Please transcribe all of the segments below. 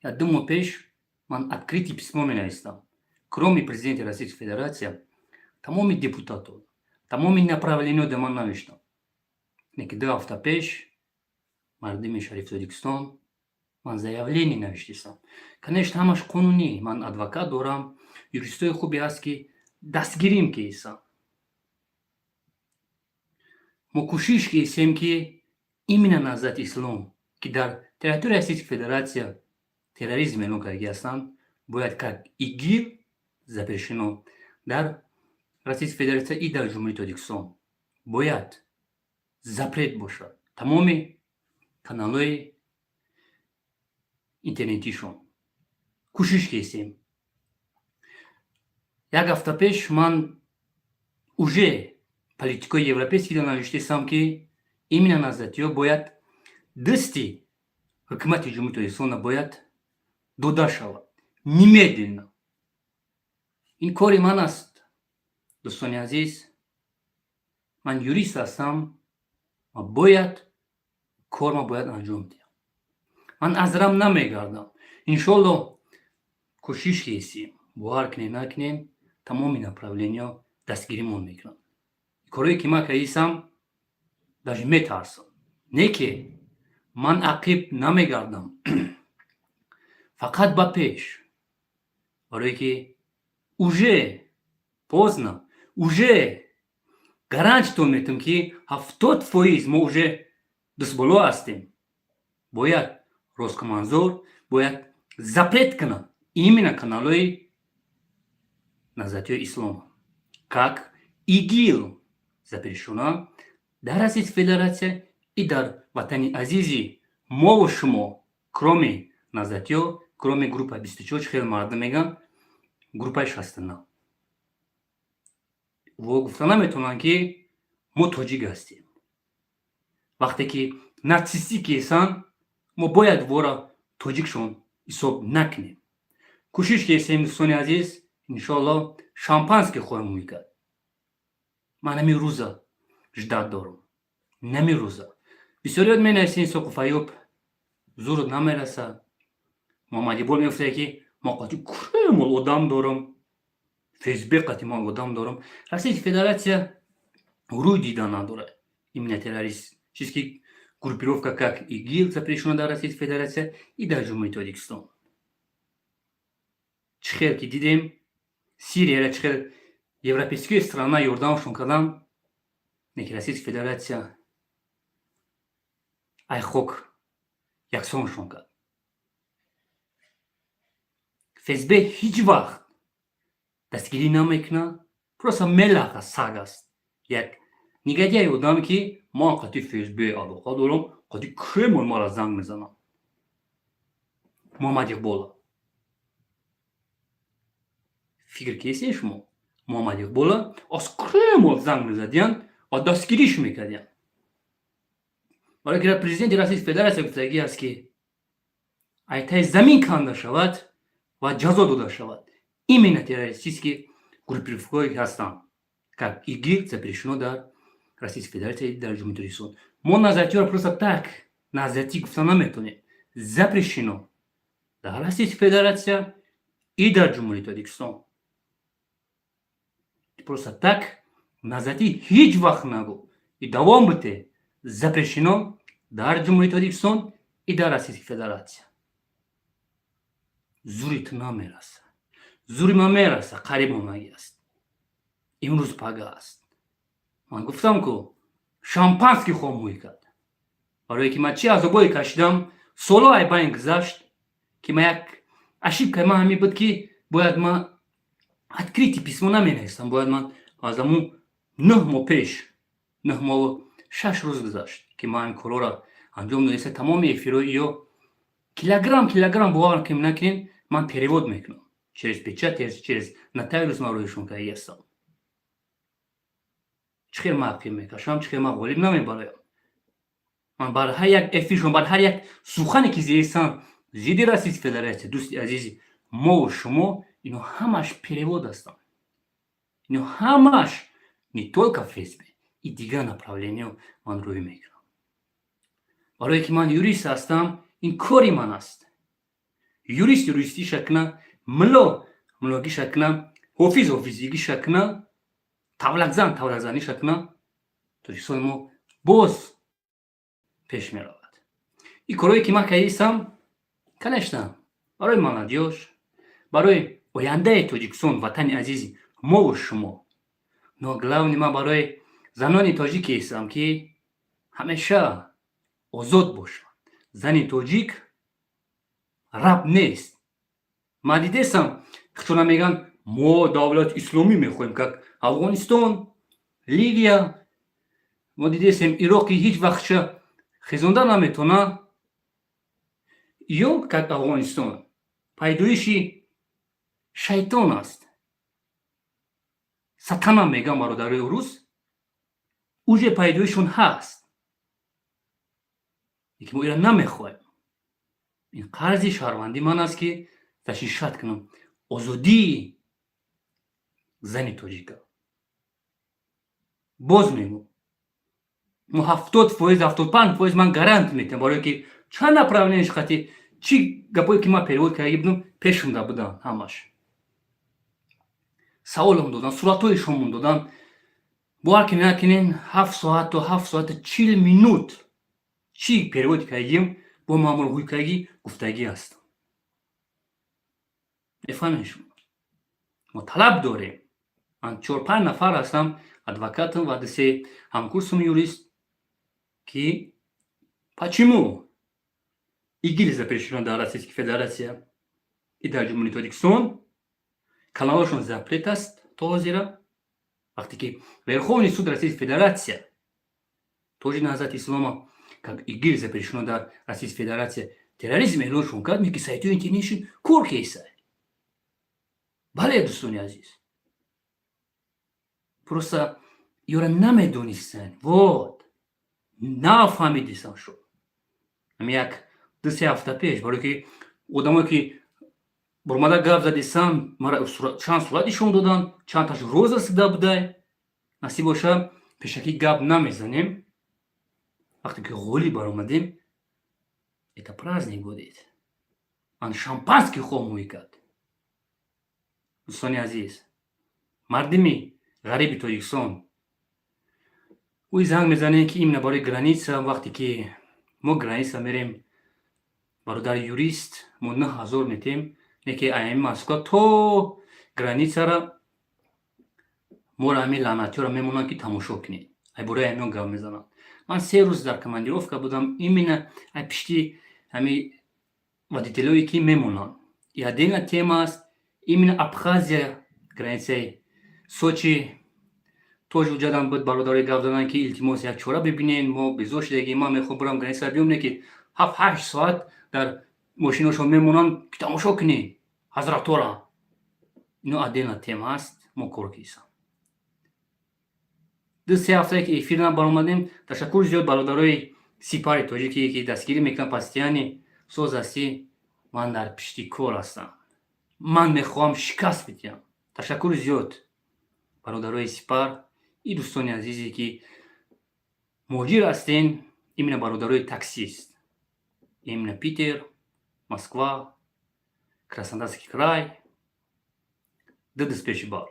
Як 2 моҳ пеш ман открытый письмо менавистам, кроме президенти Российской Федерация, тамоми депутатов, тамоми направлениё да ман навиштам. Ки 2 ҳафта пеш, мардими шарифи Тоҷикистон, ман заявление навиштистам. Конечно, ҳамаш қонунӣ. Ман адвокат дорам, юристои хубе ҳаст, ки дастгирим киисам. Мо кӯшиш киисем, ки именно Наҳзати Ислом, ки дар территорияи Российской Федерация терроризм эълон кардагӣ ҳастанд, бояд как ИГИЛ запрещено дар Российской Федерация и дар Ҷумҳурии Тоҷикистон бояд запрет бошад тамоми каналҳои интернетишон. Кӯшиш кесем. Як ҳафта пеш ман уже политикои европейскиро навиштесам, ки именно наҳзатиҳо бояд дасти ҳукумати Ҷумҳурии Тоҷикистона бояд дода шавад немедленно. Ин кори ман аст, дӯстони азиз. Ман юрист ҳастам ва бояд корма бояд анҷом диҳам. Ман аз рам намегардам. Иншолло, кӯшиш кесем. Бовар кунем, накунем, тамоми направлениҳо дастгиримон мекунанд. Корое ки ман кардисам, даже метарсам. Не ки ман ақиб намегардам, фақат ба пеш, барое ки уже поздно. Уже гарантитон метам, ки 70% мо уже дастболо ҳастем. Бояд Роскомнадзор бояд запрет кунад именно каналҳои Наҳзатиҳои Ислом, как ИГИЛ запрещена дар Российской Федерация и дар ватани азизи мову шумо. Кроме наҳзатиҳо, кроме группа 24, хеле мардум мегӯянд группаи 69, во гуфта наметавонанд, ки мо тоҷик ҳастем. Вақте ки нацистӣ кесанд, мо бояд вора тоҷикшон ҳисоб накунем. Кӯшиш кесем, дӯстони азиз. Иншоалло, шампанский хоҳем мекард. Ман ҳамин рӯза ждать дорам, нами рӯза. Бисёриёт менависен: «Соқу Фаюб, зурут намерасад». Муҳаммадибол мегуфта, ки мо қати Кремл одам дорам, ФСБ қати ман одам дорам. Российская Федерация рӯй дида надорад именно террористический группировка, как ИГИЛ запрещена дар Российской Федерация и дар Ҷумҳурии Тоҷикистон. Чӣ хел ки дидем Сирияра, чӣ хел европейские страна ёрдамшон кардан, неки Российская Федерация ай хок яксоншон кард. ФСБ ҳеҷ вақт дастгирӣ намекунад, просто мелақа, саг аст, як негодяй одам, ки ман қати ФСБ алоқа дорам, қати Кремл мара занг мезанам. Муҳаммад Иқбола фикр кесен шумо? Муҳаммад Иқбола аз Кремл занг мезадиянд ва дастгириш мекардиянд, барои ки президенти Российской Федерация гуфтагӣ аст, ки айтаи замин канда шавад ва ҷазо дода шавад именно террористические группировкаҳое ҳастанд, как ИГИЛ запрещено дар Российской Федерация, дар Ҷумҳурии Тоҷикистон. Мо наҳзатиҳоро просто так наҳзатӣ гуфта наметавонем. Запрещено дар Российской Федерация и дар Ҷумҳурии Тоҷикистон. Просто так наҳзатӣ ҳеҷ вақт нагӯ и давом бите. Запрещено дар Ҷумҳурии Тоҷикистон и дар Российской Федерация. Зури ту намераса, зури ман мераса. Қариб омагӣ аст, имрӯз пага аст. Ман гуфтам ку, шампанский хомӯй кард, барое ки ман чӣ азобое кашидам. Соло ай байн гузашт, ки ман як ошибкаи ман ҳамин буд, ки бояд ман открытый письмо наменавистам. Бояд ман аз аму 9 моҳ пеш, 9 моҳу 6 рӯз гузашт, ки ман ин корҳоро анҷом додиста. Тамоми эфирҳои ё килограмм килограмм, бовар кунем, накунем, ман перевод мекунам через печать, через нотариус. Ман рӯишон карда ҳастам. Чӣ хел ман ақиб мекашам, чӣ хел ман ғолиб намебароям? Ман бар ҳар як эфиршон, бар ҳар як сухане ки зеистам зидди Российской Федерация, дӯсти азизи мову шумо, ино ҳамаш перевод ҳастанд. Ино ҳамаш не только ФСБ и дигар направлениё ман рӯй мекунам, барое ки ман юрист ҳастам. Ин кори ман аст. Юрист юристиша кна, мулло муллогиша кна, ҳофиз ҳофизигиша кна, тавлакзан тавлакзаниша кна, Тоҷикистони мо боз пеш меравад. Ин корое ки ман кардистам, конечно, барои молодёжь, барои ояндаи Тоҷикистон, ватани азизи мову шумо. Но главный, ман барои занони тоҷике ҳестам, ки ҳамеша озод бошанд. Зани тоҷик раб нест. Ман дидестам, хичона мегӯянд: «Мо давлати исломӣ мехоҳем, как Афғонистон, Ливия». Мо дидестем, Ироқи ҳеҷ вақтша хезонда наметавона, ё как Афғонистон. Пайдоиши шайтон аст, сатана мегӯям, бародарои урус, уже пайдоишшон ҳаст, лекин мо ира намехоҳем. Ин қарзи шаҳрвандии ман аст, ки защищать кунам озодии зани тоҷика. Боз мегӯм, мо 70%, 75% ман гарант метиҳам, барое ки чанд направление ш қати чӣ гапое ки ман перевод карда будам, пешумда буданд, ҳамаш саволам додан, суратҳои додан. Бовар ки накунен, 7 соат то 7 соату 40 минут чӣ перевод кардагим, бо маъмурҳӯй кардагӣ, гуфтагӣ ҳастам. Мефаҳмед шумо? Мо талаб дорем. Ман чор панҷ нафар ҳастам, адвокатам ва дусе ҳамкурсум юрист, ки почему ИГИЛ запрещена дар Российской Федерация и дар Ҷумҳурии Тоҷикистон каналҳошон запрет аст то ҳозира, вақте ки Верховный суд Российской Федерация тоже Наҳзати Ислома как ИГИЛ запрещено дар Российской Федерация, терроризм эълоншон кард, меки сайтҳои интернетшон кор кесай. Бале, дӯстони азиз, просто ёра намедонистанд, вот нафаҳмидистанд. Шуд ами як ду се ҳафта пеш, барое ки одамое ки бурмада гап задистанд, мара чанд сурат нишон доданд, чандташ роза сида будай. Насиб боша, пешакӣ гап намезанем. Вақте ки ғолиб баромадем, это праздник будет, ман шампанский хоҳам кард. Дӯстони азиз, мардими ғариби Тоҷикистон, ӯй занг мезанем, ки именно барои граница. Вақте ки мо граница мерем, бародари юрист, мо 9000 метем, не ки аями Москва то границара моро ҳамин лаънатиёро мемонанд, ки тамошо кунед. Ай бораи ҳамион гап мезанам. Ман 3 рӯз дар командировка будам, именно ай пишти ҳами водителое ки мемонанд. И отдельная тема аст, именно Абхазия, границаи Сочи тоже уҷадан буд. Бародари гап задан, ки илтимос, як чора бибинен, мо безор шудагӣ, ман мехоҳам бурам граница биём, не ки 7-8 соат дар мошиношон мемонанд, ки тамошо кунӣ ҳазратора. Ино отдельная тема аст. Мо кор кисам. 2-3 ҳафтае ки эфир набаромадем. Ташаккур зиёд бародарои Сипари тоҷикӣ, ки дастгирӣ мекунанд постоянно. Соз ҳастӣ, ман дар пишти кор ҳастам, ман мехоҳам шикаст бидиҳам. Ташаккури зиёд, бародарои Сипар и дӯстони азизе, ки муҳоҷир ҳастен, именно бародарои таксист, именно Питер, Москва, Краснодарский край. Дудус пеши бар.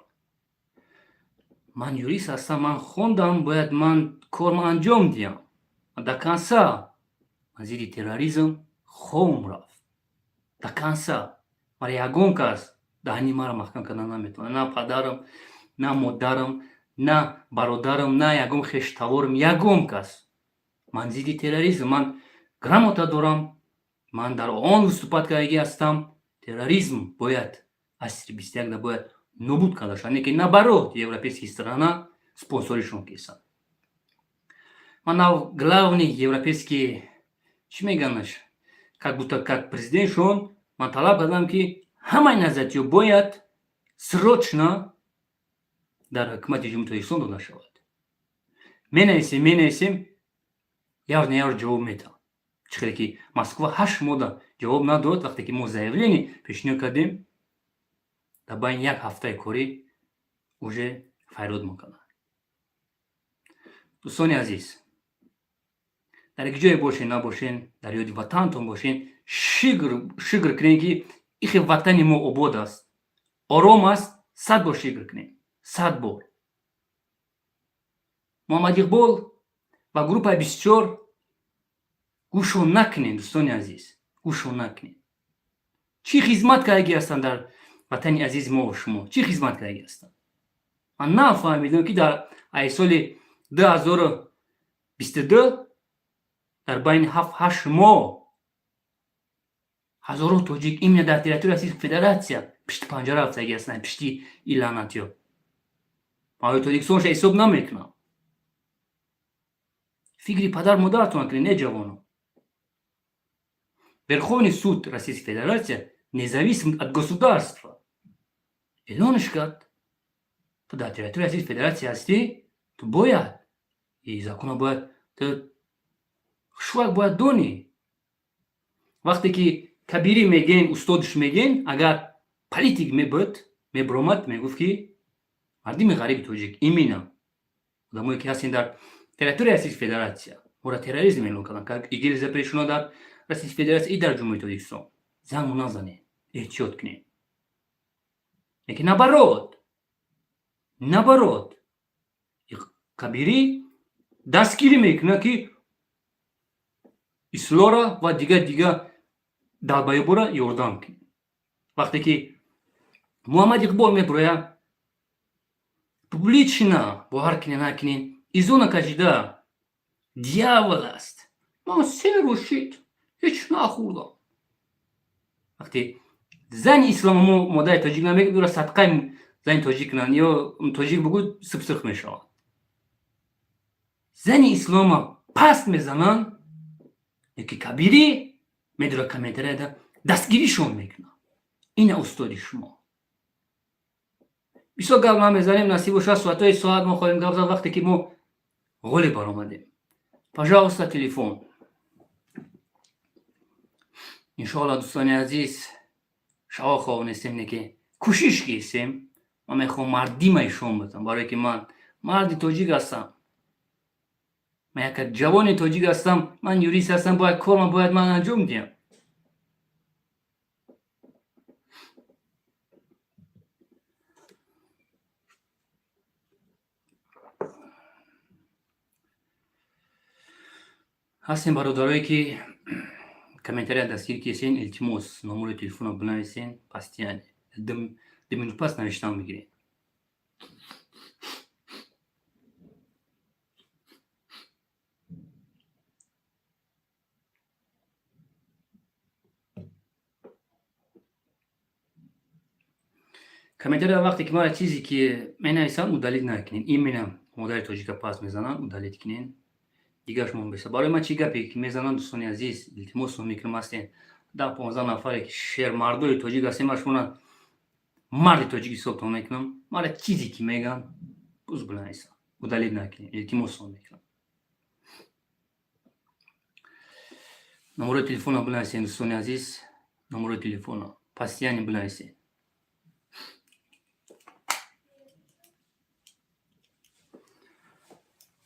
Ман юрист ҳастам, ман хондам, бояд ман корма анҷом диҳам до конца. Ман зидди терроризм хоҳам рафт до конца. Вале ягон кас даҳни маро маҳкам кардан наметавонад: на падарам, на модарам, на бародарам, на ягон хештаворам, ягон кас. Ман зидди терроризм, ман грамота дорам, ман дар ООН выступать кардагӣ ҳастам. Терроризм бояд асри 21-да бояд нобуд карда шавад, не ки наоборот, европейский страна спонсоришон кесанд. Ман нав главный европейский, чӣ меганаш, как будто как президентшон, ман талаб кардам, ки ҳамаи наҳзатиё бояд срочно дар ҳукумати Ҷумҳури Тоҷикистон дода шавад. Менависем, явр наявр ҷавоб метавад. Чӣ хеле ки Москва 8 моҳда ҷавоб надод, вақте ки мо заявление пешниҳод кардем, дар байни як ҳафтаи корӣ уже файрод мекунад. Дӯстони азиз, дар як ҷое бошен, набошен, дар ёди ватантон бошен. Шукр кунем, ки ихе ватани мо обод аст, ором аст. 100 бор шукр кунем, 100 бор. Муҳаммад Иқбол ва группаи 24 гӯшо накунем, дӯстони азиз, гӯшо накунем. Чӣ хизмат кардаги ҳастанд дар ватани азизи мо ва шумо? Чӣ хизмат кардаги ҳастанд? Ман нафаҳмидам, ки дар ай соли 2022 дар байни 7-8 моҳ ҳазорон тоҷик именно дар территорияи Российской Федерация пишти панҷара рафтаги ҳастанд, пишти ин лаънатиё. Ман Тоҷикистонша ҳисоб намекунам. Фикри падар модаратон кунед, не, ҷавоно. Верховный суд Российской Федерации независим от государства. Эълонш кард: ту дар территорияи Российской Федерация ҳастӣ, ту бояд и закона бояд ту хушвак бояд донӣ. Вақте ки Кабирӣ мегӯен, устодш мегӯен, агар политик мебуд, мебиромад, мегуфт, ки мардими ғариби тоҷик, именно одамое ки ҳастен дар территорияи Российской Федерация, моро терроризм эълон карданд, как ИГИЛ запрещено дар Российской Федерация и дар Ҷумҳурии Тоҷикистон, зангу назанед, эҳтиёт кунед. Лекин наоборот, Кабирӣ дастгирӣ мекунад, ки ислоҳра ва дигар дигар долбоёбора ёрдам кунед. Вақте ки Муҳаммад Иқбол мебирояд публично, бовар кунед, накунед, изона кашида дьявол аст, ман 3 рӯз шид ҳеҷ нахӯрдам. Вақте зани исломо мо модари тоҷик намегӯ, ӯро садқаи зани тоҷик кунанд ё тоҷик бугӯ, сибсирх мешавад. Зани ислома паст мезананд, яки Кабирӣ медора, комментарияда дастгиришон мекунад. Ина устоди шумо. Бисёр гап намезанем, насиб бошад, соатҳои соат мо хоҳем гап зад, вақте ки мо ғолиб баромадем. Пожалуйста, телефон. Иншоалло, дӯстони азиз, шаво хоб нестем, не ки кӯшиш кистем. Ман мехоҳам мардима ишон бутам, барое ки ман марди тоҷик ҳастам, ман як ҷавони тоҷик ҳастам, ман юрист ҳастам, бояд корма бояд ман анҷом диҳам. Ҳастем бародарое, ки комментария дастгир кисен, илтимос, номери телефонро бинависен. Постоянно 2 минут пас навиштан мегирем. Комментария вақте ки мара чизе ки менависам, удалить накунед. Именно модари тоҷика пас мезананд, удалить кунед, дигарш мон беса. Барои ман чӣ гапе ки мезананд, дӯстони азиз, илтимос мекунам, ҳастем 10-15 нафаре, ки шермардои тоҷик ҳастем, ман шуморо марди тоҷик ҳисобтон мекунам. Мара чизе ки мегӯянд, буз бинависам, удалить накунед, илтимосон мекунам. Номерои телефонро бинависед, дӯстони азиз, номерои телефонро постоянно бинависед.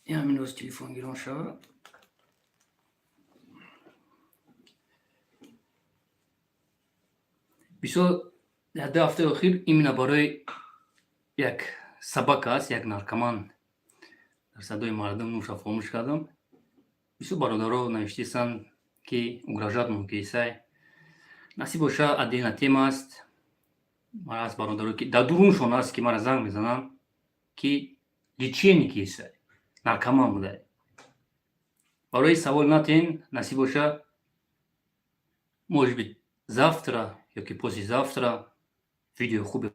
Ҳамин рӯз телефон гирон шавад. Бисёр дар 2 ҳафтаи охир именно барои як собака аст, як наркоман, дар садои мардум нуша фомӯш кардам. Бисёр бародаро навиштисанд, ки угрожать мумкин. Насиб боша, отдельная тема аст. Мара аст бародаро, ки дар дуруншон аст, ки мара занг мезананд, ки лечение кисай, наркоман буда. Барои савол натен, насиб боша, может быть, завтра ёки послезавтра видеои хубе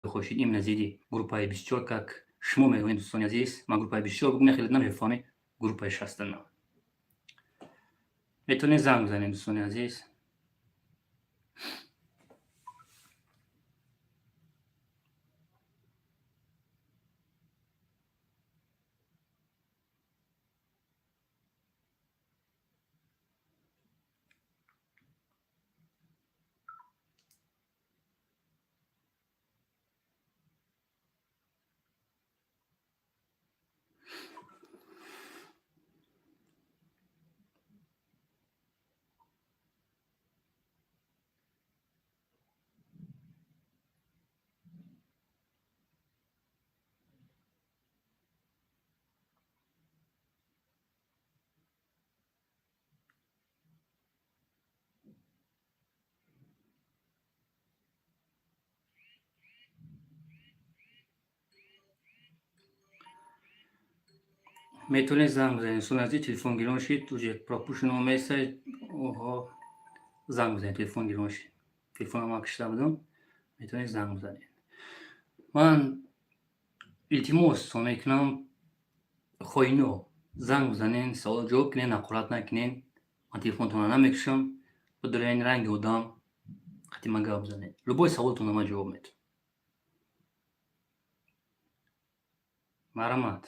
хоҳед именно зиди группаи 24, как шумо мегӯед, дӯстони азиз. Ман группаи 24 бугум, хеле намефаҳмед, группаи 69. Метавонед занг бизанед, дӯстони азиз. Метавонед занг бизанед, дӯстони азиз, телефон гирон шид, уже пропущено месяц. Оҳо, занг бизанед, телефон гирон шид. Телефонро ман кишта будам, метавонед занг бизанед. Ман илтимос мекунам, хоино, занг бизанен, савол ҷавоб кунен, ҳақорат накунен. Ман телефонтонро намекушам. Бидорен, ранги одам қати ман гап бизанед. Любой саволтонро ман ҷавоб медиҳам. Марҳамат.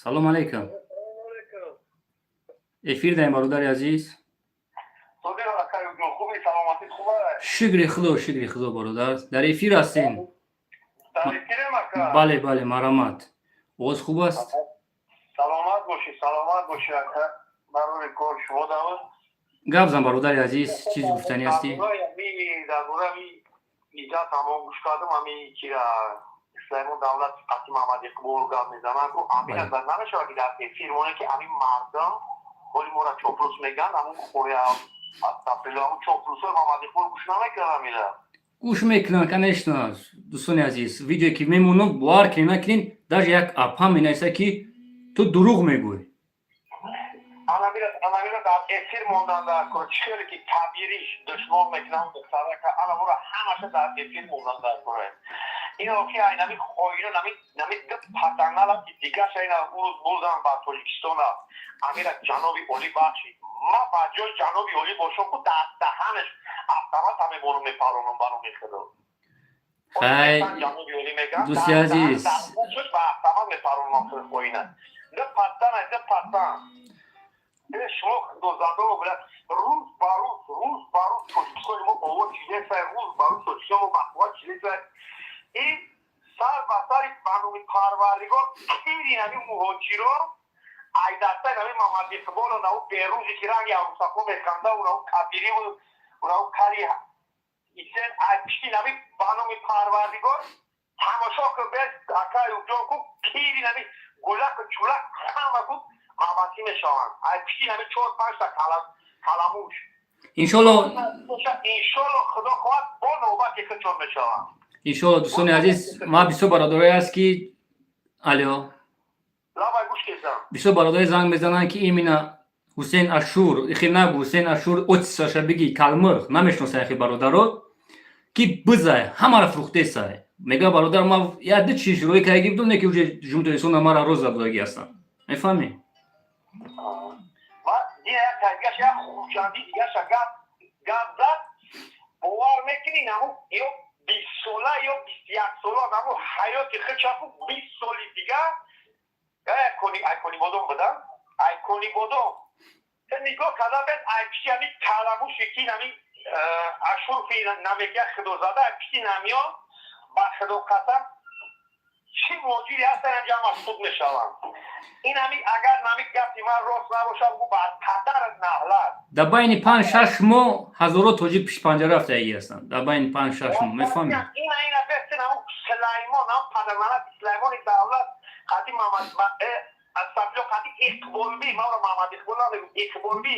Салом алейкум. Эфир даем, бародари азиз. Шукри Худо, шукри Худо, бародар. Дар эфир ҳастем. Бале, бале, марҳамат. Овоз хуб аст? Саломат бошӣ, саломат бошӣ, ака. Барори кор шумо давр. Гап зан, бародари азиз, чизи гуфтанӣ ҳастӣ? Дар бораи Иззат ҳамон гӯш кардам, ҳами кира Сулаймон Давлат қати Маҳмад Иқбол гап мезананд, ку амина зад намешавад, ки дар эфир моне, ки ҳамин мардум ҳоли моро чоплус мегӯянд, ҳамун хоя астафрило, ҳамун чоплусҳои Маҳмад Иқбол гӯш намекунанд ҳамира? Гӯш мекунанд, конечно. Дӯстони азиз, видеое ки мемонам, бовар кунед, накунед, даже як апа менависа, ки ту дурӯғ мегӯй. Анамира дар эфир мондан дар кор, чӣ хеле ки табириш душмон мекунанд духтарака, ана мора ҳамаша дар эфир мондан дар кора. Ино ки ай нами хоино, нами ду патанала, ки дигаша ина урӯз бурдан ба Тоҷикистона, амира ҷаноби олӣ бахшид. Ма ба ҷои ҷаноби олӣ бошам, ку дар даҳанаш автомата мемонам, мепаронам ба номи Худо. Хай, дӯсти азиз, ба автомат мепаронам хоина. Ду патана, ду патан. Шумо худозадо, рӯз ба рӯз, рӯз ба рӯз Тоҷикистони мо овоз чидесай, рӯз ба рӯз Тоҷикистони мо бақувват чидесай. Ин сар ба сари ба номи Парвардигор кири нами муҳоҷиро ай дастаи нами Мамад Иқболо, наву берӯзе ки ранги арӯсако механда, унаву кабириву унаву кари исен, ай пишти нами ба номи Парвардигор тамошо кун, бес акай уҷон, ку кири нами гулаку чулак ҳама ку маҳбасӣ мешаванд ай пишти нами чор панҷта каламуш. Иншолло. Иншолло, Худо хоҳад, бо навбати худшон мешаванд. Иншолло. Дӯстони азиз, ма бисёр бародарое аст, ки алё. Лабай, гӯш кезам. Бисёр бародаре занг мезананд, ки именно Ҳусейн Ашур ихи нагу, Ҳусейн Ашур отисаша биги, калмиқ намешноса, яхи бародаро, ки бизай ҳамаро фурӯхтесай, мега. Бародар, ма як ду чиз рӯй кардаги будум, не ки уже ҷумҳури Тоҷикистон мара роз задодаги ҳастам, мефаҳмӣ? Як хурҷандӣ дигаша гап зад, бовар мекунӣ, наму ё 20 сола ё 21 сола, наму ҳаёти худшаку 20 соли дига айкони бодом буда, айкони бодом нигоҳ карда бед, ай пишти ҳами каламуши ки нами Ашурфи намегия худозада, ай пишти намиён, ба Худо қасам, чӣ муҳоҷире ҳастан, ҳамҷа суд мешаванд. Ин ҳами агар нами гапи ман рост набошад, гу ба падарат наҳлат. Дар байни 5-6 моҳ ҳазоро тоҷик пишпанҷара рафтаги ҳастанд, дар байни 5-6 моҳ, мефаҳмед? Ина, ина бестин, ҳамун Сулаймон, ҳам падарманат Сулаймони Давлат қати Мамад Астафило, қати Иқболби, маро Маҳмад Иқбол намегӯ, Иқболби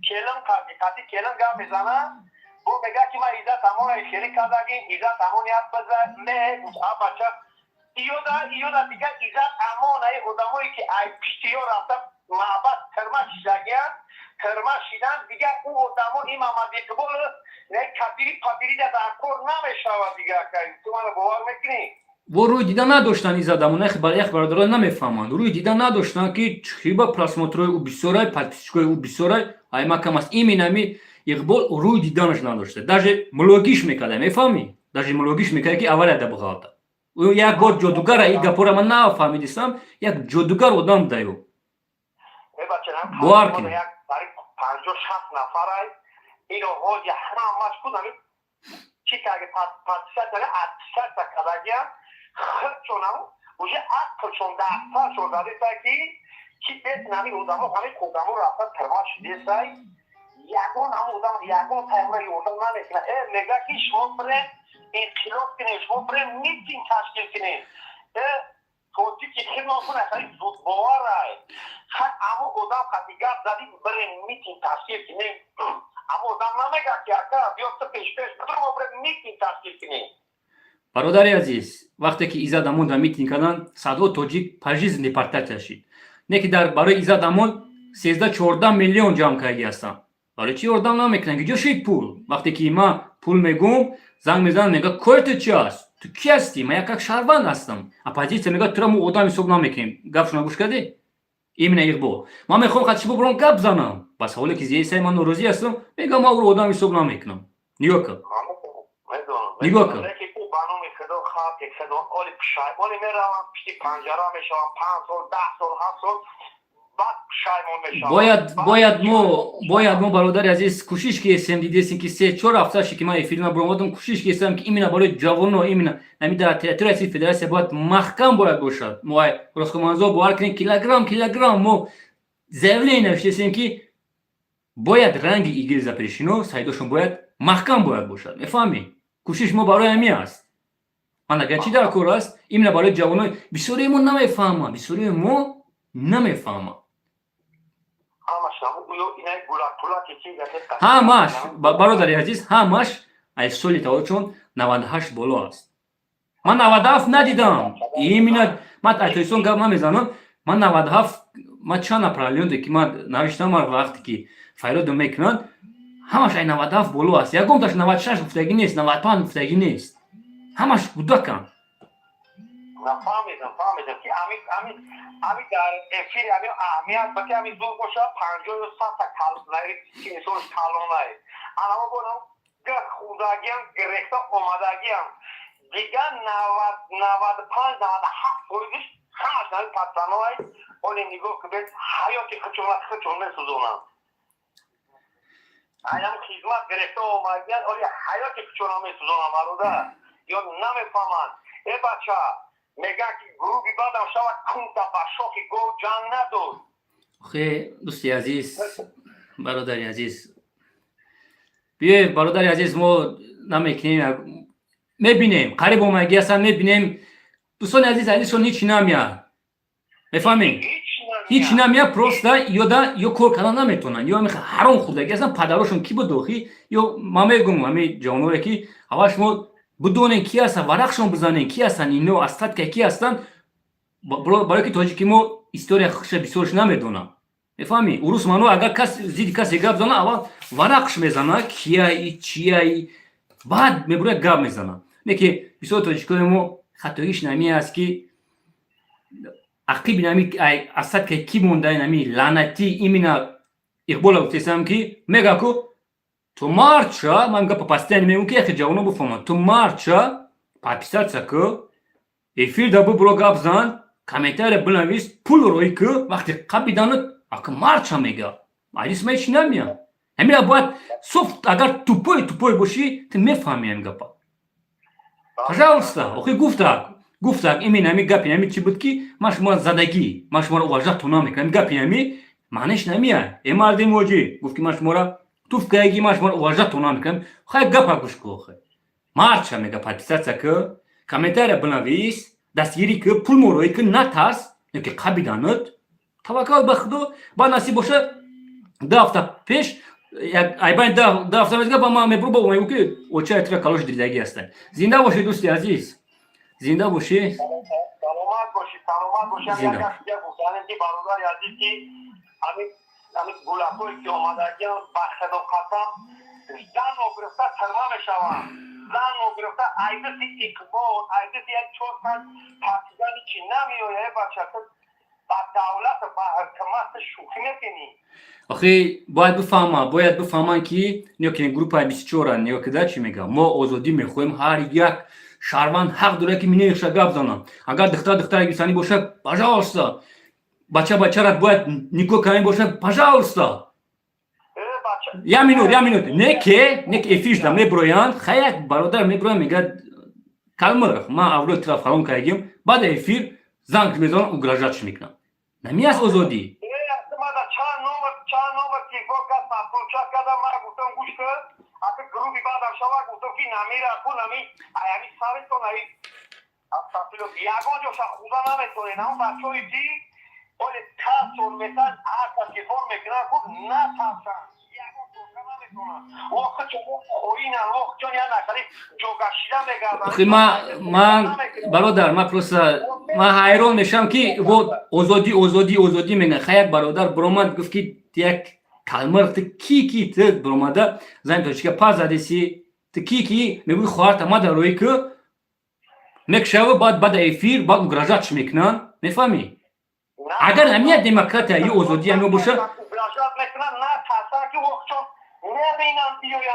келин қати, қати келин гап мезана, бо мега, ки ман Иззат Амона хелӣ кардагим, Иззат Амон як биза не а бача иёда, иёда дига Иззат Амона одамое ки ай пишти ё рафта маъбад тирма шидагиянд, тирма шидан дига ӯ одамо ин Маҳмад Иқбол не кабири пабирида дар кор намешавад дига. Ту маро бовар мекунӣ? Во рӯй дида надоштанд изадамон, ях бародарон намефаҳманд, рӯй дида надоштанд, ки чиба просмотрои ӯ бисёрай, подписчикои ӯ бисёрай, айма кам аст. Именно ами Иқбол рӯй диданаш надошта, даже мулогиш мекарда, мефаҳмӣ? Даже мулогиш мекарда, ки авария буғалта. Ӯ як бор ҷодугара, и гапора ман нафаҳмидистам, як ҷодугар одам буда ӯ, бовар кунед. 50-60 нафарай ино ҳози ҳамаш кун, ами чӣ таги подписаться, отписаться кардагиям, худшонам уже ақлшон дасташон задесай, ки ки бес нами одамо, ҳами одамо рафта тирма шидесай, ягон ҳам одам ягон таймра ёрдам намекунад. Мега, ки шумо бирен инқилоб кунед, шумо бирен митинг ташкил кунед. Тоҷики хидмат хеле зудбоварай, хай, амо одам қати гап задӣ, бирен митинг ташкил кунем. Аммо одам намегӯяд, ки ака, биё, ту пешпеш бидур, мо бирем митинг ташкил кунем. Бародари азиз, вақте ки Иззат Амон дар митинг карданд, садҳо тоҷик пожизненно депортация шид. Не ки дар барои Иззат Амон 13-14 миллион ҷамъ кардаги ҳастанд. Барои чӣ ёрдам намекунанд? Ки ҷо шид пул? Вақте ки ман пул мегӯм, занг мезанам, мега: «Кори ту чи аст? Ту ки ҳастӣ?» Ман як шаҳрванд ҳастам. Оппозитсия мега: «Тура мо одам ҳисоб намекунем». Гапшона гӯш кардӣ? Именно Иқбол, ман мехоҳам хатши бубурам, гап занам ба саволе ки зиесаи ман норозӣ ҳастам, мегам: «Ман ӯро одам ҳисоб намекунам». Нигоҳ кун. Нигоҳ кун. Ба номи Худо, халқи Худо, оли пушаймони меравам, пишти панҷара мешавам 5 сол, 10 сол, 7 сол, баъд пушаймон мешавам. Бояд мо, бародари азиз, кӯшиш кесем. Дидесем, ки 3-4 ҳафта ши, ки ман эфир набуромадам. Кӯшиш кесам, ки именно барои ҷавоно, именно ҳами дар территорияи федератсия бояд маҳкам бояд бошад. Мо Роскомнадзор, бовар кунем, килограмм килограмм мо заявление навиштесем, ки бояд ранги ИГИЛ запрещено, сайдошон бояд маҳкам бояд бошад. Мефаҳмӣ? Кӯшиш мо барои ҳамин аст. Ман агар чӣ дар кор аст, именно барои ҷавоно. Бисёрии мо намефаҳманд, бисёрии мо намефаҳманд. Ҳамаш, бародари азиз, ҳамаш аз соли таваллудшон 98 боло аст. Ман 97 надидам. Именно ман аз Тоҷикистон гап намезанам. Ман 97, ман чанд направление, ки ман навиштам, вақте ки файлодо мекунанд, ҳамаш ай 97 боло аст. Ягонташ 96 гуфтагӣ нест, 95 гуфтагӣ нест. Ҳамаш кӯдаканд. Фаҳмидам, фаҳмидам, ки ами дар эфири ами аҳамият ба ки ами зуд боша, панҷоҳу садта мисол калонай анамо бонам худагиам гирехта омадагиам. Дигар навад, 95, 97 фоизиш ҳамаш нави пацаноай. Оле нигоҳ кунед, ҳаёти худшона худшон месӯзонанд. Аям хизмат гирифта омадиян, оли ҳаёти худшона месӯзонанд, бародар, ё намефаҳманд. Э бача, мегӯяд, ки гурӯҳи бадам шавад, кунта ба шохи гов ҷанг надод. Охе, дӯсти азиз, бародари азиз, биёед, бародари азиз, мо намекунем, мебинем, қариб омадагӣ ҳастанд, мебинем. Дӯстони азиз, азизшон ҳичи намеяд, мефаҳмед? Ҳичи намеяд. Просто ёда ё кор кардан наметавонанд, ё ҳаром хӯрдагӣ ҳастанд. Падарошон ки буд охи? Ё ман мегӯм, ҳами ҷавоноре, ки аввал шумо бидонед, ки ҳастанд, варақшон бизанед, ки ҳастанд ино, остатка ки ҳастанд. Барое ки тоҷики мо история хуша бисёрш намедонам, мефаҳмӣ? Урус маъно, агар кас зидди касе гап зана, аввал варақш мезана, кияи, чияи, баъд мебурад, гап мезана. Не ки бисёр тоҷикои мо хатоиш нами аст, ки ақиби нами остатка ки монда, нами лаънатӣ. Именно Иқбола гуфтесам, ки мега ку ту марча, ман гапа постоянно мегӯм, ки яхе ҷавоно бифаҳманд: ту марча, подписаться ку, эфир да бубуро, гап зан, комментария бинавис, пул роӣ ку. Вақте қабиданат, ака, марча, мега, маҷлис ма ҳечи намеям. Ҳамина бояд соф, агар тупой тупой бошӣ, ту мефаҳмӣ ҳамин гапа. Пожалуйста, охи гуфтак, гуфтак, именно ҳами гапи ҳами чӣ буд, ки ман шумо задагӣ, ман шуморо уважать намекунам. Гапи ҳами маънеш намеяд. Э марди моҷӣ гуфт, ки ман шуморо туф каягӣ, ман шуморо уважать намекунам. Хай, гапа гӯш ку охи. Марча, мега, подписаться ку, комментария бинавис, дастгирӣ ку, пул мороӣ ку, натарс, ки қабиданат, таваккал ба Худо, ба насиб боша. 2 ҳафта пеш, айбайн 2 ҳафта мезга, ба ман мебуру, ба мегӯ, ки очаи тура калоши дидагӣ ҳастанд. Зинда бошӣ, дӯсти азиз, зинда бошӣ. Саломат бошӣ, саломат бошӣ. Гуфтанем, ки бародари азиз, ки ҳамин гулакҳое, ки омадагиан, ба Худо қасам, зан гирифта тирма мешаванд, зан гирифта. Айдиси Иқбол, айдиси як чор панҷ партизани чи намеояд. Бача, ба давлат, ба ҳукумат шӯхӣ мекунӣ. Охи, бояд бифаҳма, бояд бифаҳманд, ки нигоҳ кунед, группаи 24-а нигоҳ кида, чӣ мегӯям: мо озодӣ мехоҳем, ҳар як шаҳрванд ҳақ дорад, ки минеша гап занад. Агар духтар духтара гирифтанӣ бошад, пожалуйста, бача бачара бояд никоҳ кардани бошад, пожалуйста. Я минут, я минут. Не ке эфиршда меброянд, хай, як бародар меброянд, мегӯяд: «Калмир, ман авлоди тура фалон кардагим». Баъд эфир занг мезананд, угрожать мекунанд. Намиаст озодӣ. Чанд номер телефон кард, подключать кардам. Ман гуфтам: «Гӯш кун, ака, груби баъдам шава». Гуфтам, ки намира ку нами аями саритон аи астафило, ягон ҷоша худа наметонед. Ҳамон бачаҳое, ки оле тарсон метан, ҳар кас телефон мекунад, ку натарсанд, ягон тоша наметонанд. Охи ман бародар, ман просто ман ҳайрон мешавам, ки вот озодӣ, озодӣ, озодӣ мегӯянд. Ха, як бародар биромад, гуфт, ки як калмар, ту ки ту биромада зани тоҷика пас задеси, ту ки мегӯи хоҳарта ма дар рӯи ку мекушава, баъд баъда эфир баъд угрожать мекунанд, мефаҳмӣ? Агар ҳамия демократия ё озодӣ ҳамиё боша,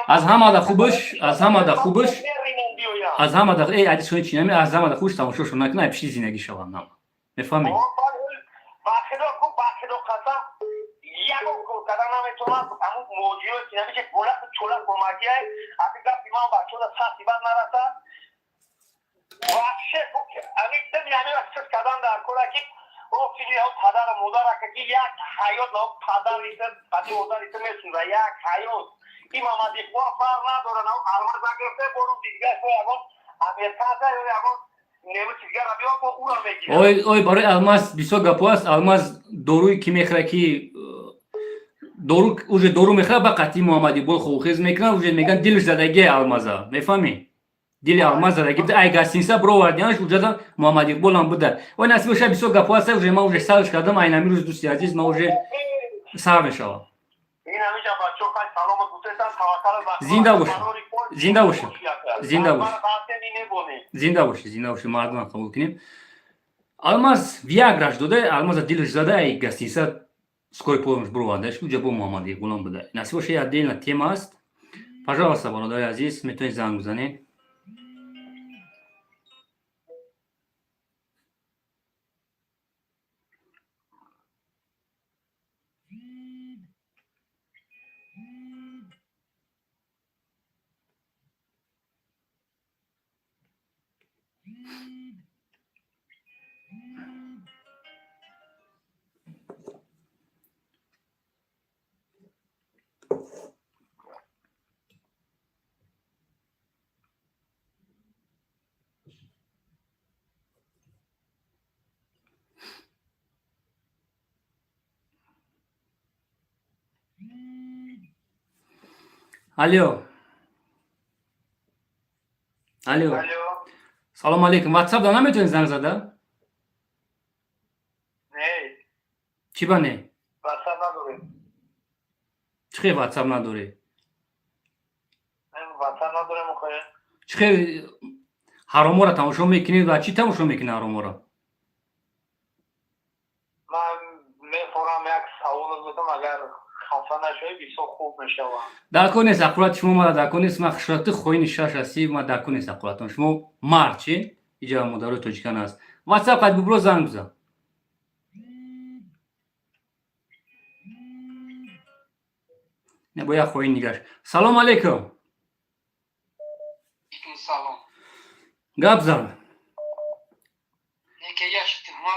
аз ҳамада хубаш, аз ҳамада хубаш, аз ҳамада э адисони чи нами, аз ҳамада хубш тамошошон накунад, ай пишти зиндагӣ шаванд нама, мефаҳмӣ? Ба худо қасам, ягон кор карда наметавонам. Ҳамун муҳоҷиро ки намише голаку чолак омадиай, аки гапи ман бачода сахти бад нарасад. Вообще ами дами ҳамира фикр кардан дар кора, ки о фикри ҳам падару модарака, ки як ҳаёт на падари пади модари ту месӯза, як ҳаёт. Ин Мамадиқбол фарқ надорад, на алмаз нагирифта бору дигар ягон американца ё ягон немис дигара биё, бо ура мегирад. Ой, ой, барои алмаз бисёр гапҳо аст. Алмаз доруи ки мехӯрад, ки дору, уже дору мехӯрад, ба қатъи Муҳаммадиқбол хобухез мекунад, уже мегӯянд дилш задагие алмаза, мефаҳмӣ? Дили алмаз задагӣ буда, ай гостиница бировардианш, уҷада Муҳаммадиқболам буда. Ой, насиб боша, бисёр гапҳо аст, уже ман уже сарш кардам. Айнами рӯз, дӯсти азиз, ман уже сар мешавам. Зинда боша, зинда боша, зинда боша, зинда бошӣ, зинда бошӣ. Мардумам қабул кунем. Алмаз виаграш дода, алмаза дилаш зада, ай гостиница скорый помощь бировардаш, уҷа бо Муҳаммадиқболам буда. Насиб боша, отдельная тема аст. Пожалуйста, бародари азиз, метавонед занг бизанед. Алло, алло. Салому алейкум. Ватсап да наметавонед занг зада? Не. Чӣ ба не? Ватсап надорем. Чӣ хел ватсап надорӣ? Ватсап надорем охе. Чӣ хел ҳароморо тамошо мекунед ва чӣ тамошо мекунед ҳароморо? Ман мефорам, як савол додам, агар хафа нашавӣ, бисёр хуб мешавам. Дар кор нест ақурати шумо, мара дар кор нест. Ман хушрати хоини шаш ҳастӣ, ма дар кор нест ақуратон шумо. Мард чи иҷа модарои тоҷикан аст. Ватсап қад бубро, занг бизан. Не бо як хоин нигаш. Салому алейкум. Салом. Гап зан. Ма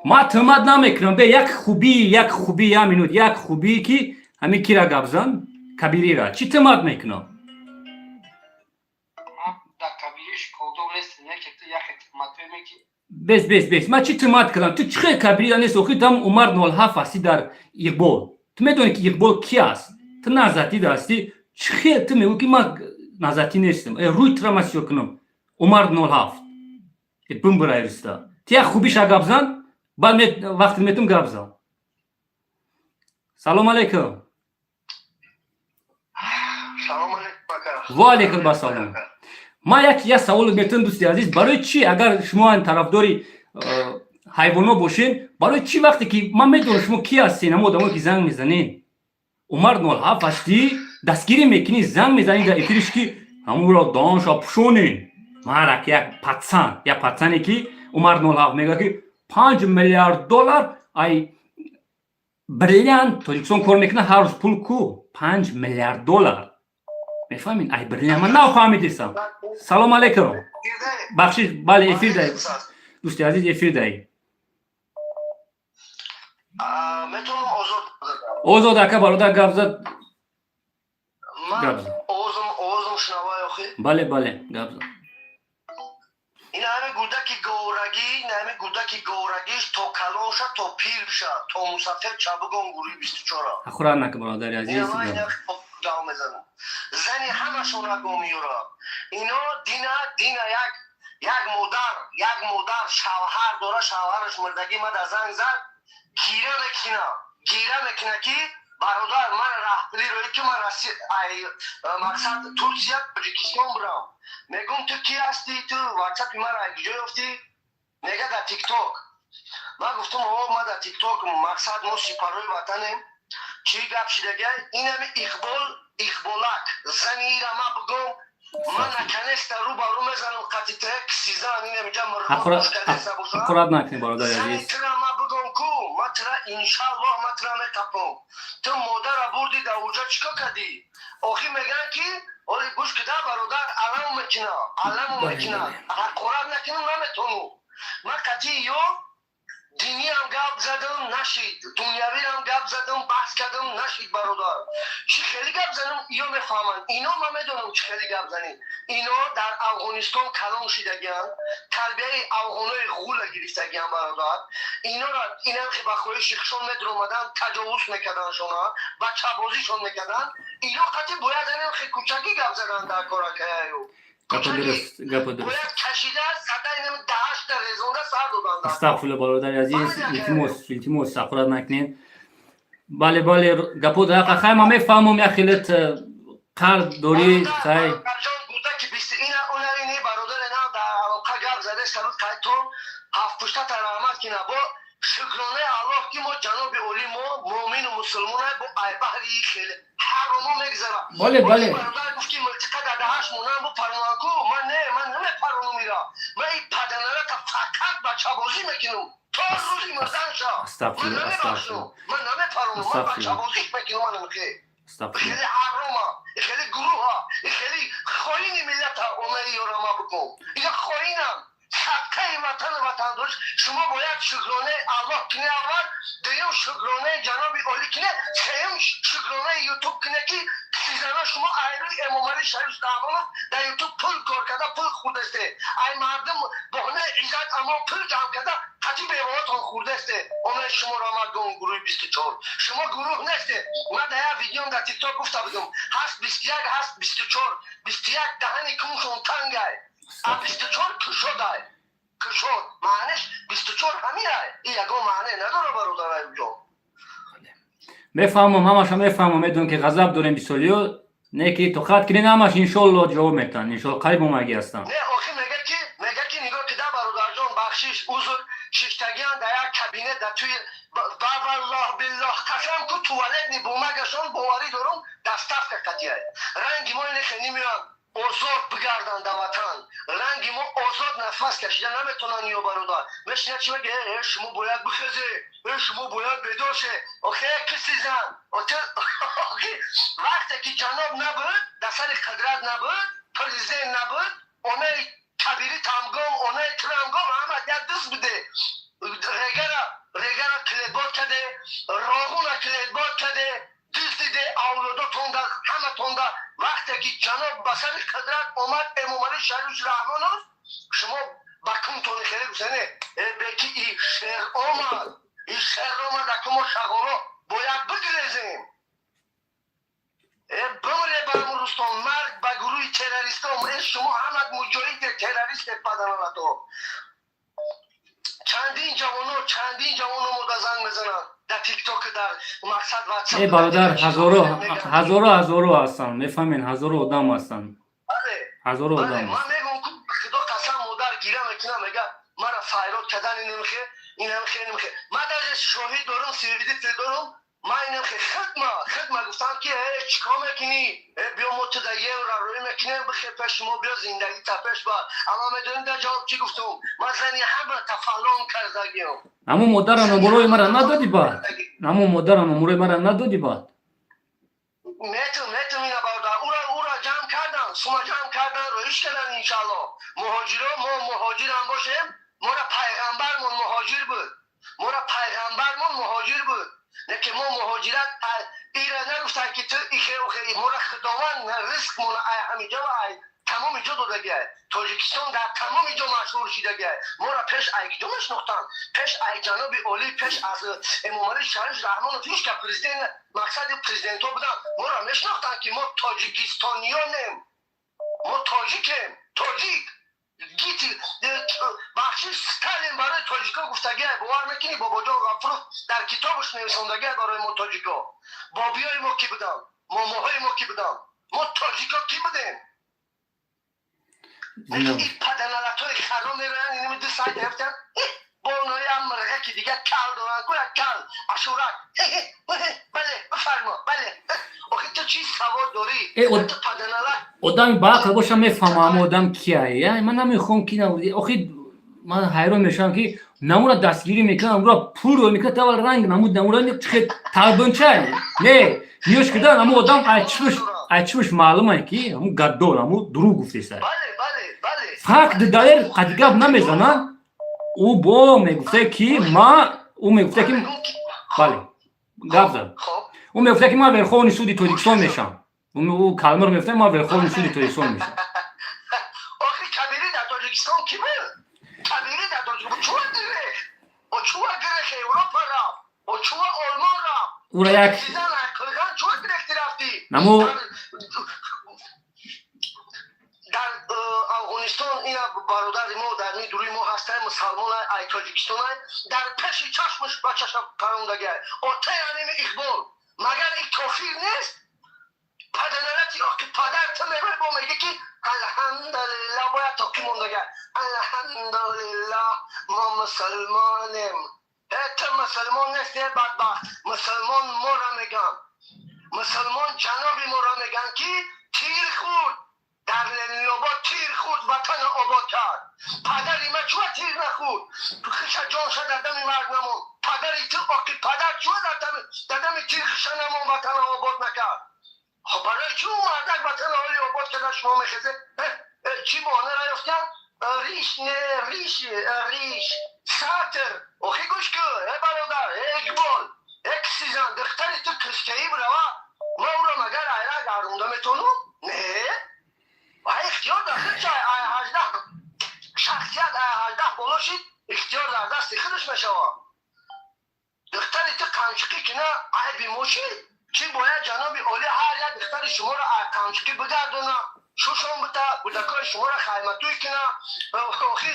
Ман туҳмат намекунам. Бе як хубӣ, як хубӣ, як минут, як хубӣ, ки ҳамин кира гап зан, Кабирира чӣ туҳмат мекунам? Дар Кабириш колдор нест, яке ту яке туҳматҳое мекунӣ. Бес, бес, бес, ман чӣ туҳмат кардам? Ту чӣ хел Кабирира нест? Охир там Умар 07 ҳастӣ дар Иқбол. Ту медонӣ, ки Иқбол ки аст? Ту назатӣ ҳастӣ. Чӣ хел ту мегӯӣ, ки ман назатӣ нестам? Э, рӯй тура ман сиё кунам. Умар 07 э, бимбирайриста. Ту як хубиша гап зан, баъд вақте метум, гап зан. Салому алейкум. Салому алейкум, ака. Ва алейкум ассалом. Ман як савол метавонам, дӯсти азиз: барои чӣ, агар шумо тарафдори ҳайвонҳо бошен, барои чӣ, вақте ки ман медонам шумо ки ҳастен, ҳамо одамое ки занг мезанен, Умар 07 ҳастӣ, дастгирӣ мекунӣ, занг мезанӣ дар эфириш, ки ҳамуро донша пӯшонен? Марак як пацан, як пацане, ки Умар 07 мегӯяд, ки 5 миллиард доллар ай бриллиант Тоҷикистон кор мекунад ҳар рӯз, пул ку 5 миллиард доллар, мефаҳмед? Ай бриллиант ман нафаҳмидистам. Салому алейкум. Бахшиш, бале, эфир дай, дӯсти азиз, эфир дай. Метавонам озод? Озод, ака, бародар, гап зад. Ман овозум шунавай охи? Бале, бале, гап зад. Ин ҳами гудаки говрагӣ, ин ҳами гудаки говрагиш то калон ша, то пир ша, то мусафир чабугон гурӯи 24-а. Ахурат нака, бародари азиз. гав мезанам. Зани ҳамашонро гов меёрам. Ино дина дина як модар, як модар шавҳар дора, шавҳараш мурдагӣ, мада занг зад, гира мекина, гира мекина, ки бародар, мара раҳпулӣ роӣ ки ман мақсад Турсия, Тоҷикистон бурам. Мегум, ту ки ҳастӣ? Ту ватсапи мара куҷо ёфтӣ? Мега, дар Тикток. Ман гуфтам, о, ма дар Тикток, мақсад, мо сипарҳои ватанем. Чӣ гап шидагай? Инами Иқбол, Иқболак, зани ира ма бугом, ман наконец-то рӯ ба рӯ мезанам қатитая кисизан инамиҷа. Ҳақорат накунед, бародари азиз. Тира ма бугом ку, ма тира, иншааллоҳ, ма тира метапом. Ту модара бурди, дар уҷа чӣ кор кардӣ охи? Мегӯянд ки оли, гӯш кида, бародар, аламу мекина, аламу мекина. Ҳақорат накунам наметону. Ман қатъи ё диниам гап задам, нашид, дунявиам гап задам, баҳс кардам, нашид. Бародар, чӣ хеле гап занам, иё мефаҳманд. Ино ман медонам, чӣ хеле гап занӣ. Ино дар Афғонистон калон шидагианд, тарбияи афғонои ғула гирифтагианд, бародар. Инора инам ки ба хоҳиши хушон медиромаданд, таҷовуз мекарданшона, бачабозишон мекарданд. Ино қатъи бояд анам хе кӯчакӣ гап задан дар коракаяю. Бояд кашида зада, инам даҳашта резонда сар доданд. Астағфирулло, бародари азиз, илтимос, илтимос, ҳақорат накунед. Бале, бале, гапо дақа. Хай, ман мефаҳмам, як хелет қард дорӣ, хай. Бародари на дар алоқа гап зада сарут қайтон ҳафтпуштата раҳмат кина. Бо шукронаи Аллоҳ, ки мо ҷаноби олӣ, мо муъмину мусулмонай, бо айбаҳри хеле ҳаромо мегзара. Бале, бале. Бародар гуфт, ки милтиқа дар даҳаш монам бупаронам ку, ман не, ман намепаронам ира. Ман ин паданарата фақат бачабозӣ мекунам то рӯзи мурданша. Ман намебахшам, ман намепаронам, ман бачабозиш мекунам. Ман намехе хеле ҳарома, хеле гурӯҳа, хеле хоини миллата омаи ёрама бикун. Ина хоинам, садқаи ватану ватандориш. Шумо бояд шукронаи Аллоҳ кине аввал, дуюм шукронаи ҷаноби олӣ кине, сеюм шукронаи Ютуб кине, ки сизана шумо айрӯи Эмомалӣ Шариф Раҳмонов дар Ютуб пул кор карда, пул хӯрдасте, ай мардум боҳнаи иззат амон пул ҷамъ карда, қатъи бевоатон хӯрдасте. Омаи шуморо ма гум, гурӯҳи 24, шумо гурӯҳ несте. Ман дар як видеом дар Тикток гуфта будам, ҳаст 21, ҳаст 24. 21 даҳани куншон тангай, а 24 кушодай, кушод. Маънеш 24 ҳамиай, и ягон маъне надора, бародараюҷон. Мефаҳмам, ҳамаша мефаҳмам, медонам, ки ғазаб дорем бисёриё, не ки тоқат кунед, ҳамаш иншолло ҷавоб метаҳанд, иншолло қариб омагӣ ҳастам. Не, охи мега ки нигоҳ кида, бародарҷон, бахшиш, узр, шиштагиан дар як кабинет дар туи ба, валлоҳ биллоҳ, қасам ку, туалетный бумагашон, боварӣ дорум, доставка қатияй. Ранги мо ине хени меоянд, озод бигарданд дар ватан, ранги мо озод нафас кашида наметонанд. Ё бародар мешина, чи мега? Э, шумо бояд бихезе, э, шумо бояд бедор ше. Охе, киси зан, вақте ки ҷаноб набуд, дар сари қудрат набуд, президент набуд, онаи кабири тамгом, онаи трамгом, ҳама як дӯст буде. Регара клетбод каде, роғуна клетбод каде, дуздиде авлодотонда, ҳаматонда. Вақте ки ҷаноб ба сари қудрат омад, Эмомалӣ Шариф Раҳмонов, шумо ба кунтони хеле гуфтане, э, беки и шер омад, и шер омад, аку мо шағоло бояд бигрезем. Э, бимре ба Рустон, марг ба гурӯҳи террористон. Э, шумо ҳамат муҷоҳиде, террористе, паданалато. Чандин ҷавоно, чандин ҷавоно мода занг мезананд дар Тикток, дар мақсад Ватсап. Э, бародар, ҳазоро, ҳазоро, ҳазоро ҳастанд, мефаҳмед, ҳазоро одам ҳастанд, ҳазоро одам. Ман мегӯм, худо қасам, модар гира мекунам, мега, мара файрод кардан, инамхе, инамхе, инамхе. Ман даже шоҳид дорум, свидетель дорум. Ман инамхе хидма гуфтам, ки э, чикор мекунӣ? Э, биё, мо ту дар евро рӯй мекунем, бихе пеши мо биё, зиндагӣ та пеш бар. Аммо медонӣ дар ҷавоб чӣ гуфтум? Ман зани ҳамра тафаллон кардагиам. Ҳамун модарам номурои мара надодӣ баъд? Ҳамун модарам номурои мара надодӣ баъд? Метум, метум ина, бародар, ура ҷамъ кардан, сума ҷамъ кардан, рӯиш кардан, иншалло. Муҳоҷиро, мо муҳоҷирам бошем, мора пайғамбармон муҳоҷир буд, мора пайғамбармон муҳоҷир буд. Не ки мо муҳоҷират ира нагуфтан, ки ту ихе ухе. Мора худованд ризқмона ай ҳамиҷо ва ай тамоми ҷо. ҷо додагиай. Тоҷикистон дар тамоми ҷо машҳур шидагиай. Моро пеш айгиҷо мешинохтанд? Пеш ай ҷаноби олӣ, пеш аз Эмомалӣ Шариф Раҳмонов ҳеҷ ка президент, мақсади президентҳо буданд, моро мешинохтанд, ки мо тоҷикистониёнем, мо тоҷикем, тоҷик. Гити бахшиш, Сталин барои тоҷико гуфтагиай, бовар мекунӣ, Бобоҷон Ғафуров дар китобаш нависондагиай барои мо тоҷико. Бобиёи мо кӣ буданд? Момоҳои мо кӣ буданд? Мо тоҷико кӣ будем? Паданалатҳои харо мероянд, иними 2 сайт рафтан, болнои ам мирғаки дига кал доранд ку, як кал ашурак. Бале, бифармо, бале. Охи ту чӣ савод дорӣ, ту паданалат? Одами баақл боша, мефаҳмам одам кия. Ман намехоҳам ки, охи ман ҳайрон мешавам, ки намура дастгирӣ мекунам, намура пул ро мекунад, тавал ранг намуд, намура чихе талбинча не ниёш кида, наму одам айчмуш маълума, ки ҳаму гаддор, ҳаму дурӯғ гуфтеса. Факт далер қади гап намезанад. Ӯ бо мегуфта, ки ма, ӯ мегуфта, ки бале, гап зад. Ӯ мегуфта, ки ман Верховный суди Тоҷикистон мешавам. Ӯ калимаро мегуфта: ман Верховный суди Тоҷикистон мешавам. Охи кабирӣ дар Тоҷикистон кӣ буд? Кабирӣ дар Тоҷикистон чуа гирех, чуа гирех Европа рафт, чуа Олмон рафт? Ура як чуа гирехти рафтӣ? Наму Дар Афғонистон ина бародари мо дар нидуруи мо ҳастай, мусалмон ай Тоҷикистон, дар пеши чашмаш бачаша парондагиай отаи аними Иқбол. Магар ин кофир нест? Паданалати охи падар ту мебари, бо меги, ки алҳамдулиллаҳ, бояд тоқӣ мондага, алҳамдулиллаҳ, мо мусалмонем. Э, ту мусалмон нести, бадбахт. Мусалмон мора меган, мусалмон ҷаноби мора меган, ки тир хӯрд дар Ленинобод, тир хӯрд, ватана обод кард. Падари ма чуа тир нахӯрд, хиша ҷонша дар дами марг намонд? Падари ту, оқи падар, чуа дар дами тир хиша намонд, ватана обод накард? Хоб, барои чӣ мардак ватана ҳоли обод карда, шумо мехезе чӣ баҳона ёфтан? Риш не риш, риш сатр. Охи гӯш кӯ, э бародар, э Иқбол, э кисизан, духтари ту кристиаӣ бирава, ма ӯро магар айра гардонда метавонам? Не, ва ихтиёр дар худш. Ай 18 шахсият, ай 18 боло шид, ихтиёр дар дасти худаш мешавад. Духтари ту қамчиқӣ кина, айби мо шид? Чӣ бояд ҷаноби олӣ ҳар як духтари шуморо ай қамчиқӣ бигардона, шушон бита, кӯдакои шуморо хайматӯй кина? Охи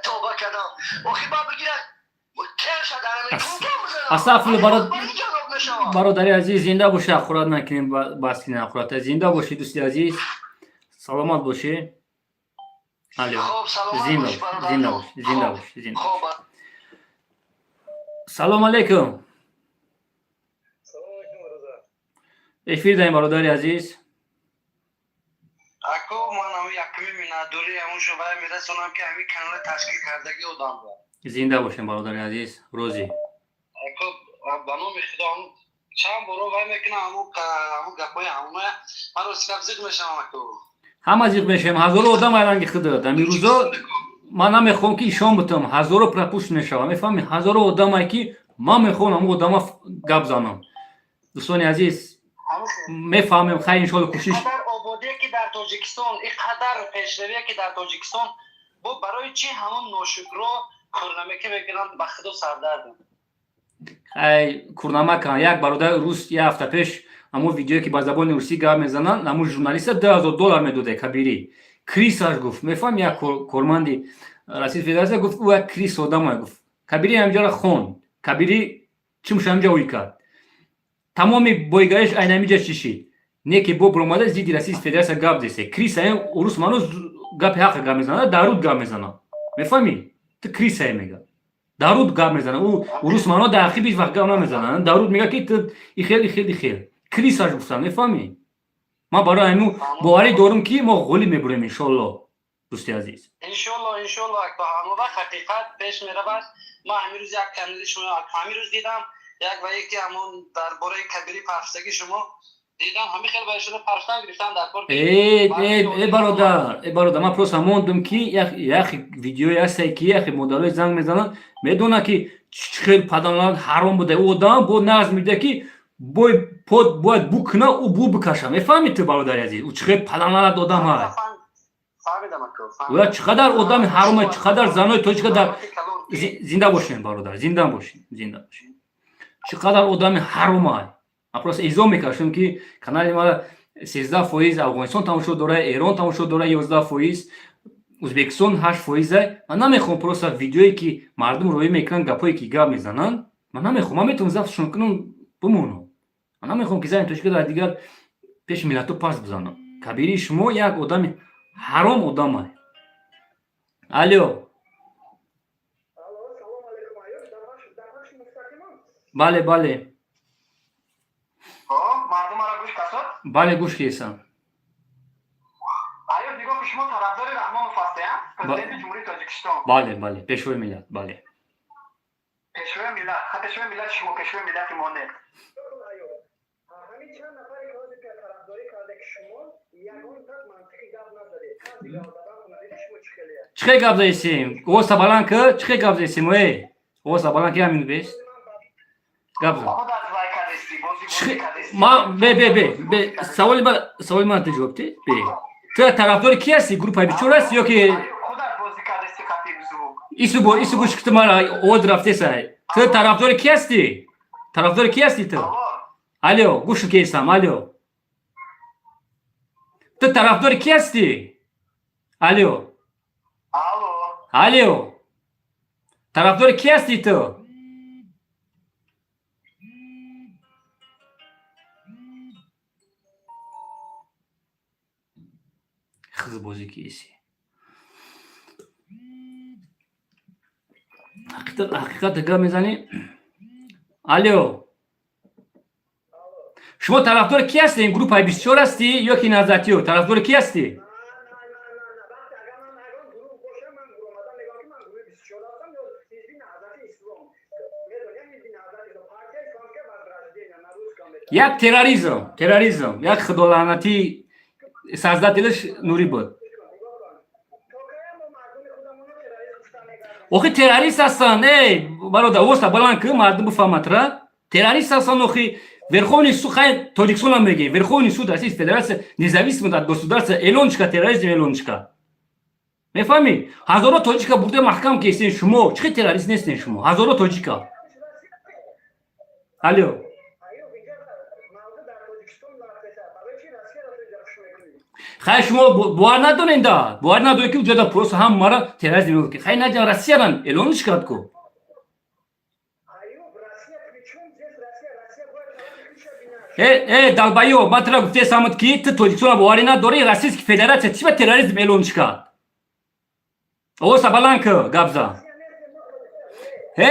тоба кардам, охи ба бигирад. Астағфирулло, бародари азиз, зинда бошӣ. Ақурат накунем, бас кинем ақурата. Зинда бошӣ, дӯсти азиз, саломат бошӣ. Алё, зинда бош, зинда бош, зинда бош, зинда бош. Салом алейкум. Эфир даем, бародари азиз. Ако, ман ҳами якуми миннатдорӣ ҳамун шубая мерасонам, ки ҳамин канала ташкил кардагӣ одам буд. Зинда бошем, бародари азиз, розӣ. Ако, ба номи Худо, чанд боро вай мекунам, ҳамун гапҳои ҳамуна, ман рости гап зиқ мешавам, ако. Ҳама зиқ мешавем, ҳазоро одам айранги худат. Ҳамин рӯзо ман намехоҳам, ки ишон бутам, ҳазоро пропуск мешавам, мефаҳми? Ҳазоро одамае, ки ман мехоҳам ҳамун одама гап занам. Дӯстони азиз, мефаҳмем, хайр, иншоалло, кӯшиш. Ободие ки дар Тоҷикистон, ин қадар пешравие ки дар Тоҷикистон, бо барои чӣ ҳамон ношукро курнамекӣ мекунанд? Ба Худо, сардардам. Ай курнамакан. Як бародари рус як ҳафта пеш ҳамон видеое, ки ба забони русӣ гап мезананд, ҳамон журналиста 2000 доллар медоде. Кабирӣ крыса ш гуфт, мефаҳм, як корманди Российской Федерация гуфт, ӯ як крыса одамое гуфт. Кабирӣ ҳамҷоро хонд, кабирӣ чимш ҳамҷа ӯй кард, тамоми бойгариш айнамиҷа чишид. Не ки бо биромада зидди Российской Федерация гап десе. Крыса урус ману гапи ҳаққа гап мезанад, даруд гап мезанад, мефаҳмӣ? Ту крыса е мега, даруд гап мезанад. Ӯ урус маъно дар ақиб ҳеҷ вақт гап намезанад, даруд мега, ки ту ихел, ихел, ихел, крыса ш гуфтам, мефаҳмӣ? Ман барои ҳамин боварӣ дорам, ки мо ғолиб мебурем, иншоалло, дӯсти азиз. Иншоалло, иншоалло, ҳамон вақт ҳақиқат пеш меравад. Ман ҳамин рӯз як канали шумо ҳамин рӯз дидам, як ва яке ҳамон дар бораи Кабирӣ пахштагӣ шумо дидам, ҳамин хел ба шумо пахштан гирифтан дар кор. Э, э, э, бародар, э, бародар, ман просто мондум, ки як видеое ҳастае, ки яхе модарои занг мезананд, медонад, ки чӣ хел паданалат ҳаром буда. Ӯ одам бо нағз медиҳад, ки бой под бояд бу куна, ӯ бу бикаша, мефаҳмӣ ту, бародари азиз? Ӯ чӣ хел паданалат одам ҳаст. Фаҳмидам, ако. Ва чӣ қадар одами ҳарома, чӣ қадар занои тоҷика дар зинда бошем, бародар, зинда бошем, зинда бошем. Чӣ қадар одами ҳаромай. Ман просто эзом мекашам, ки канали мара 13% Афғонистон тамошо дора, Эрон тамошо дора 11%, Ӯзбекистон 8%. Ман намехоҳам просто видеое, ки мардум роӣ мекунанд, гапое, ки гап мезананд, ман намехоҳам. Ман метавонам зафтшон кунам, бимонам. Ман намехоҳам, ки зани тоҷика дар дигар пеши миллатҳо пас бизанам. Кабирии шумо як одами ҳаром одамай. Алё. Бале, бале. Мардумаро гӯш касод? Бале, гӯш кесам. Аюб, нигоҳ, шумо тарафдори Раҳмонов ҳастем, президенти Ҷумҳурии Тоҷикистон? Бале, бале, пешвои миллат, бале. Пешвои миллат, пешвои миллати шумо, пешвои миллати мо не. Ҳамин чанд нафаре, ки ҳозир тарафдорӣ карда, ки шумо ягон так мантиқи гап назадед. Шумо чӣ хеле? Чӣ хел гап заисем? Овоза баланд ки, чӣ хел гап заисем? Э, овоза баланд ки, ҳамин бест гап зан. Ма бе бе бе бе саволи ма, саволи ман ту ҷавоб те. Бе, ту тарафдори ки ҳасти? Группаи бичор ҳасти ё ки ису бо ису гӯш, ки мара овоз рафтесай. Ту тарафдори ки ҳасти? Тарафдори ки ҳасти ту? Алё, гӯш кесам. Алё, ту тарафдори ки ҳасти? Алё, алё, тарафдори ки ҳасти ту? Хизбозӣ киси, ҳақиқата гап мезанӣ. Алё, шумо тарафдори ки ҳастем? Группаи 24 ҳастӣ ё ки Наҳзатиё? Тарафдори ки ҳастӣ? Як терроризм, терроризм, як худолаънатӣ создателш Нурӣ буд. Охи, террорист ҳастанд. Эй, бародар, овозта баланд ки, мардум бифаҳмад ра. Террорист ҳастанд. Охи, Верховный суд, хай, Тоҷикистонам мегем, Верховный суд Российской Федерация независимо от государства элончика терроризм элончика. Мефаҳмӣ? Ҳазоро тоҷика бурда маҳкам кесен, шумо чӣ хел террорист нестен шумо? Ҳазоро тоҷика. Алё. Хай, шумо бовар надорен, да бовар надоред, ки уҷода просто ҳамара терроризм эълон. Хай, наҷан, Россияран эълонш кард ку. Э, э, долбоёб, ман тура гуфтесамуд, ки ту Тоҷикистона боварӣ надорӣ. Российский Федерация чӣ ба терроризм эълонш кард? Овоза баланд ки, гап зан. Э,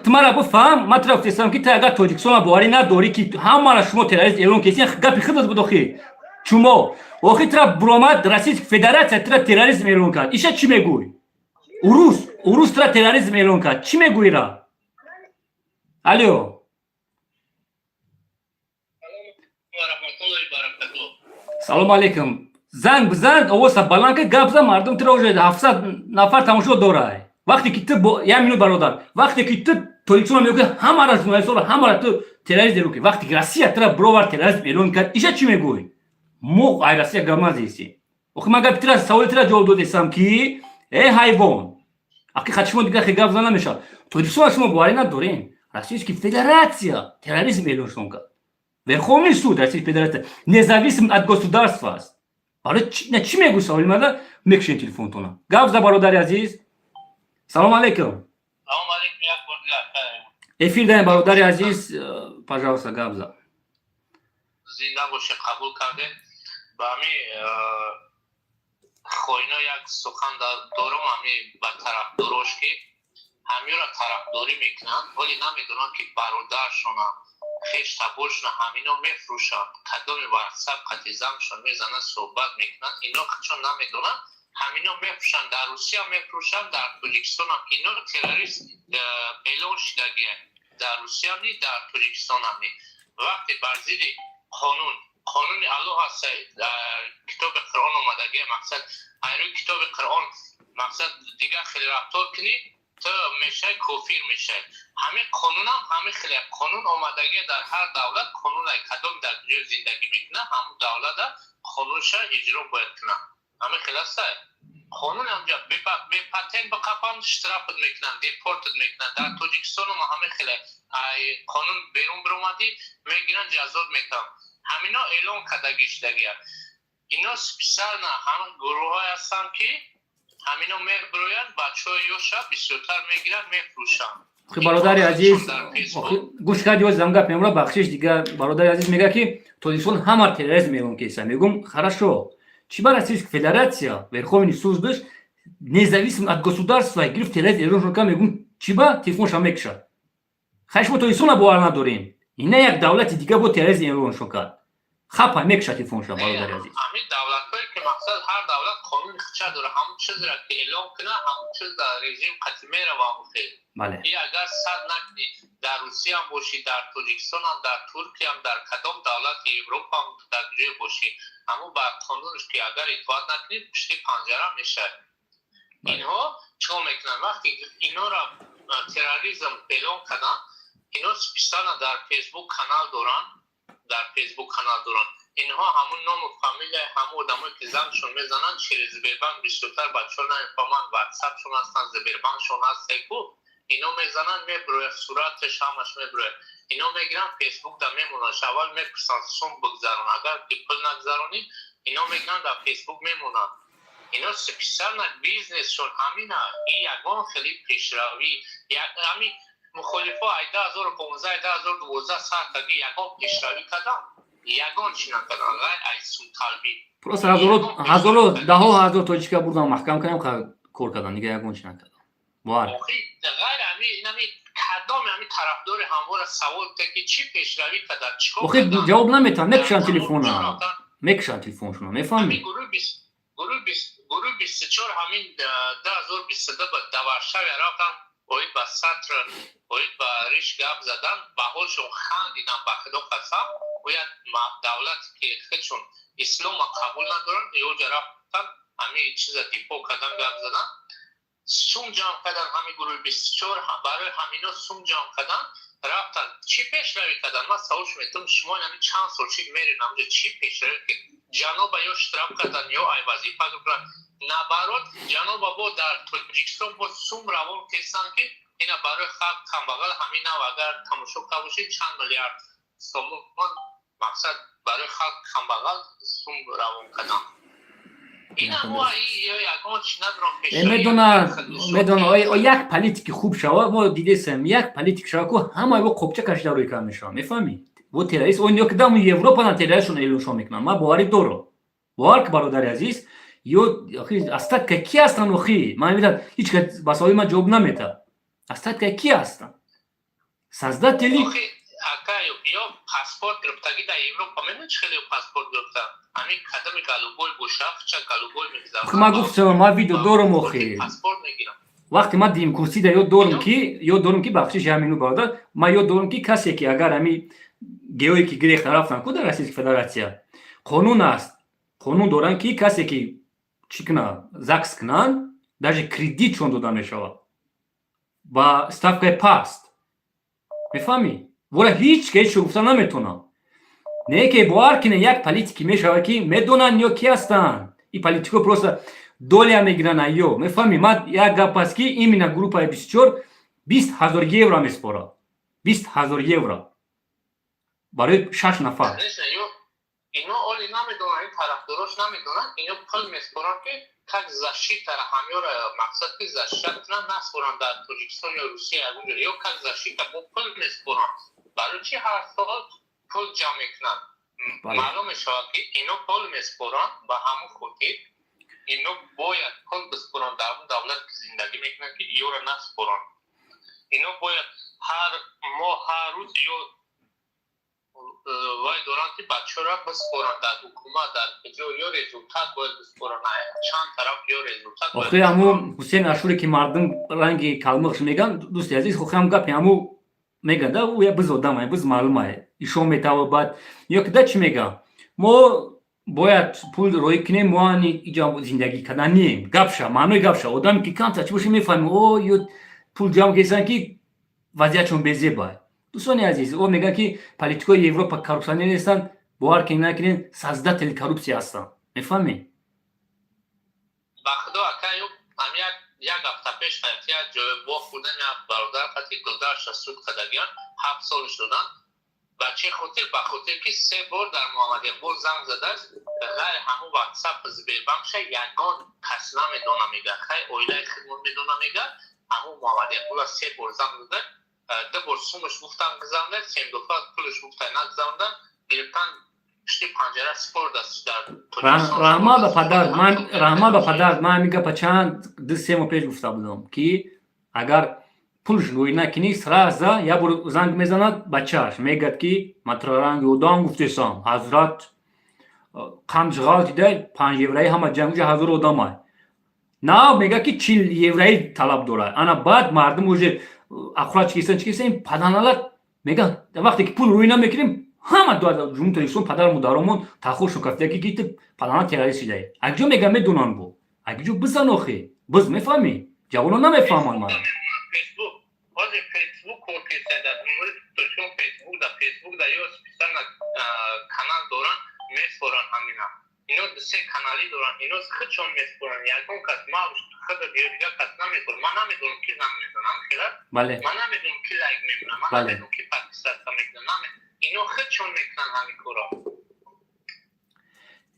ту мара бифаҳм. Ман тура гуфтесам, ки ту агар Тоҷикистона боварӣ надорӣ, ки ҳамара шумо терроризм эълон кесин, гапи худат буд. Охи, чумо, охи, тура буромад, Российский Федерация тура терроризм эълон кард, иша чӣ мегӯй? Урус, урус тура терроризм эълон кард, чӣ мегӯй ра? Алё. Салому алейкум. Занг бизан, овоза баланд ки, гап зан, мардум тура уже 700 нафар тамошо дорай. Вақте ки ту, як минут, бародар, вақте ки ту Тоҷикистона мегӯй, ҳамара журналистора, ҳамара ту террорист эълон кӣ, вақте ки Россия тура бировар терроризм эълон кард, иша чӣ мегӯй? Мо ай Россия гап назесем. Охи, ман гапи тура, саволи тура ҷавоб додесам, ки э, ҳайвон, ҳақиқат шумо дигар хе гап зан намешавад. Тоҷикистона шумо боварӣ надорем, Российский Федерация терроризм эълоншон кард. Верховный суд Российской Федерации независим от государства аст. Барои чӣ мегӯй? Саволи мада мекушем телефонтона. Гап за, бародари азиз, салому алейкум. Эфир даем, бародари азиз, пожалуйста, гап за. Зинда боше, қабул кардем. Ба ҳами хоино як сухан дорум, ҳами ба тарафдорош, ки ҳамиёро тарафдорӣ мекунанд, вале намедонанд, ки бародаршона, хеш таборшона ҳамино мефурӯшанд. Кадоми ватсап қати замшон мезананд, суҳбат мекунанд, ино чон намедонанд, ҳамино мефурӯшанд. Дар Русия мефурӯшанд, дар Тоҷикистонам. Ино террорист эълон шудагия дар Русиям ни, дар Тоҷикистонам ни. Вақте бар зидди қонун, қонуни Аллоҳ ҳаст, китоби Қуръон омадагия, мақсад айрӯи китоби Қуръон, мақсад дигар хеле рафтор кунӣ, ту мешавӣ кофир мешавӣ. Ҳамин қонунам ҳамин хеле қонун омадагия. Дар ҳар давлат қонун, кадом дар ҷои зиндагӣ мекунад, ҳамун давлата қонунша иҷро бояд кунад. Ҳамин хел астай. Қонун ҳамҷа бепатент биқапам, штрафт мекунанд, депортат мекунанд. Дар Тоҷикистонам ҳамин хеле, ай қонун берун биромадӣ, мегиранд, ҷазот мекунанд. Ҳамино эълон кардагӣ шудагия. Ино специально ҳамин гурӯҳҳое ҳастанд, ки ҳамино мебироянд, бачаҳои ёша бисёртар мегиранд, мефурӯшанд. Охи, бародари азиз, гӯш карди, оз зам гап мемура, бахшиш. Дигар бародари азиз мега, ки Тоҷикистон ҳама терроризм эълон кеса. Мегум, хорошо, чӣ ба Российская Федерация, Верховный суд дошт, независимо от государства гирифт, терроризм эълон кард. Мегум, чӣ ба телефонша мекушад? Хай, шумо Тоҷикистона бовар надорем, ина як давлати дига бо терроризм эълоншон кард, хапа мекушад телефонша, бародари азиз. Ҳамин давлатҳое ки, мақсад, ҳар давлат қонуни худша дорад. Ҳамун чизро ки эълон кунад, ҳамун чиз дар режим қатъи мерава. Охир и агар сад накунӣ, дар Русияам бошӣ, дар Тоҷикистонам, дар Туркиям, дар кадом давлати Европаам, дар ҷое бошӣ, ҳамун ба қонунш ки агар итоат накунӣ, пушти панҷара мешавад. Инҳо чикор мекунанд? Вақте инҳоро терроризм эълон карданд, ино специально дар Фейсбук канал доранд, дар Фейсбук канал доранд. Инҳо ҳамун ному фамилияи ҳамун одамое ки зангшон мезананд через Сбербанк, бисёртар бачаҳо намефаҳманд, Ватсапшон ҳастанд, Сбербанкшон ҳастеку, ино мезананд, мебирояд сураташ, ҳамаш мебирояд. Ино мегиранд, Фейсбук да мемонанд. Аввал мепурсанд, сум бигзарон. Агар ки пул нагзаронӣ, ино мегиранд, дар Фейсбук мемонанд. Ино специально бизнесшон ҳамина. И ягон хели пешравӣ, ҳамин мухолифо ай 2015, 2012 сар карди, ягон пешравӣ кардам? Ягон чӣ накардан, ғайр ай сумталбӣ. Просто ҳазоро, ҳазоро, даҳо ҳазор тоҷика бурдан, маҳкам кардам, кор кардан, дига ягон чӣ накардам, бовар. Ғайр ами инами, кадоми ҳами тарафдори ҳамвора савол кунед, ки чӣ пешравӣ кардан, чикор? Охи, ҷавоб наметавон, мекушанд телефона, мекушанд телефоншуно, мефаҳмӣ? Гурӯҳи 24 ҳамин 2022 ба Варшавия рафтан, оид ба сатр, оид ба риш гап задан. Ба ҳолшон хандидам, ба Худо қасам. Бояд давлате ки худшон ислома қабул надоранд, ёҷа рафтан, ҳамин чиза дифоъ кардан, гап задан, сум ҷамъ кардан. Ҳамин гурӯҳи 24 барои ҳамино сум ҷамъ кардан рафтан. Чӣ пешравӣ кардан? Ман савол метавонам: шумо ҳамин чанд сол чӣ мерин ҳамҷо, чӣ пешравӣ? Ҷаноба ё штраф кардан, ё ай вазифа кунанд. Наоборот, ҷаноба бо дар Тоҷикистон бо сум равон кесанд, ки ина барои халқ камбағал. Ҳамин нав агар тамошо карда бошед, чанд миллиард сомон, мақсад, барои халқ камбағал сум равон кардан. Медона, медона, як политики хуб шава, мо дидесем, як политик шава ку, ҳамаи во қопча кашида рӯй кар мешаванд, мефаҳмӣ? Во террорист он ё кидам Европа на террористшон эълоншон мекунанд. Ман боварӣ дорам, бовар ки, бародари азиз, ё остатка ки ҳастанд? Охи, ман мебинам, ҳеҷ кас ба саволи ман ҷавоб наметаҳад. Остатка ки ҳастанд, создатели? Ака, ё паспорт гирифтагӣ дар Европа, медони, чӣ хеле паспорт гирифта? Ҳамин кадами голубой боша, ча голубой мегзарад. Ман гуфтам, ман видео дорам, охи. Паспорт мегирам. Вақте ман димкурсида ёд дорам, ки ёд дорам, ки, бахшиш, ҳамину, бародар, ман ёд дорам, ки касе ки агар ҳами геое ки гирехта рафтан ку, дар Российская Федерация қонун аст, қонун доранд, ки касе ки чӣ кунад, ЗАГС кунанд, даже кредитшон дода мешавад ба ставкаи паст, мефаҳмӣ? Вора ҳеҷ ка ҳеҷ гуфта наметонам. Не ки бовар кине, як политики мешавад, ки медонанд ё ки ҳастанд. И политико просто доля мегиранд, ё мефаҳмӣ? Ман як гап аст, ки именно группаи 24 20 000 евро меспорад, 20 000 евро барои шаш нафар. Ино оли намедонанд, ин тарафдорош намедонанд. Ино пул меспоранд, ки как защита ҳамёра, мақсад, ки защита кунанд, наспоранд дар Тоҷикистон ё Русия ягонҷо, ё как защита бо пул меспоранд. Барои чи ҳар сол пул ҷамъ мекунанд? Маълум мешавад, ки ино пул меспоранд. Ба ҳамон хотир ино бояд пул биспоранд дар он давлат ки зиндагӣ мекунанд, ки ёра наспоранд. Ино бояд ҳар моҳ, ҳар рӯз ё вай доранд, ки бачаҳоро биспоранд дар ҳукумат, дар куҷо, ё результат бояд биспоранд, чанд тараф ё результат. Охи, ҳамун Ҳусейн Ашуре, ки мардум ранги калмиқш меган, дӯсти азиз, хохи, ҳам гапи ҳаму меган да, ӯ я биз одамае, биз маълумае, ишон метава. Баъд ё ки да чӣ мега: мо бояд пул роӣ кунем, мо ани иҷа зиндагӣ кардан нием. Гапша, маънои гапша, одаме ки камтар чӣ боша, мефаҳмем, о ё пул ҷамъ кесан, ки вазъиятшон безеба. Дӯстони азиз, о мегӯянд, ки политикои Европа коррупсионер нестанд, бовар ки накунед, создатели коррупсия ҳастанд, мефаҳмед? Худо, акаю, ам як ҳафта пеш як ҷое вохӯрдам, як бародар қати додарша суд кардагиан, 7 солш доданд. Ба чӣ хотир? Ба хотир ки се бор дар Муҳаммад Иқбол занг задааст, ғайр ҳамун Ватсап Сбербанкша ягон кас намедона, мега. Хай, оилаи хидмат медона, мега. Ҳамун Муҳаммад Иқбола се бор занг зада, ду бор сумаш гуфтан гузаронда, сем дуфа пулаш гуфта нагузаронда, гирифтан, пушти панҷара спордаст дар. Раҳмат ба падар ман, раҳмат ба падар ман. Ҳамин гапа чанд 2-3 моҳ пеш гуфта будам, ки агар пулш рӯй накунӣ, сразу як бор занг мезанад бачааш, мегӯяд, ки ман туро ранги одам гуфтесам, ҳазрат қамҷғал дида, 5 евраи ҳама ҷангҷа ҳазор одамай на, мега, ки 40 евраи талаб дорад. Ана баъд мардум уже ақурат чикисан, чикисан, паданалат мега. Вақте ки пул рӯй намекунем, ҳама Ҷумҳури Тоҷикистон падару модаромон тахошон кафтия, ки ту падана террорист шидаи. Акҷо мега, медонанд бо акҷо бизан охи биз, мефаҳмӣ? Ҷавонон намефаҳманд мара. Фейсбук, ҳозир Фейсбук кор кеса дар Ҷумҳури Тоҷикистон. Фейсбук да, Фейсбук да ё специально канал доранд, меспоранд ҳамина. Ино се каналӣ доранд, ино худшон меспоранд. Ягон кас, ма худат ё дигар кас намеспорам. Ман намедонам, ки занг мезанам хелат. Ман намедонам, ки лайк мекунам, ман намедонам, ки подписаться мекунам. Ино худшон мекунанд ҳамин корро.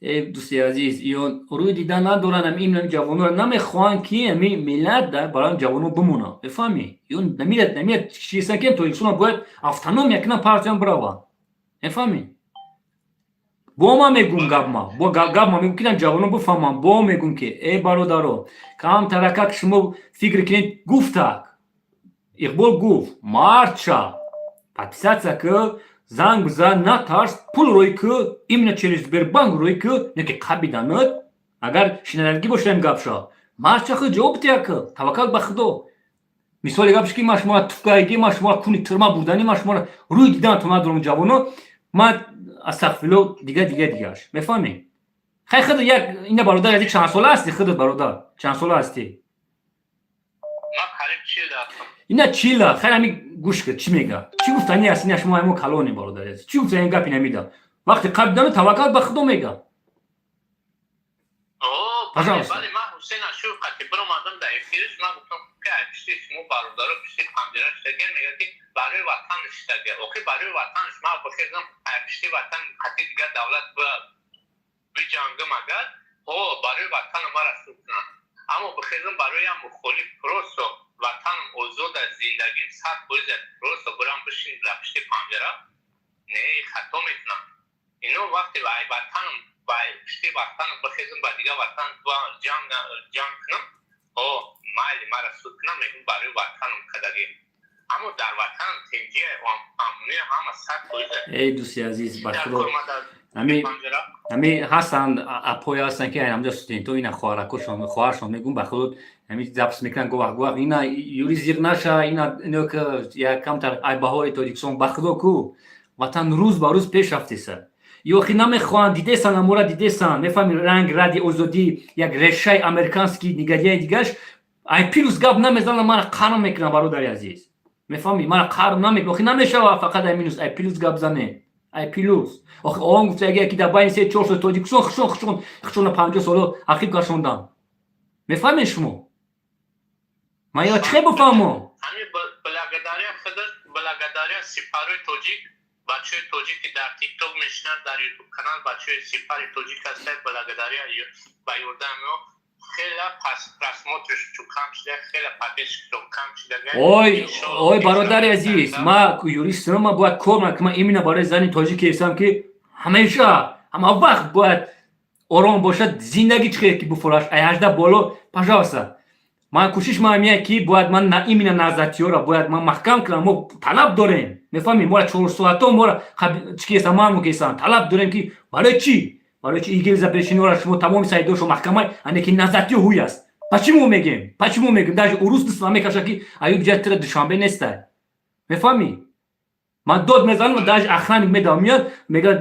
Э, дӯсти азиз, ё рӯй дида надоранд. Ин ҷавонро намехоҳанд, ки ами миллат барои ҷавонон бимонад, мефаҳмӣ? Ё намирад, намирад чисан, ки Тоҷикистон бояд автономия кунанд, партиям бираванд, мефаҳмӣ? Бо ман мегум гапма, бо гапма мегум, ки ҷавонон бифаҳманд. Бо мегум, ки э бародаро, камтаракак шумо фикр кунед. Гуфтак Иқбол гуфт: марча подписаться ки, занг бизан, натарс, пул рӯй ки, именно через Сбербанк рӯй ки, не ки қабиданат. Агар шинавагӣ бошам, гапша марча хи ҷавоб тия ки, таваккал ба Худо. Мисоли гапш, ки ман шуморо туфкайгӣ, ман шуморо куни тирма бурданӣ, ман шуморо рӯй диданатон надорам. Ҷавоно, ман астағфирулло, дига, дига, дигаш, мефаҳмӣ? Хай, худ як ина, бародар, як чанд сола ҳасти? Худат, бародар, чанд сола ҳастӣ? Ина 40-а. Хай, ҳами гӯш кар, чӣ мега, чӣ гуфтани аст. Ина шумо ҳамо калони, бародар, чӣ гуфтани гапи намида? Вақте қабидану таваккал ба Худо мега. Пожалуйста. Ман Ҳусейн Ашур қати биромадам дар эфириш, ман гуфтам, ки пишти шумо бародаро пишти панҷара шидаге. Мега, ки барои ватан шидаге. Охи, барои ватанш ман бихезам, пишти ватан қати дигар давлат биҷангам, агар ҳо барои ватану мара суд кунанд, аммо бихезам барои як мухолиф, просто ватанам озод аст, зиндагим 100%, просто бирам бишин дар пишти панҷара, не, хато мекунам. Ино вақте ватанам, ба пишти ватанам бихезам, ба дигар ватан ҷанг кунам, о майли, мара суд кунам, мегӯм, барои ватанам кардагӣ, аммо дар ватанам тинҷи, амнӣ ҳама 100%. Эй дӯсти азиз, ба Худо, ҳами ҳастанд, апои ҳастанд, ки ҳамҷа студентҳо, ина хоҳаракошон, хоҳаршон, мегӯм, ба Худо, ҳами запись мекунанд говах говах. Ина юри зиқ наша, ина ино як камтар айбаҳори Тоҷикистон. Ба Худо ку, ватан рӯз ба рӯз пеш рафтеса. Ё охи намехоҳанд, дидесан, амора дидесан, мефаҳми? Ранг ради озодӣ, як решаи американский нигарияи дигаш. Ай плюс гап намезанам, мара қарм мекунам, бародари азиз, мефаҳми? Мара қарм намекунам. Охи намешава фақат ай минус, ай плюс гап зане, ай плюс. Охи он гуфта, яке ки дар байни 3-4 сол Тоҷикистон хушон хушон хушона 50 соло ақиб кашондан, мефаҳмед шумо? Ман ё чӣ бифаҳмам? Благодаря худат, благодаря сипарои тоҷик, бачаҳои тоҷик, ки дар Тикток мешинанд, дар Ютуб канал, бачаҳои сипари тоҷик ҳастанд, благодаря ба ёрдами ё хела просмотр ш кам шуда, хела подписчик кам шуда. Ой, ой, бародари азиз, ма юристам, ма бояд кор кунам. Ма именно барои зани тоҷик ҳестам, ки ҳамеша, ҳама вақт бояд ором бошад, зиндагӣ чӣ хел ки буфураш ай 18 боло. Пожалуйста, ман кӯшиш маамия, ки бояд ман именно назатиёра бояд ман маҳкам кунам. Мо талаб дорем, мефаҳмӣ? Мора 4 соато мора чӣ кесан, маъму кесан, талаб дорем, ки барои чӣ, барои чӣ ИГИЛ запрещено ра шумо тамоми сайдошо маҳкамай, ане ки назатиё ҳуй аст. Почему мегем, почему мегем? Даже урус дӯст намекаша, ки аюб ҷа тира Душанбе нестай, мефаҳмӣ? Ман дод мезанам, даже охранник медавам, меяд, мегӯяд: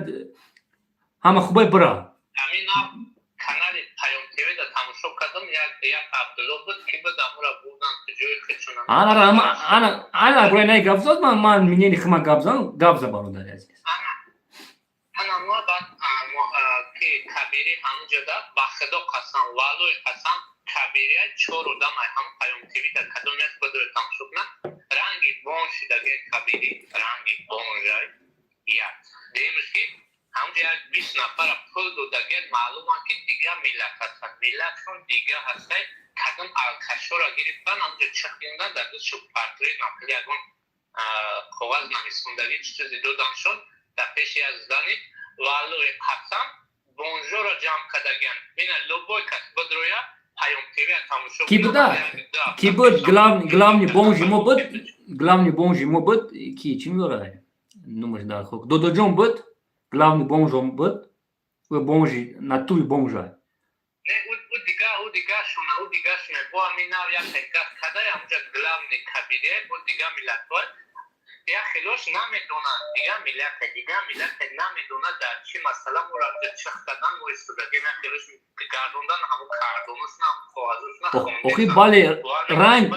«Ҳама хубай, бира». Канали Паём ТВ да тамошо кардам, як Абдулло буд, ки буд, амура бурдан ҷои худшон. Ана, ана, бура най гап зад, ман минени хима гап зан, гап за, бародари азиз. Ана ма баъд ки Кабири ҳамуҷода, ба Худо қасам, валлои қасам. Кабирия чор одам ай ҳам Паём ТВ дар кадом як бадои тамошо кунад, ранги бон шидаги Кабири, ранги бонжай як демш ки ҳамҷа як 20 нафара пул додагият. Маълумам, ки дигар миллат ҳастанд, миллатшон дигар ҳастай. Кадом алкашора гирифтан, ҳамҷа чихиндан, дар дастшо портрет нақли ягон коғаз нависондагӣ чи чизе додан шуд дар пеши як зани. Валлои қасам, бонжоро ҷамъ кардагиан. Бина, любой кас бидроя Паём ТВ тамошо. Ки буда, ки буд главный бомжи мо буд, главный бомжи мо буд. Ки чӣ меорад номаш дар хок, Додоҷон буд, главный бомжон буд. Ӯ бомжи натури бомжа. Не, ӯ дига, ӯ дига шуна, ӯ дига шуна. Бо ҳамин нав як ҳаракат када, ҳамҷа главный кабире бо дига миллатҳо як хелош намедонанд, дига миллате, дига миллате намедонад, дар чӣ масъала моро чих кардан, мо истодагем, як хелош гардондан, ҳамун кардонашна, коғазошна. Охи, бале, ранг,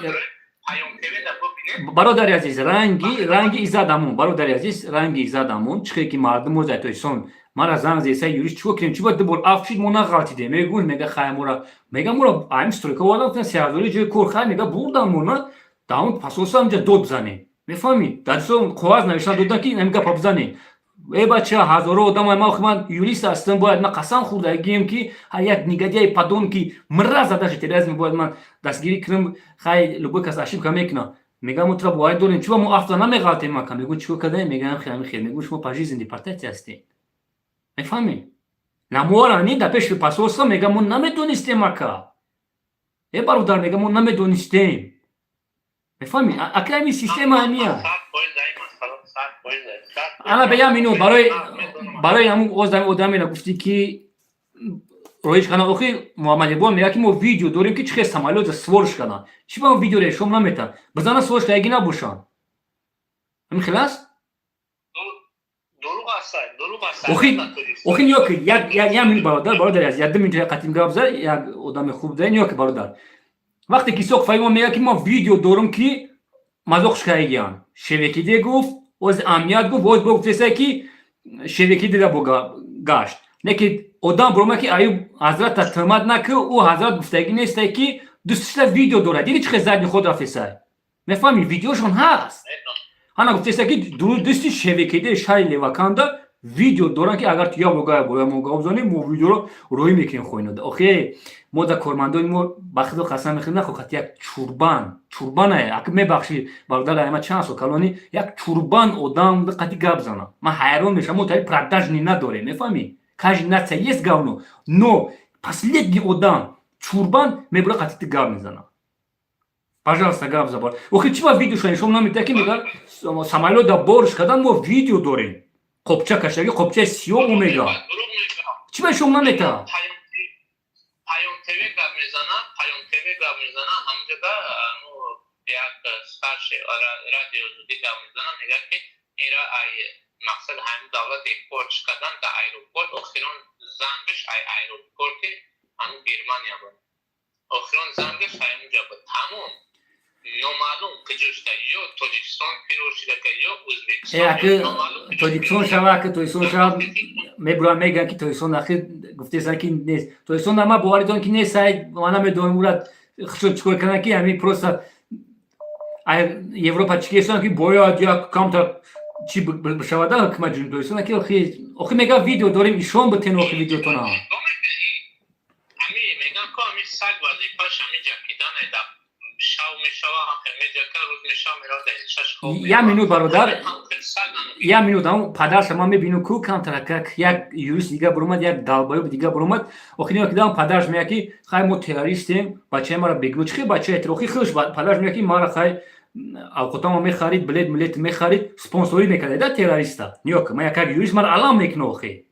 бародари азиз, ранги иззат амон, бародари азиз, ранги иззат амон. Чихе ки мардум озай тоҷикистон мара занг зеса: «Юрист, чико кунем? Чи бояд ду бор афт шид, мо нағалтидем?» Мегӯ, мега: «Хай, мора, мега, мора ами стройка овардан, 3000-и ҷои кор, хай, мега, бурдан мона даҳон пасоса ҳамҷа дод бизанем, мефаҳмӣ? Дар коғаз навиштан додан, ки ҳамин гапа бизанем. Э, бача, ҳазоро одам, ман юрист ҳастам, бояд ман қасам хӯрда гием, ки ҳар як негодяй, подонки, мраза, даже терроризм бояд ман дастгирӣ кунам. Хай, любой кас ошибка мекунад. Мегам, мо тура боварӣ дорем, чиба мо афта намеғалтем?» Мака мегӯ: «Чико кардаем?» Мегам: «Хел, хел». Мегӯ: «Шумо пожизненный депортация ҳастем, мефаҳмӣ?» Намора ни дар пеши посольство мега: «Мо намедонистем, ака, э бародар». Мега: «Мо намедонистем», мефаҳмӣ? Ака, ҳамин система ҳамия. Ана, ба як минут барои ҳамун одамеро гуфтӣ, ки роиш кардан. Охи, Муҳаммад Иқбол мега, ки мо видео дорем, ки чӣ хел самолёт сворш кардан. Чӣ ба видеоро шом наметан? Бизана, сворш кардаги набошанд, ҳамин хел аст. Охи, ниё ки як минут, бародар, бародари аз як 2 минут як қатим гап зад, як одами хуб да. Ниё ки, бародар, вақте ки Исоқ Фаҳимов мега, ки мо видео дорум, ки мазоқш кардагиян, Шевекиде гуфт, оз амният гуфт, оз бо гуфтеса, ки Шевекидеда бо гашт. Не ки одам бурома, ки Аюб ҳазрата тӯҳмат накӣ, ӯ ҳазрат гуфтагӣ нестай, ки дустшта видео дорад. Диди, чӣ хел задний ход рафтесай, мефаҳмӣ? Видеошон ҳаст. Ҳана гуфтеса, ки дусти Шевекиде шаҳри Леваканда видео доранд, ки агар ту як бор боя мо гап занем, мо видеоро роҳӣ мекунем хоинода. Охе, мо да кормандони мо, ба худо қасам мехӯрем, нахоҳад як чурбан, чурбанае, ака, мебахшӣ, бародар, ама чанд сол калони, як чурбан одам қати гап зана, ман ҳайрон мешавам. Мо тари продажный надорем, мефаҳмӣ? Каждый нация есть говно, но последний одам чурбан мебура, қати ти гап мезана. Пожалуйста, гап забар. Охи, чӣ ба видеошо нишон намедиҳад, ки мега, самолёт да борш кардан, мо видео дорем, қопча кашаги, қопчаи сиёҳ, мега, чӣ ба шом наметаҳад? Паём ТВ гап мезана, Паём ТВ гап мезана, ҳамҷода як старший радио зуди гап мезана, мега, ки ира ай мақсад ҳамин давлат депорт кардан дар аэропорт. Охирон зангаш ай аэропорти ҳамин Германия буд, охирон зангаш ҳаминҷа буд. Тамом, номаълум куҷошта, ё Тоҷикистон пирӯз шидака, ё Ӯзбекистон. Тоҷикистон шава, аки Тоҷикистон шава, мебурам, мегӯям, ки Тоҷикистон ахи гуфтесан, ки нест Тоҷикистон. Ман боварӣ дорам, ки нест. Сай, ман намедонам, ура хушон чикор кардан, ки ҳамин просто Европа чӣ кесон, ки бояд як камтар чӣ бишавада ҳукумати Ҷумҳурии Тоҷикистон, ки охи мега, видео дорем, ишон битен, охи видеотона. Ами мегам, ко ами саг вазифаш ами ҷакидане, да шав мешава меҷака, рӯз мешава, мерава дар чаш хоб. Як минут, бародар, як минут. Ам падарша ман мебинам, ку камтаракак як юрист дига буромад, як долбоёб дига буромад. Охи, ниё ки дам падараш мега, ки хай, мо террористем, бачаи мара бегуноҳ, чӣ хел бачаи охи худш падараш мега, ки мара хай авқотамо мехарид, билет милет мехарид, спонсорӣ мекард да террориста. Ниё ки ман як юрист мара алам мекуна. Охи,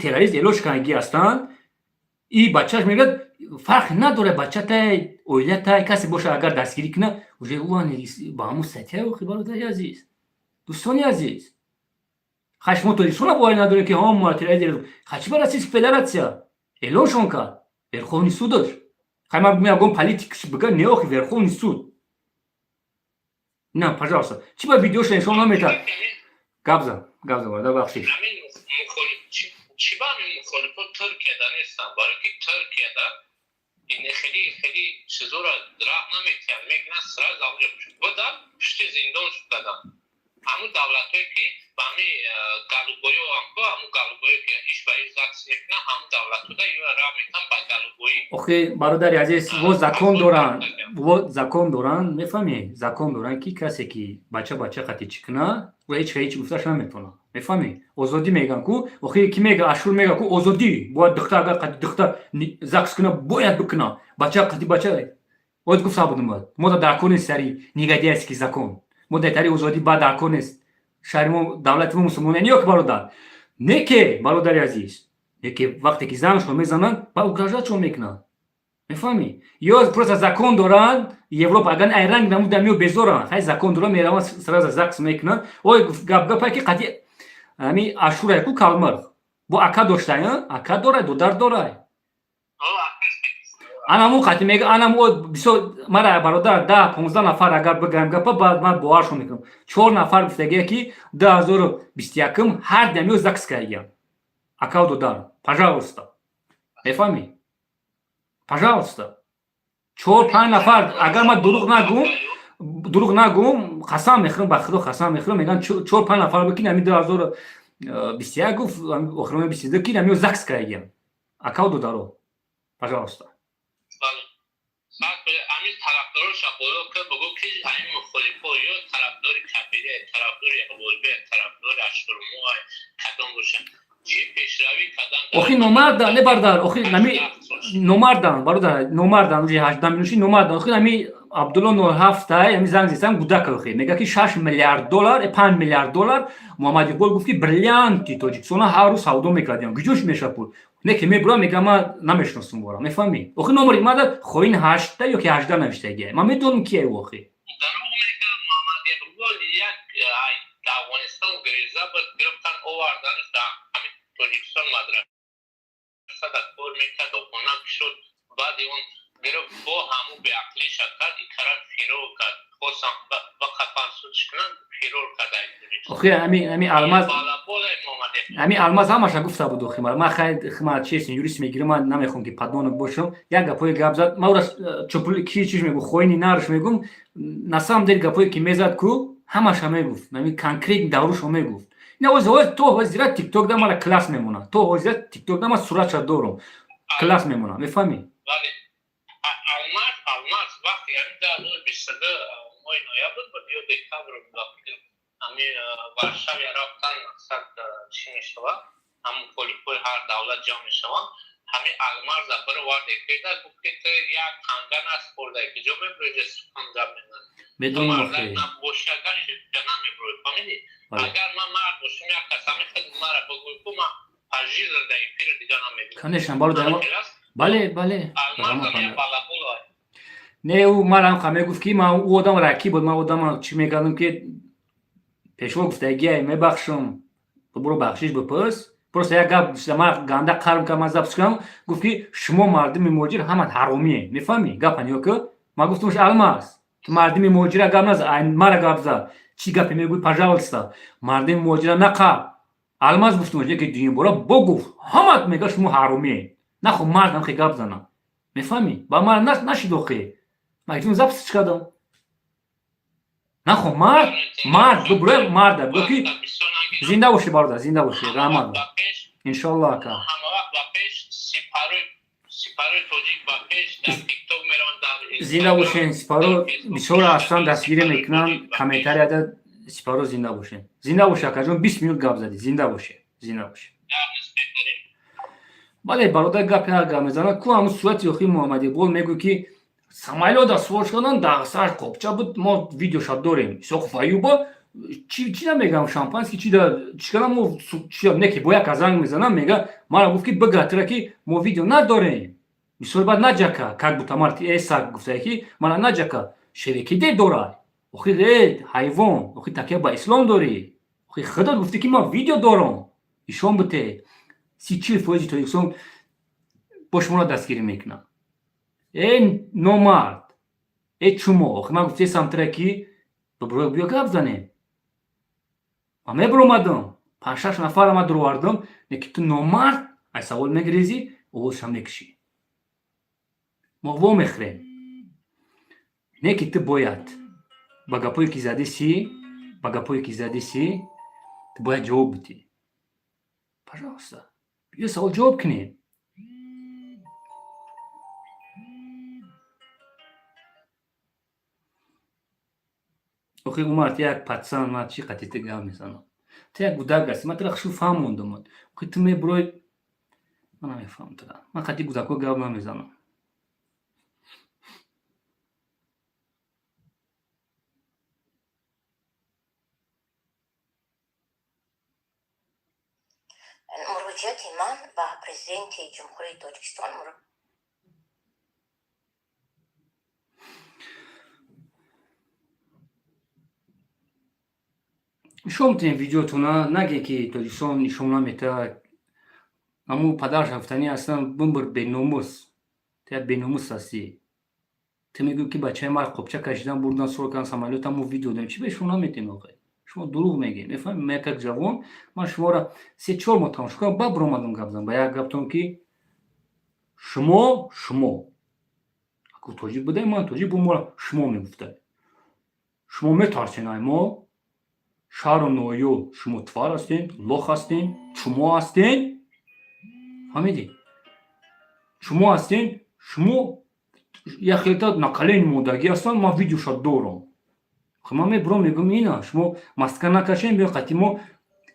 террорист элош канги ҳастанд. И бачааш мегӯяд, фарқ надорад, бачатай, оилатай, касе боша, агар дастгирӣ кунад, уже ба ҳамун статья. Охи, бародари азиз, дӯстони азиз, хай, шумо тоҷикистона боварӣ надорем, ки ҳо, мо террорист. Хай, чӣ ба Российская Федерация эълоншон кард, Верховный судаш? Хай, ман ягон политик бигӯ, не, охи, Верховный суд на, пожалуйста, чӣ ба видеоша нишон наметад? Гап зан, гап зан, бародар, бахшиш. Чӣ ба ҳамин мухолифо Туркияда нестанд? Барои ки Туркияда Хеле хеле чизоро раҳ наметиҳанд, мекунанд, сразу амҷо будан, пушти зиндон шудадан. Ҳамун давлатҳое, ки ба ҳами голубой ё ҳамко, ҳамун голубой ё, ки иш ба иш ЗАГС мекунанд, ҳамун давлатҳода ё раҳ мекунанд ба голубой. Охи, бародари азиз, во закон доранд, во закон доранд, мефаҳмӣ? Закон доранд, ки касе ки бача қати чӣ куна, ва ҳеҷ гуфташ наметавонад, мефаҳмӣ? Озодӣ мегӯянд ку. Охи, ки мега, Ашур мега ку, озодӣ бояд, духтар агар қати духтар ЗАГС куна, бояд бикуна, бача қати бача бояд. Гуфта будум, бояд мо дар кор нест сари негодяйский закон, мо дар тари озодӣ баъд дар кор нест. Шаҳри мо, давлати мо мусулмоне ё ки, бародар, не ке, бародари азиз, не ке, вақте ки занашон мезананд, ба угрожать шон мекунанд, мефаҳмӣ? Ё просто закон доранд Европа, агар ай ранг намудам ё безоранд, хай, закон доранд, мераванд, сразу ЗАГС мекунанд. Ой, гап гапае, ки қати ами Ашурай ку, калмирғ бо ака доштай, ака дорай, додар дорай, анаму қати мега, анаму бисёр мара, бародар, 10-15 нафар агар бигӯям гапа, баъд ман боваршон мекунам. Чор нафар гуфтагия, ки 2021-м ҳар дамиё ЗАГС кардагиям, акау додар. Пожалуйста, мефаҳмӣ? Пожалуйста, чор панҷ нафар, агар ман дурӯғ нагӯм, қасам мехӯрам, ба Худо қасам мехӯрам, мегӯям, чор панҷ нафар буд, ки ами 2021 гуфт, охирони 22, ки намиё ЗАГС кардагиям, акау додаро. Пожалуйста. Ҳамин тарафдороша боло ки бигӯ, ки ҳамин мухолифо ё тарафдори Кабире, тарафдори Абулбе, тарафдори Ашурмо, кадом бошад, чӣ пешравӣ кардан? Охи, номардан, не, бародар, охи, нами номардан, бародар, номардан, уже 18 минуши номардан. Охи, нами Абдулло 07-тай, ами занг зесам, гудака, охи, мега, ки 6 миллиард доллар, 5 миллиард доллар Муҳаммад Иқбол гуфт, ки бриллианти Тоҷикистона ҳар рӯз савдо мекардем. Куҷош меша пул? Не ки мебурам, мега, ман намешиносум бора, мефаҳмӣ? Охи, номери мада хоин 8 ё ки 18 навиштагия, ман медонам, кие охи. Дурӯғ мега Муҳаммад Иқбол. Як Афғонистон греза буд, гирифтан, оварданаш дар ҳамин Тоҷикистон, мадраса дар кор мекард, хона шуд. Баъди он гирифт, бо ҳамун беақлиша кард, икарат фирор кард, хостам ба қафан судш кунанд, фирор кард. Охи, ами Алмаз, ами Алмаз ҳамаша гуфта буд. Охи, ман хай, ман честно, юрист мегирам, ман намехоҳам, ки подонок бошам. Як гапҳое гап зад, ман ӯра чопул ки чиш мегу, хоини нарш мегум. На самом деле гапҳое ки мезад ку, ҳамаша мегуфт, ами конкретно даврушо мегуфт. Ина ҳозир то ҳозира Тикток да мара класс мемонад, то ҳозира Тикток да ман суратша дорум, класс мемонад, мефаҳмӣ? Алмаз, Алмаз вақте ами 2022 моҳи ноябр буд ё декабр буд, ами Варшавия рафтан, мақсад чӣ мешавад, ҳамун мухолифҳои ҳар давлат ҷамъ мешаванд, ҳамин Алмаза бироварде кеда, гуфт, ки ту як танга наспорда, ки ҷо мебурои, сухан гап мезанӣ. Медонам, охи. Боши, агар ҷа намебурои, фаҳмидӣ? Агар ман мард бошам, як кас ҳамин хел мара бигӯй ку, ман пажизр дар эфири дига намебинам. Конечно, бародар, бале. Алмазам як балаболо. Не, ӯ марам ха мегуфт, ки ман ӯ одам ракӣ буд, ман одама чӣ мекардам, ки пешво гуфтагиай, мебахшам, буро бахшиш бипурс. Просто як гап ман ганда қарм кардам, ман запись кардам, гуфт, ки шумо мардуми муҳоҷир ҳама ҳаромие, мефаҳмӣ? Гапа ниё ки ман гуфтамш, Алмаз, ту мардуми муҳоҷира гап наза, мара гап зад, чӣ гапе мегӯй? Пожалуйста, мардуми муҳоҷира нақаб, Алмаз, гуфтамш, яке дуюм бора бо гуфт, ҳама мега, шумо ҳаромие, нахо мардам хе гап зана, мефаҳмӣ? Ба мара нашид. Охи, ман гуфтам, запись кардам, нахо мард, мард бубура, марда бугӯ, ки зинда бошӣ, бародар, зинда бошӣ, раҳмат, иншоалло, ака. Ҳамавақт ба пеш, сипарои тоҷик ба пеш, дар Тикток мераванд, дар Зинда бошен, сипаро бисёр ҳастан, дастгирӣ мекунанд комментарияда. Сипаро, зинда бошен, зинда боши, акаҷон, 20 минут гап задӣ, зинда бошӣ, зинда бошӣ. Бале, бародар, гап як гап мезанад ку, ҳамун сурати охи Муҳаммад Иқбол мегӯ, ки самолёта свор шудан, дар сар қопча буд, мо видеоша дорем. Исоқов Аюба чӣ намегам, шампанский чи чӣ кардам, мо не ки бо як занг мезанам, мега, мара гуфт, ки бигра тура, ки мо видео надорем. Мисол, баъд наҷака, как будто мар э саг гуфтае, ки мара наҷака, шерикиде дорай. Охи, э ҳайвон, охи, такя ба ислом дорӣ, охи, худот гуфтӣ, ки ман видео дорам, ишон буте. 30-40 фоизи Тоҷикистон бо шуморо дастгирӣ мекунам. Э номард, э чумо, охи, ман гуфтесам тура, ки биё гап занем, ман мебуромадам, панҷ-шаш нафар ама дуровардам, леки ту номард, ай савол мегирезӣ, овозшам мекушӣ. Мо вомехӯрем. Не ки ту бояд ба гапое ки задисӣ, ба гапое ки задисӣ, ту бояд ҷавоб бидиҳӣ. Пожалуйста, биё, савол ҷавоб кунем. Охи, Умар, ту як пацан, ман чӣ қати ту гап мезанам? Ту як гудак ҳастӣ, ман тура хушу фаҳмондам. Охи, ту мебурой, ман намефаҳмам тура. Ман қати гудако гап намезанам. Муроҷиати ман ба Президенти Ҷумҳурии Тоҷикистон. Нишон метиҳем видеотона, наге ки Тоҷикистон нишон наметиҳад. Аммо падараш ҳафтанӣ ҳастан, бимбир, беномус. Ту як беномус ҳастӣ. Ту мегӯӣ ки бачаи мара қопча кашидан бурдан, суро кардан самолёта, мо видео дорем. Чӣ бе шумо наметиҳем охе? Шумо дурӯғ мегӯед, мефаҳмед? Ман як ҷавон, ман шуморо 3-4 моҳ тамошо кардам, баъд биромадам гап занам ба як гаптон ки шумо аку тоҷик будаем, ман тоҷик бу, моро шумо мегуфтад. Шумо метарсен ай мо, шаҳру ноҳиё, шумо тварь ҳастен, лох ҳастен, чумо ҳастен, фаҳмидӣ? Шумо ҳастен, шумо як хелта на колени модагӣ ҳастанд, ман видеоша дорам. Ман мебурам, мегӯям, ина шумо маска накашем, биё қати мо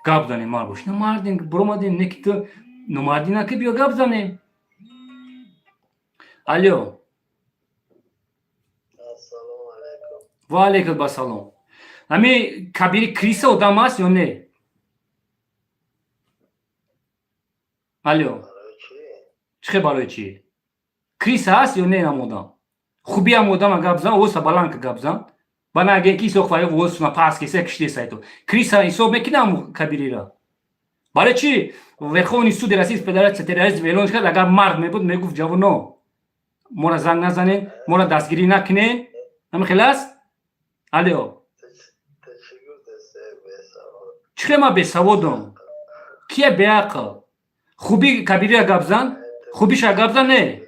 гап занем, мард бош. На мардем, биромадем, не ки ту номардӣ наки, биё гап занем. Алё. Ва алейкум басалом. Ҳами Кабири крыса одам аст ё не? Алё. Чӣ хел барои чӣ? Крыса аст ё не ам одам? Хубиам одама гап зан, овоза баланд гап зан. Ба наген ки Исоқ Фаёв овозатона паст кеса киштесай ту. Крыса ҳисоб мекунам Кабирира? Барои чӣ Верховный суди Российской Федерация терроризм эълон кард? Агар мард мебуд, мегуфт: ҷавоно, моро занг назанен, моро дастгирӣ накунен. Ҳамин хел аст? Алё. Чӣ хел ман бесаводам? Кия беақл? Хуби Кабирира гап зан, хубиша гап зан, не?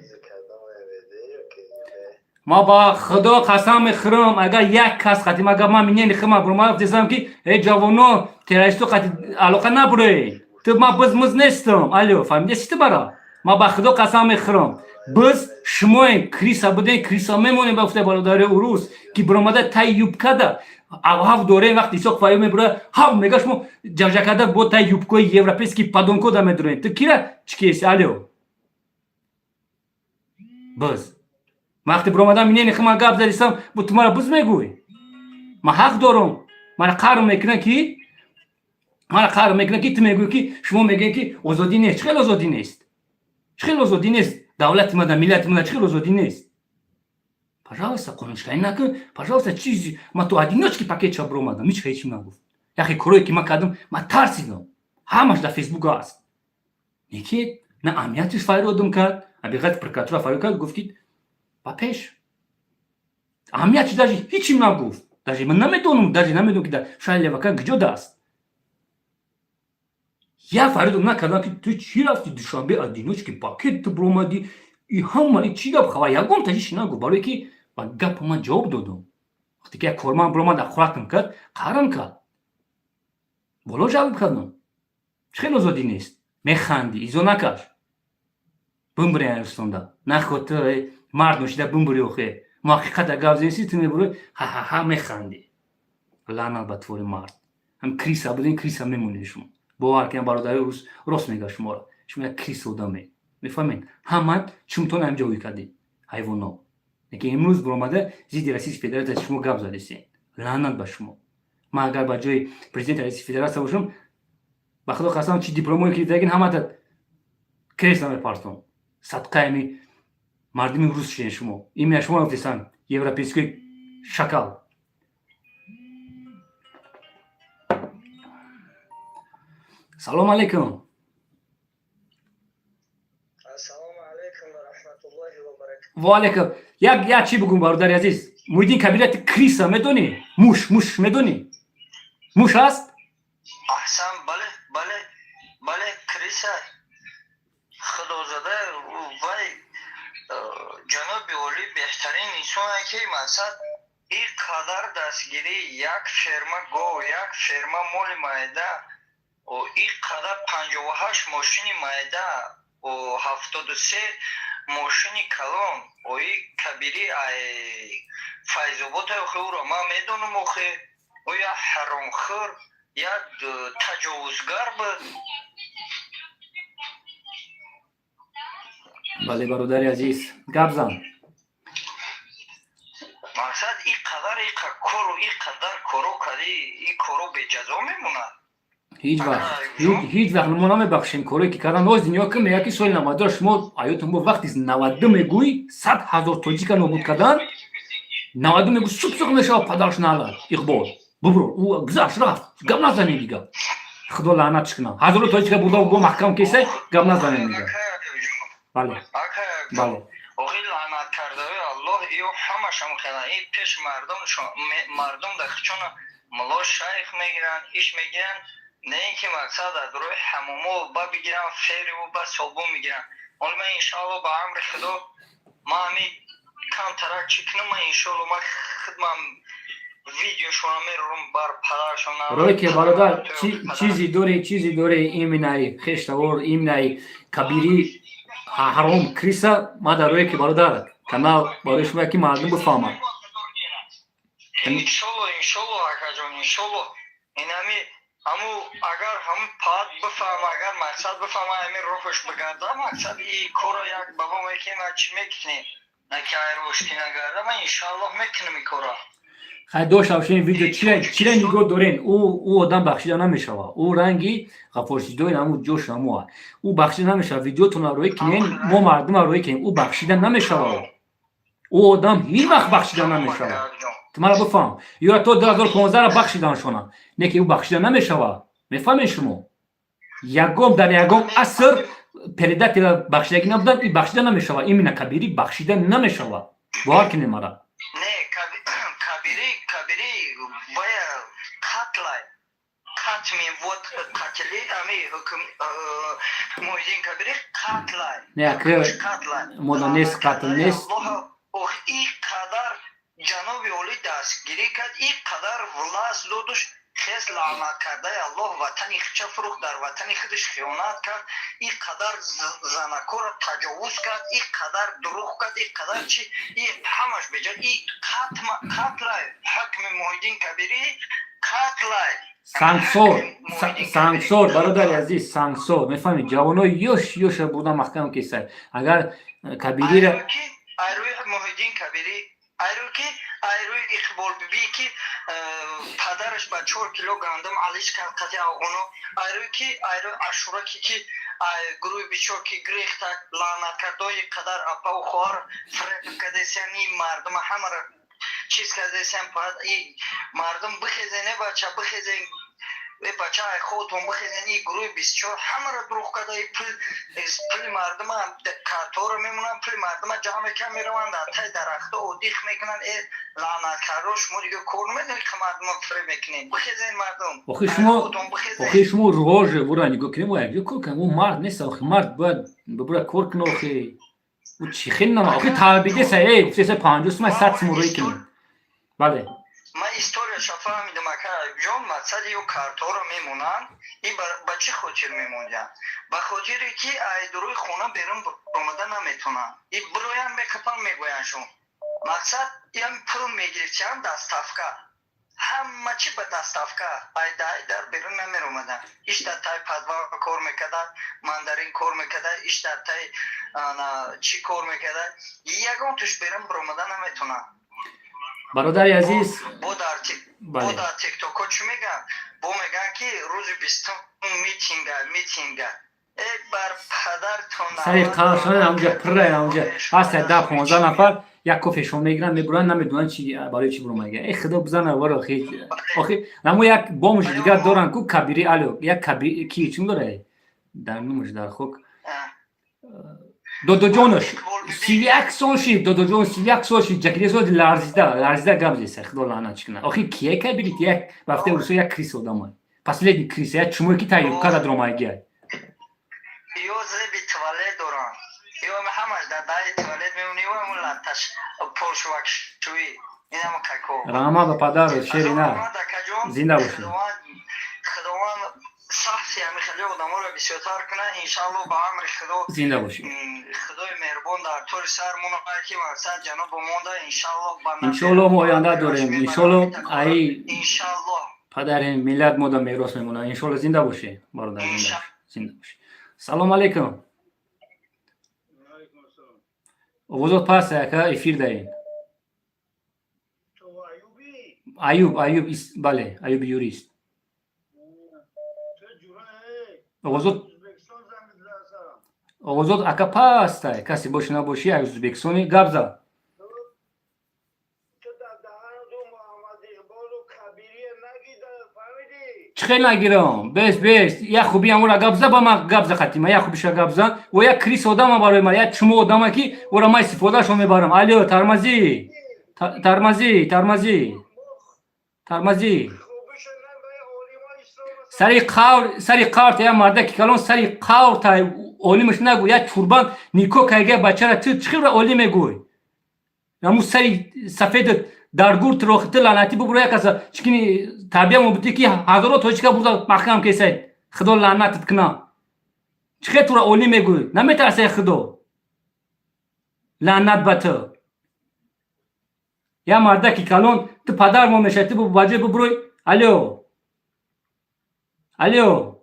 Ма ба Худо қасам мехӯрам, агар як кас қати ма гап, ман минени хима бурма десам ки э ҷавоно, террористо қати алоқа набуред. Ту ма бизмиз нестам. Алё, фаҳмидаси ту бара? Ма ба Худо қасам мехӯрам. Биз шумоем, крыса будем, крыса мемонем, ба гуфтаи бародари урус, ки биромада тай юбкада ҳав дорем, вақти Исоқ Фаём мебура, ҳав мега, шумо ҷавжакада бо тай юбкои европейский подонкода медурем. Ту кира чӣ кеси? Алё. Биз вақте биромадам, минени хима гап задисам, бо ту мара биз мегӯй. Ман ҳақ дорам. Мара қарр мекунам ки, мара қарр мекунам ки ту мегӯӣ ки шумо мегӯед ки озодӣ нест. Чӣ хел озодӣ нест? Чӣ хел озодӣ нест? Давлати мада, миллати мада чӣ хел озодӣ нест? Пожалуйста, қонуншиканӣ накун. Пожалуйста, чизи ман ту одиночки пакетча биромадам, ҳеч ҳечим нагуфт. Яхе корое ки ман кардам, ман тарсидам. Ҳамаш дар Фейсбук аст. Неки на амниятиш фарёдум кард, абиғати прокуратура фарёд кард, гуфт ки ба пеш. Аҳамиятш даже ҳичим нагуфт. Даже ман намедонам, даже намедонам ки дар шаҳри Левакан куҷо даст. Як фарёдам накардам ки ту чӣ рафти Душанбе одиночки пакет ту биромадӣ, и ҳама и чӣ гап хава, ягон ташвиш нагуфт, барое ки ба гапа ман ҷавоб додам. Вақте ки як корманд биромад, ахӯракам кард, қарам кард. Боло ҷавоб кардам. Чӣ хел озодӣ нест? Механдӣ, изо накаш. Бимбири Арыстонда. Нахо ту мард ношида бимбири охе. Мо ҳақиқата гап зенси, ту мебури ҳа-ҳа-ҳа механдӣ. Лаънат ба твори мард. Ҳам крыса будем, крыса мемонед шумо. Бовар кунед, бародари рус рост мегӯяд шуморо. Шумо як крыса одаме. Мефаҳмед? Ҳама чумтон ҳамҷо ӯй кардед. Ҳайвоно. Лекин имрӯз биромада зидди Российской Федерация шумо гап задесен. Лаънат ба шумо. Ман агар ба ҷои президенти Российской Федерация бошам, ба Худо қасам, чи дипломое ки дидагин, ҳамата кресло мепартом. Садқаи ами мардуми рус шудем шумо. Имя шумо гуфтесан европейский шакал. Салом алейкум. Ассалому алайкум ва раҳматуллоҳи ва баракатуҳ. Ва алейкум. Як чӣ бугум, бародари азиз. Муҳиддин Кабирати крыса медонӣ? Муш, муш медонӣ? Муш аст? Аҳсан, бале, бале, бале, крыса. Худозада, вай. Ҷаноби олӣ беҳтарин инсоне, ки мақсад ин қадар дастгирӣ, як ферма гов, як ферма моли майда, ин қадар 58 мошини майда, 73 мошини калон. Ои Кабирӣ ай Файзобод, охи ӯро ман медонам, охи ӯ як ҳаромхӯр, як таҷовузгар буд. Бале, бародари азиз, гап зан. Мақсад, ин қадар иқа кору ин қадар коро кардӣ, ин коро беҷазо мемонад? Ҳеҷ вақт, ҳеҷ вақт мо намебахшем корое ки кардан. Ҳоз дунё ки меяд, ки соли 92 шумо аётон бо вақти 92 мегӯй, 100 000 тоҷика нобуд кардан, 92 мегӯй, субсуқ мешава падарш налад. Иқбол бубро, ӯ гузашт, рафт, гап назанем дига. Худо лаънатш кунам, ҳазоро тоҷика бурда бо маҳкам кесай, гап назанем дига. Бале, бале. Охи, лаънат кардаи Аллоҳ, ё ҳамашам хела и пеш мардум, мардум да хичона мулло, шайх мегиранд, иш мегиранд, не ин ки мақсад аз рӯи ҳамомо ба бигиранд, фериву ба собун мегиранд. Ҳоли ман, иншоалло, ба амри Худо, ман ҳами камтарак чӣ кунам, ман, иншоалло, ман худмам видеошона мерурам бар падаршон. Рой ки, бародар, чизи дори, чизи дори, иминаи хештавор, иминаи Кабири ҳаром криса ма дар рое ки, бародар, канал барои шумо, ки мардум бифаҳмад. Иншолло, иншолло, акаҷон, иншолло. Инами ҳаму агар ҳаму пад бифаҳма, агар мақсад бифаҳма, ҳами роҳаш бигарда, мақсад и корро як баба мекунем, чӣ мекунем, на ки ай роҳш ки нагарда, ман иншоаллоҳ мекунам и корро. Хай, дошта бошем видео, чира нигоҳ дорен. Ӯ одам бахшида намешава. Ӯ ранги Ғафорсидои ҳаму ҷош ҳамуа, ӯ бахшида намешава. Видеотонро рӯй кинен, мо мардума рӯй кинем. Ӯ бахшида намешава, ӯ одам ҳеҷ вақт бахшида намешава. Ту мара бифаҳм, ё то 2015 бахшиданшона, не ки ӯ бахшида намешава. Мефаҳмед шумо? Ягон дар ягон аср предателя бахшидагӣ набудан, и бахшида намешава. Именно Кабирӣ бахшида намешава, бовар кинед мара. Не, Кабири бая қатлай, қатми вот қатли ами ҳукм Муҳиддин Кабири қатлай. Не, акы мода нест, қатл нест. И қадар ҷаноби олӣ дастгирӣ кард, и қадар власть додуш, хес, лаънат кардаи Аллоҳ, ватани хича фурӯхт, дар ватани худаш хиёнат кард, и қадар занакоро таҷовуз кард, и қадар дурӯғ кард, и қадар чи, и ҳамаш беҷа, и қатлай, ҳукми Муҳиддин Кабирӣ қатлай. Сангсор, сангсор, бародари азиз, сангсор. Мефаҳмед, ҷавонои ёш ёша бурда маҳкам кесай. Агар Кабирира Айрӯи Муҳиддин Кабирӣ, айрӯи ки, айрӯи Иқболбибӣ, ки падараш ба 4 кило гандум алиш кард қати афғоно, айрӯи ки, айрӯи Ашураки, ки гурӯҳи бисёр ки гирехта, лаънат кардои қадар апаву хоҳар фиреб кардесиян, и мардума ҳамара чиз кардесиян. Мардум бихезен, е бача, бихезен, е бача, ай худтон бихезен. И гурӯҳи 24 ҳамаро дурӯғ карда, и пул, пули мардума картора мемонанд, пули мардума ҷамъ мекунанд, мераванд дар таи дарахто одих мекунанд. Э, лаънаткардо, шумо дига кор намедонед ки мардума фиреб мекунед. Бихезен, мардум. Охи шумо, охи шумо роже бура нигоҳ кунем, мо якҷо кор кунем. Ӯ мард нест, охи мард бояд бибура кор кунад. Охи ӯ чӣ хел нама, охи талбидеса, э гуфтеса 50 сума, 100 сум рӯй кунем, бале. Ман историяша фаҳмидам, ака ҷон. Мақсади ё картҳоро мемонанд, и ба чӣ хотир мемондианд? Ба хотире ки айдурои хона берун омада наметонанд, и бироянд, мекапанд, мегӯяндшон. Мақсад, ям пул мегирифтианд, доставка, ҳама чи ба доставка. Айдар берун намеромаданд. Иш дар таи подвал кор мекарданд, мандарин кор мекарда, иш дар таи чӣ кор мекарда, ягон туш берун биромада наметонанд. Бародари азиз. Бо дар тиктоко чӣ мегӯянд? Бо мегӯянд, ки рӯзи 20-ум митинга, митинга. Э, бар падартон. Сари қалшона ҳамҷа пирра, ҳамҷа ҳаста 10-15 нафар, як кофешон мегиранд, мебуранд, намедонанд чи, барои чӣ буромага. Э, худо бизана варо. Охи намо як бомж дигар доранд ку, Кабири алё, як каби ки чун дора дар нумаш дар хок, додоҷонош 31 сол шид, додоҷон 31 сол шид, ҷакиде сол ларзида ларзида гап зеса. Худо лаънат кунад. Охи кие Кабири? Як вақте урусо як крыса одамай, последний крыса, як чумое ки тайёб када дромайгиай. Ё зеби туалет доранд, ё ҳамаш дар Даи туалет мемонӣ, ҳамун латташ поршувакшӯӣ, инам како. Раҳмат ба падарат, шери нар, зинда бошӣ. Худованд сахти ҳами хеле одаморо бисёртар кунад, иншалло, ба амри Худо. Зинда бошӣ. Худои меҳрубон дар тори сармон, ки мақсад ҷанобо монда, иншалло, ба Иншолло, мо оянда дорем, иншолло, ай Иншалло. падари миллат мода мерос мемонад, иншолло. Зинда бошӣ, бародар, зинда бошӣ, зинда бошӣ. Салом алейкум. Овозот паст, ака, эфир даем. Аюб, Аюб, бале, Аюб юрист. Овозот, овозот, ака, пастай. Касе боши набоши, аз Ӯзбекистони гап зад. Ту дар даҳану Муҳаммад Иқболу Кабирия нагида, фаҳмидӣ? Чӣ хел нагирам? Бес, бес, як хуби амура гап за, ба ман гап за, хатима як хубиша гап зан. О, як крис одама барои ман, як чумо одама, ки ора ман истифодашон мебарам. Алё, тормози, тормози, тормози, тормози. Хубиша набаи олимои ислом. Сари қавр, сари қавр та, як мардаки калон, сари қавр та, олимаш нагӯ. Як чурбан нико кайга бачара, ту чӣ хел олим мегӯй? Наму сари сафедат дар гур трохи ту, лаънатӣ, бубуро. Як каса чикини тарбиямо бутӣ, ки ҳазоро тоҷика бурда маҳкам кесай. Худо лаънатат куна. Чӣ хел тура олим мегӯй? Наметарсай? Худо лаънат ба ту. Як мардаки калон, ту падар мо мешавӣ, ту ба ҷои бубурой. Алё, алё,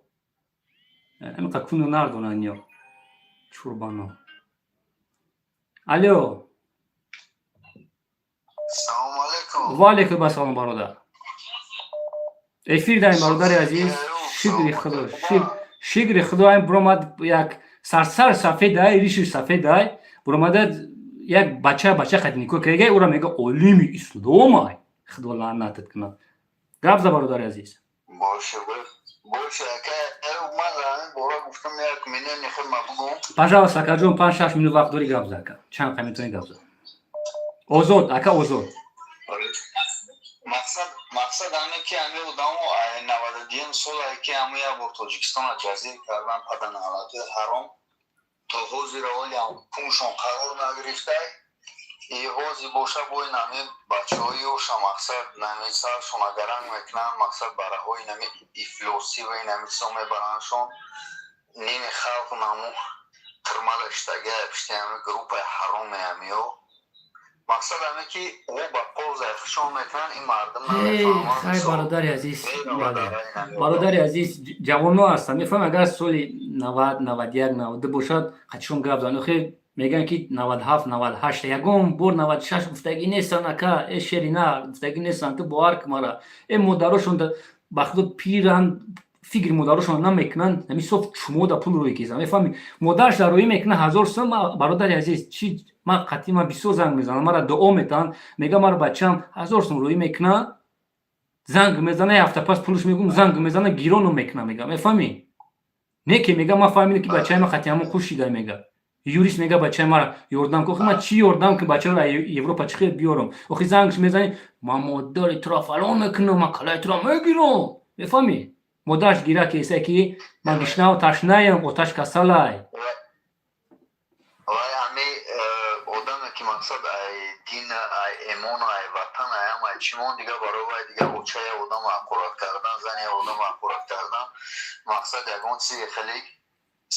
ҳамиқа куну нардонан ё чурбано. Алё. Салому алейкум. Ва алейкум ассалом, бародар, эфир даем, бародари азиз. Шукри Худо, шукри Худо. Айн буромад як сарсар сафедай, риши сафедай, буромада як бача хати никоҳ кардагай, ӯра мега олими исломай. Худо лаънатат кунад. Гап за, бародари азиз. Боше, боше, ака. Ман ҳамин бора гуфтам, як мнение худма бугум. Пожалуйста, акаҷон, 5-6 минут вақт дорӣ, гап за, ака, чанд қа метавонӣ гап за. Озод, ака, озод. Мақсад ҳаме ки ҳами одамо 92-юм солае ки ҳаму як бор Тоҷикистонро ҷазир кардан, паданалатои ҳаром, то ҳозира оли ҳукумшон қарор нагирифтай. И ҳози боша бо нами бачаҳои ёша, мақсад, нами саршона гаранг мекунанд, мақсад, бараҳои нами ифлосӣ ва инами чизо мебарандшон. Ними халқ наму тирмада штага пишти ҳами группаи ҳароме ҳамиё. Мақсад ҳаме ки ӯ ба ползай хушон мекунанд, ин мардум. Хай, бародари азиз, бале, бародари азиз, ҷавонҳо ҳастанд, мефаҳмам, агар соли 90, 91, 92 бошад, қатишон гап зан. Охи мегӯянд, ки 97, 98, ягон бор 96 гуфтагӣ нестанд, ака. Э, шери на гуфтагӣ нестанд, ту бовар кун мара. Э, модарошон ба худо пиранд, фикри модарошон намекунанд. Ҳами соф чумода пул рӯй кезан, мефаҳми? Модараш дар рӯӣ мекунад 1000 сом. Бародари азиз, чи ман қатъи ман бисёр занг мезанам, мара дуо метаҳанд, мега мара бачаам 1000 сом рӯӣ мекунад, занг мезана, як ҳафта пас пулш мегум, занг мезана, гирону мекуна, мега, мефаҳмӣ? Не ки мега, ман фаҳмидам, ки бачаи ман қатъи ҳамон хуш шида. Мега юрист, мега бачаи мара ёрдам кун. Охи ман чӣ ёрдам ки бачаро Европа чӣ хел биёрам? Охи зангш мезанӣ, ман модари туро фалон мекунам, ман калаи туро мегирам, мефаҳмӣ? Модараш гира кеса, ки ман гишнаву ташнаям, оташ касалай. Вай ҳами одаме ки, мақсад, ай дин, ай эмон, ай ватан, ай ҳам ай чимон, дига барои вай дига очаи одам ҳақорат кардан, зани одам ҳақорат кардан, мақсад, ягон чизи хеле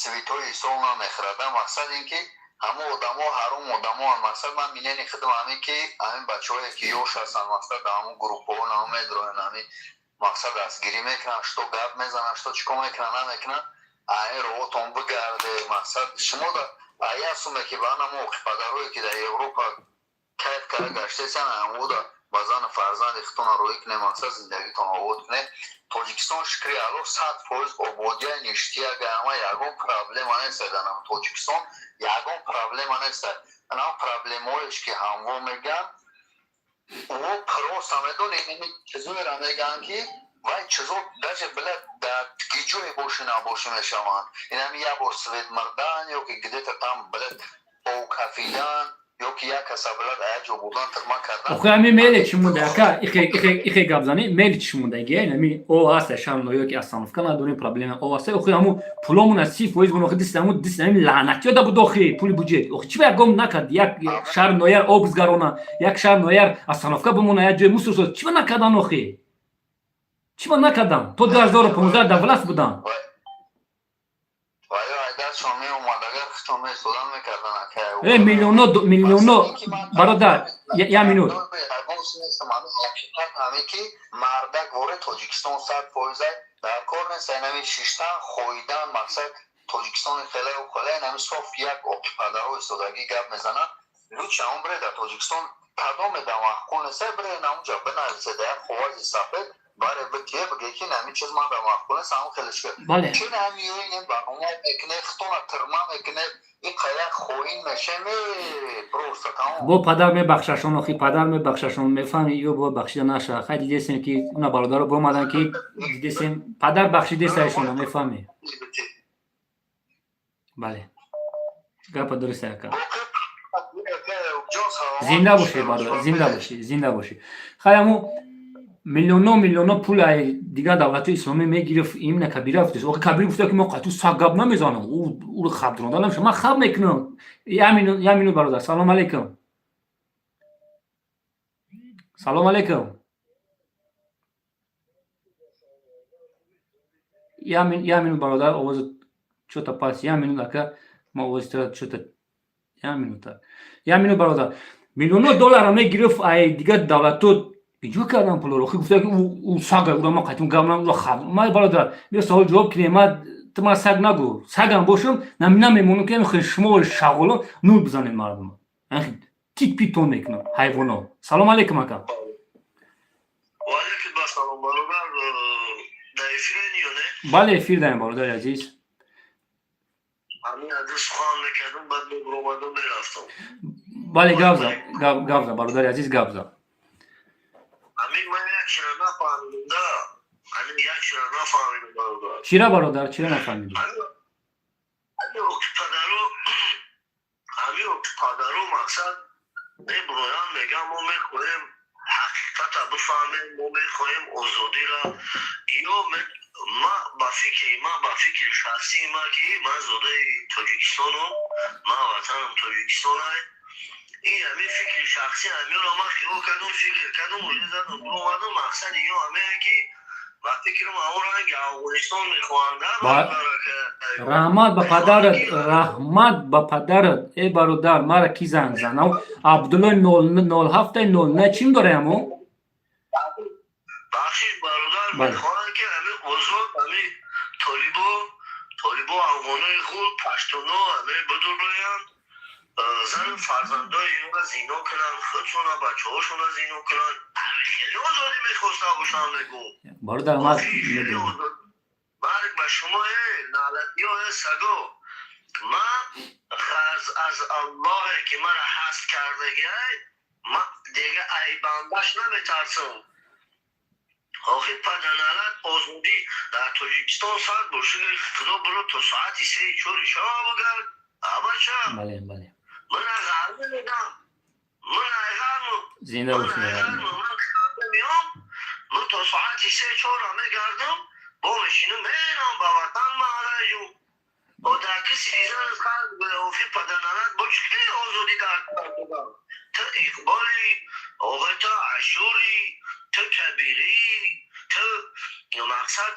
святой ҳисоб намехӯрада. Мақсад ин ки ҳама одамо ҳаром одамоан. Мақсад, ман мнение худам ҳамин ки ҳамин бачаҳое ки ёш ҳастанд, мақсад, дар ҳамон группаҳо намо медроянд, ҳамин, мақсад, дастгирӣ мекунанд, что гап мезананд, что чӣ кор мекунанд, намекунанд, ай роҳотон бигарде. Мақсад, шумо як суме ки ба намо падарое ки дар Европа кайф кара гаштесян, ҳамода ба зану фарзанди худтона рӯӣ кунед, мақсад, зиндагитон обод кунед. Тоҷикистон, шукри Алло, 100% ободия ништия гама, ягон проблема нест. Дар Тоҷикистон ягон проблема нест. Анам проблемаоеш ки ҳамво мегӯянд, ӯ просто медонед, чизоеро мегӯянд, ки вай чизо даже, блядь, дар гиҷое боши набоши мешаванд. Инами як бор свет мурдан ё ки где-то там, блядь, ов кафидан. Ё ки як каса билад ая ҷо бурдан, тирма кардан. Охи, ами меле чӣ монда, ака, ихе гап занӣ, меле чӣ мондаги, ами о ҳаста шаҳр ки остановка надорем, проблема о ҳаста. Охи, ҳаму пуломона 30% бун, охи, дист ҳаму дист ами лаънатиё да буд. Охи, пули буҷет, охи, чӣ ба як гом накард? Як шаҳр нояр об бизгарона, як шаҳр нояр остановка бимона, як ҷои мусор соз, чӣ ба накардан? Охи, чӣ ба накардан? То 2015 дар власть будан. Ва ё айдашон меомад, агар худшон меистодан, мекардан, ака. Э, миллионо, миллионо, бародар, як минут. Ҳақиқат ҳаме ки мардак вори Тоҷикистон 100% дар кор нест. Инами шиштан, хоидан, мақсад Тоҷикистони хелеу хеле, инами соф як оқипадаро истодагӣ гап мезананд. Лучше ҳамон бире дар Тоҷикистон кадоме да маъқул нест, бире наунҷа бинависе, да як коғази сафед баре битие, биге ки нами чиз ман да маъқул нест, ҳамон хеле шуд. Чун ҳами ёинем барнома мекунед, худтона тирма мекунед, иқа як хоин мешем, просто тамом. Бо падар мебахшашон, охи, падар мебахшашон, мефаҳми, ё бо бахшида наша. Хай, дидесем, ки уна бародаро биомадан, ки дидесем, падар бахшидесаишона, мефаҳми. Бале, гапа дуруст, ака. Зинда бошӣ, бародар, зинда бошӣ, зинда бошӣ. Хай, ҳаму миллионо, миллионо пул ай дигар давлатҳои исломӣ мегирифт, имна Кабира гуфтес. Охи, Кабир гуфта, ки мо қатъи саг гап намезанам, ӯро хаб дронда намеша, ман хаб мекунам. Як минут, як минут, бародар. Салом алейкум, салом алейкум. Як минут, бародар, овози чё-то пас. Як минут, ака, ма овози тра чё-то, як минут, як минут, бародар. Миллионо доллара мегирифт ай дигар давлатҳо, иҷо кардан пулоро. Охи, гуфта, ки ӯ сага, ӯро ма қатъи гап нам, хаб ма. Бародар, биё савол ҷавоб кунем. Ма ту ма саг нагӯ, сагам бошам, намемонам, ки шумо шағоло нур бизанед мардума, тит питон мекунам, ҳайвоно. Салом алейкум, ака. Ваалейкум ассалом, бародар. Дар эфирен ё не? Бале, эфир даем, бародари азиз. Ҳамин адрес сухан мекардам, баъд мебуромадам, мерафтам. Бале, гап за, гап за, бародари азиз, гап за. Ҳамин ман як чира нафаҳмидам да, ҳамин як чира нафаҳмидам, бародар. Чира, бародар, чира нафаҳмидӣ? Ҳамин оқипадаро, ҳамин оқипадаро, мақсад мебуроянд, мегӯям, мо мехоҳем ҳақиқата бифаҳмем, мо мехоҳем озодира. Ё ма ба фикри ма, ба фикри шахсии ма, ки ман зодаи Тоҷикистонам, ман ватанам Тоҷикистонай, ин ҳамин фикри шахсӣ ҳаминро ман хиёл кардам, фикр кардам, уже задам, буромадам. Мақсади ё ҳамее, ки ба фикрам, ҳамон ранги Афғонистон мехоҳанд. Раҳмат ба падарат, раҳмат ба падарат. Э, бародар, мара ки занг зан? Абдуллои 07 09 чим дораям ӯ? Бахшиш, бародар, мехоҳанд, ки ҳамин озод, ҳамин толибо, толибо, афғонои худ, паштуно ҳамин бидуроянд, зану фарзандои инро зино кунанд, худшона, бачаҳошона зино кунанд. Хеле озодӣ мехоста бошанд, мегӯ. Бародар, ман Марг ба шумо, э налатиё, э саго! Ман ғарз аз Аллоҳе, ки мара ҳаст кардагиай, ман дига айбандаш наметарсам. Охи, паданалат, озодӣ дар Тоҷикистон сад бошугри Худо, биро то соати 3-4 шава бигард, абача. Бале, бале. Ман ғарб медам, ман айғарму. Зинда бошӣ. Меом, ман то соати 3-4 мегардам, бо мешинам, мерам ба ватан маҳаллаҷу одаки сизан. Офи, паданалат, бо чӣ озодӣ дар ту Иқболи, оғои, ту Ашури, ту Кабирӣ, ту мақсад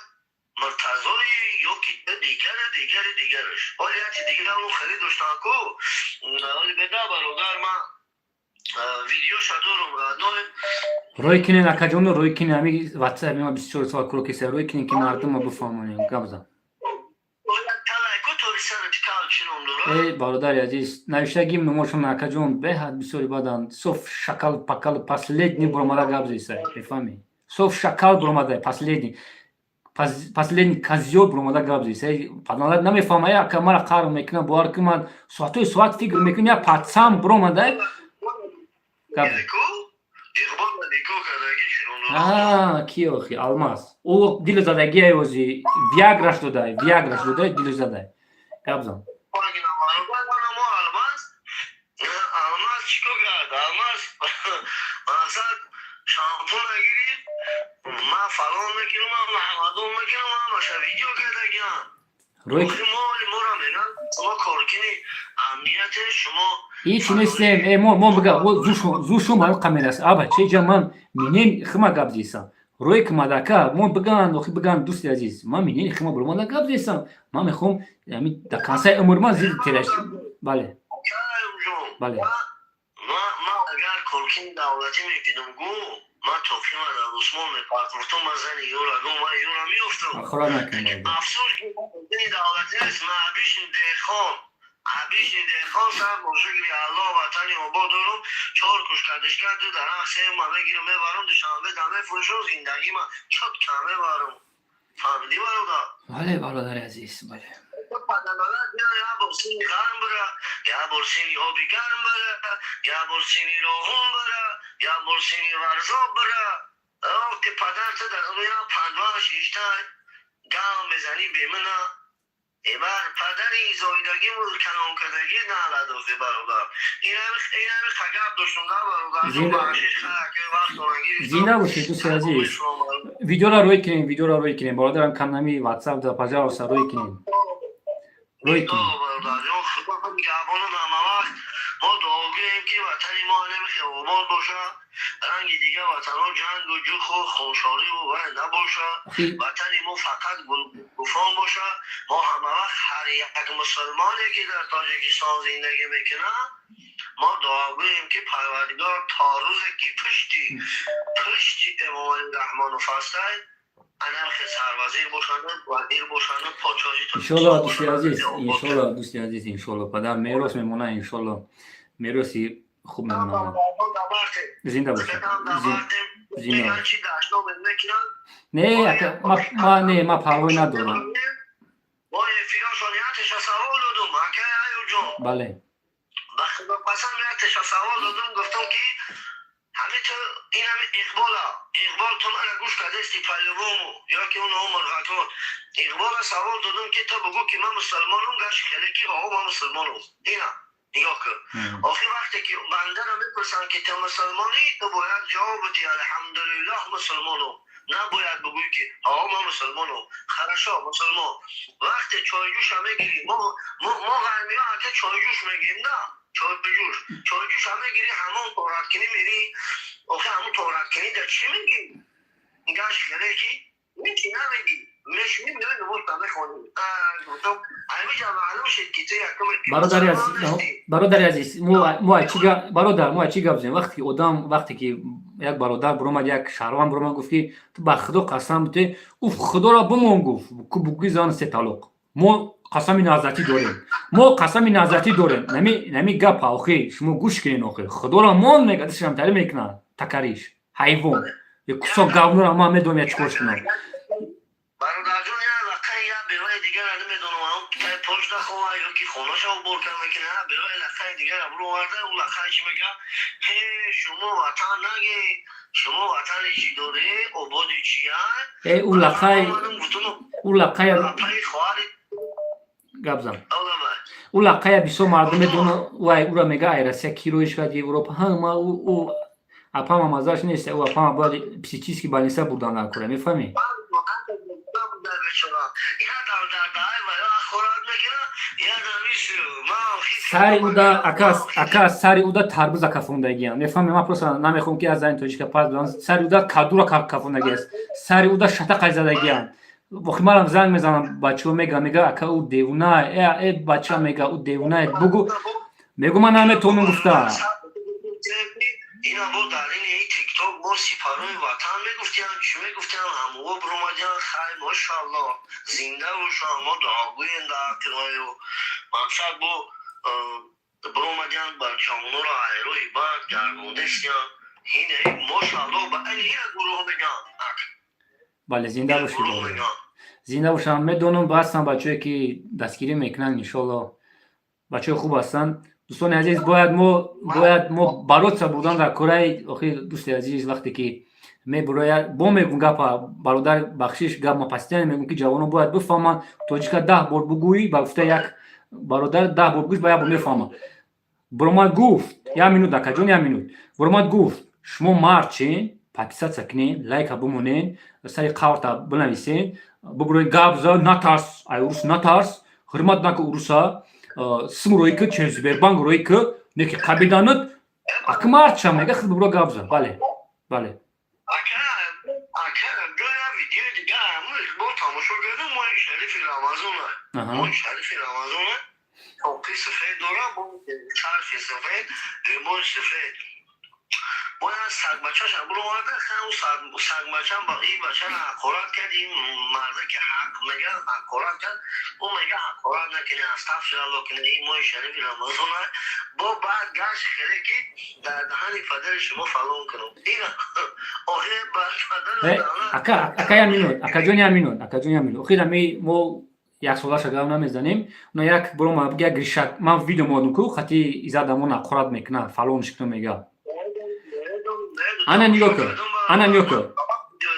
Муртазои, ё ки ту дигаре, дигаре, дигараш. Ҳоли яти дигарамон харид доштан ку, ҳоли беда, бародар, ман видеоша дорум, родной. Рой кинен, акаҷоно, рой кинен. Ами ватсап ма 24 соат куро киса, рой кинен, ки мардума бифаҳмонем. Гап зан. Э, бародари азиз, навиштагим номошон, акаҷон, беҳад бисёри бадан, соф шакал пакал, последний буромада гап зеса, мефаҳмӣ, соф шакал буромада, последний, последний козёл буромада гап зеса. Паданалат намефаҳма, ака, мара қарр мекунам, бовар кун, ман соатҳои соат фикр мекунам, як патсам буромада гап. Ки охи, Алмаз, ӯ дилу задагиай, ози виаграш додай, виаграш додай, дилу задай. Гап зан. Алмаз. Мақсад, шампун нагирӣ, ман фалон мекунам, ман Муҳаммадон мекунам, ҳамаша видео кардагиам. Рӯй. Охи, моли моро меган, шумо коркини амнияте, шумо. Ҳеч нестем. Э, мо бига зушум ҳамин қамерас аба чеҷа ман минен хима гап зесам. Рӯи кмадака мо биган, охи биган, дӯсти азиз, ман минени хима буромада гап зесам. Ман мехоҳам ами дар консаи умр ман зиди тераш, бале. Бале. Ман агар коркини давлатӣ мекидам, гу ман тоқима дар Усмон мепартофтум, ман зани ёра гу, ман ёра меёфтам. Ахора накун. Афсӯс, ки коркини давлатӣ нест. Ман обычный деҳқон, обычный деҳқон, сар бо шукри Аллоҳ, ватани обод дорум. Чор куш кадишка, ду дарахт сев ма мегирам, мебарам Душанбе, да мефурӯшам, зиндагима чётко мебарам. Фаҳмидӣ, бародар? Бале, бародари азиз, бале. Я бор сини ғарм бара, я бор сини оби гарм бара, я бор сини Роғун бара, я бор сини Варзоб бара. Ки падарта дар я пандва шишта гав мезанӣ бемина. Эбар падари зоидагӣ калон кардагӣ наладохи, бародар. Инами хагап доштум, да, бародар. Зинда бошед, дӯсти азиз. Видеоро рӯй кунем, видеоро рӯй кунем, бародарам. Канами Ватсап да, пожалуйста, рӯй кунем, рӯй кунем. Мо дуогӯем, ки ватани мо намехе обод боша, ранги дигар ватанҳо ҷангу ҷуху хуншориву вай набоша, ватани мо фақат гулгуфон боша. Мо ҳамавақт ҳар як мусулмоне, ки дар Тоҷикистон зиндагӣ мекунад, мо дуогӯем, ки Парвардигор то рӯзе ки пушти Эмомалӣ Раҳмонов ҳастай, анархе сарвазир бошанду, вазир бошанду, подшоҳи. Иншолло, дӯсти азиз, иншолло, дӯсти азиз, иншолло, падар мерос мемона, иншолло, мероси хуб мемонад. Зинда бошед, зинда. Не, ма не, ма парвой надорам. Бале. Савол додум, гуфтам, ки ҳами ту инами Иқбола, Иқбол, ту мана гӯш кардасти по-любому, ё ки он мурғакон Иқбола савол додум, ки ту бугӯ, ки ман мусулмонум. Гашт хеле, ки о, ман мусулмонум. Ина нигоҳ кун, охи, вақте ки бандаро мепурсанд, ки ту мусулмонӣ, ту бояд ҷавоб бидиҳӣ: алҳамдулиллоҳ, мусулмонум. Набояд бигӯӣ, ки ҳо, ман мусулмонум. Хорошо, мусулмон. Вақте чойҷӯша мегирӣ, мо ғармиҳо ҳатто чойҷӯш мегирем, на чойҷӯш, чойҷӯша мегирӣ, ҳамон тораткунӣ мерӣ. Охи, ҳамон тораткунӣ да чӣ мегӣ? Гашт хеле, ки ҳечи намегӣ, мешинӣ, меои, намозта мехонӣ. Ҳамиҷа маълум шуд, ки ту якум. Бародари азиз, бародар, мо чӣ гап занем? Вақте ки одам, вақте ки як бародар буромад, як шаҳрванд буромад, гуфт, ки ту ба Худо қасам бите, уф, Худоро бимон, гуфт, бугӯи зан се талоқ. Мо қасами назатӣ дорем, мо қасами назатӣ дорем. Нами гапа, охи, шумо гӯш кунен, охи, Худоро мон мега, дасташам тари мекунад, такариш ҳайвон, кусок говно ра ман медонам, я чӣ кор кунам. Бародарҷон, я лақаи я беваи дигара намедонам, тай почта хова ё ки хонаша уборка мекунад, беваи лақаи дигара буроварда. Ӯ лақаи чӣ мега? Ҳе, шумо ватан наге, шумо ватани чӣ доре, ободи чия? Э, ӯ лақаи, ӯ лақая хоҳари. Гап зан. Ӯ лақая бисёр мардум медона. Вай ӯра мега, ай Россия кироиш кард, Европа ҳама. Ӯ апама маззаш нест, ӯ апама бояд психически больница бурдан дар кора, мефаҳмӣ? Бечора, я дар дардаи ва ё хӯрак мекунад, я дар Сари уда, ака, ака, сари уда тарбуза кафондагиам, мефаҳмӣ? Ман просто намехоҳам, ки аз зани тоҷика пас бидам. Сари уда кадура кафондаги аст, сари уда шатақай задагиам. Охи, манам занг мезанам, бачаҳо мега, ака, ӯ девона, э бача, мега, ӯ девона, бугу, мегу, ман наметавонам гуфта. Ина бо дар ин Тикток бо сипарои ватан мегуфтиям, чӣ мегуфтиям, ҳамово биромадиям. Хай, мошалло, зинда бошам. Мо дуогӯем дар ҳаққи мақсад бо биромадиям, ба ҷавоноро айрои бад гардондестиям. Ин мошалло, ба ина гурӯҳ мегам. Бале, зинда бошед, зинда бошам. Медонам, ҳастанд бачаҳое, ки дастгирӣ мекунанд, иншолло, бачаҳои хуб ҳастанд. Дӯстони азиз, бояд мо бороться бурдан дар кораи. Охи, дӯсти азиз, вақте ки мебурояд, бо мегум гапа, бародар, бахшиш, гап ма постоянно мегум, ки ҷавонон бояд бифаҳманд. Тоҷика 10 бор бугӯӣ, ба гуфта як бародар, 10 бор бугӯӣ, ба як бор мефаҳмад. Буромад гуфт, як минут, акаҷон, як минут, буромад гуфт. Шумо мард чин, подписаться кунен, лайка бимонен, сари қаврта бинависен, бибурои гап за, натарс, ай урус натарс, ҳурмат наку уруса, сим рӯи ки, через Сбербанк рӯи ки, неки қабиданат, аки мард ша мега, худ бибуро гап за. Бале, бале. Ака, ака, гӯя видеои дигар ҳамун Иқбол тамошо кардам, моҳи шарифи Рамазона. Моҳи шарифи Рамазона. Тоқи сафед дорам, бо чарфи сафед, рибони сафед. Бояд сагбачаша буроварда, хан сагбача ба ин бачара ҳақорат кард, ин марда ки ҳақ мега ҳақорат кард, ӯ мега ҳақорат накунӣ, астағфиралло кунӣ, ин моҳи шарифи Рамазона. Бо баъд гашт хеле ки дар даҳани падари шумо фалон кунам. Ин охир ба падару Ака, ака, як минут, акаҷон, як минут, акаҷон, як минут. Охир ами мо як солаша гап намезанем. Но як борома як гришак, ман видео модум ку хати изадамон ҳақорат мекунад, фалон шикно мега. Ана нигоҳ кун, ана нигоҳ кун.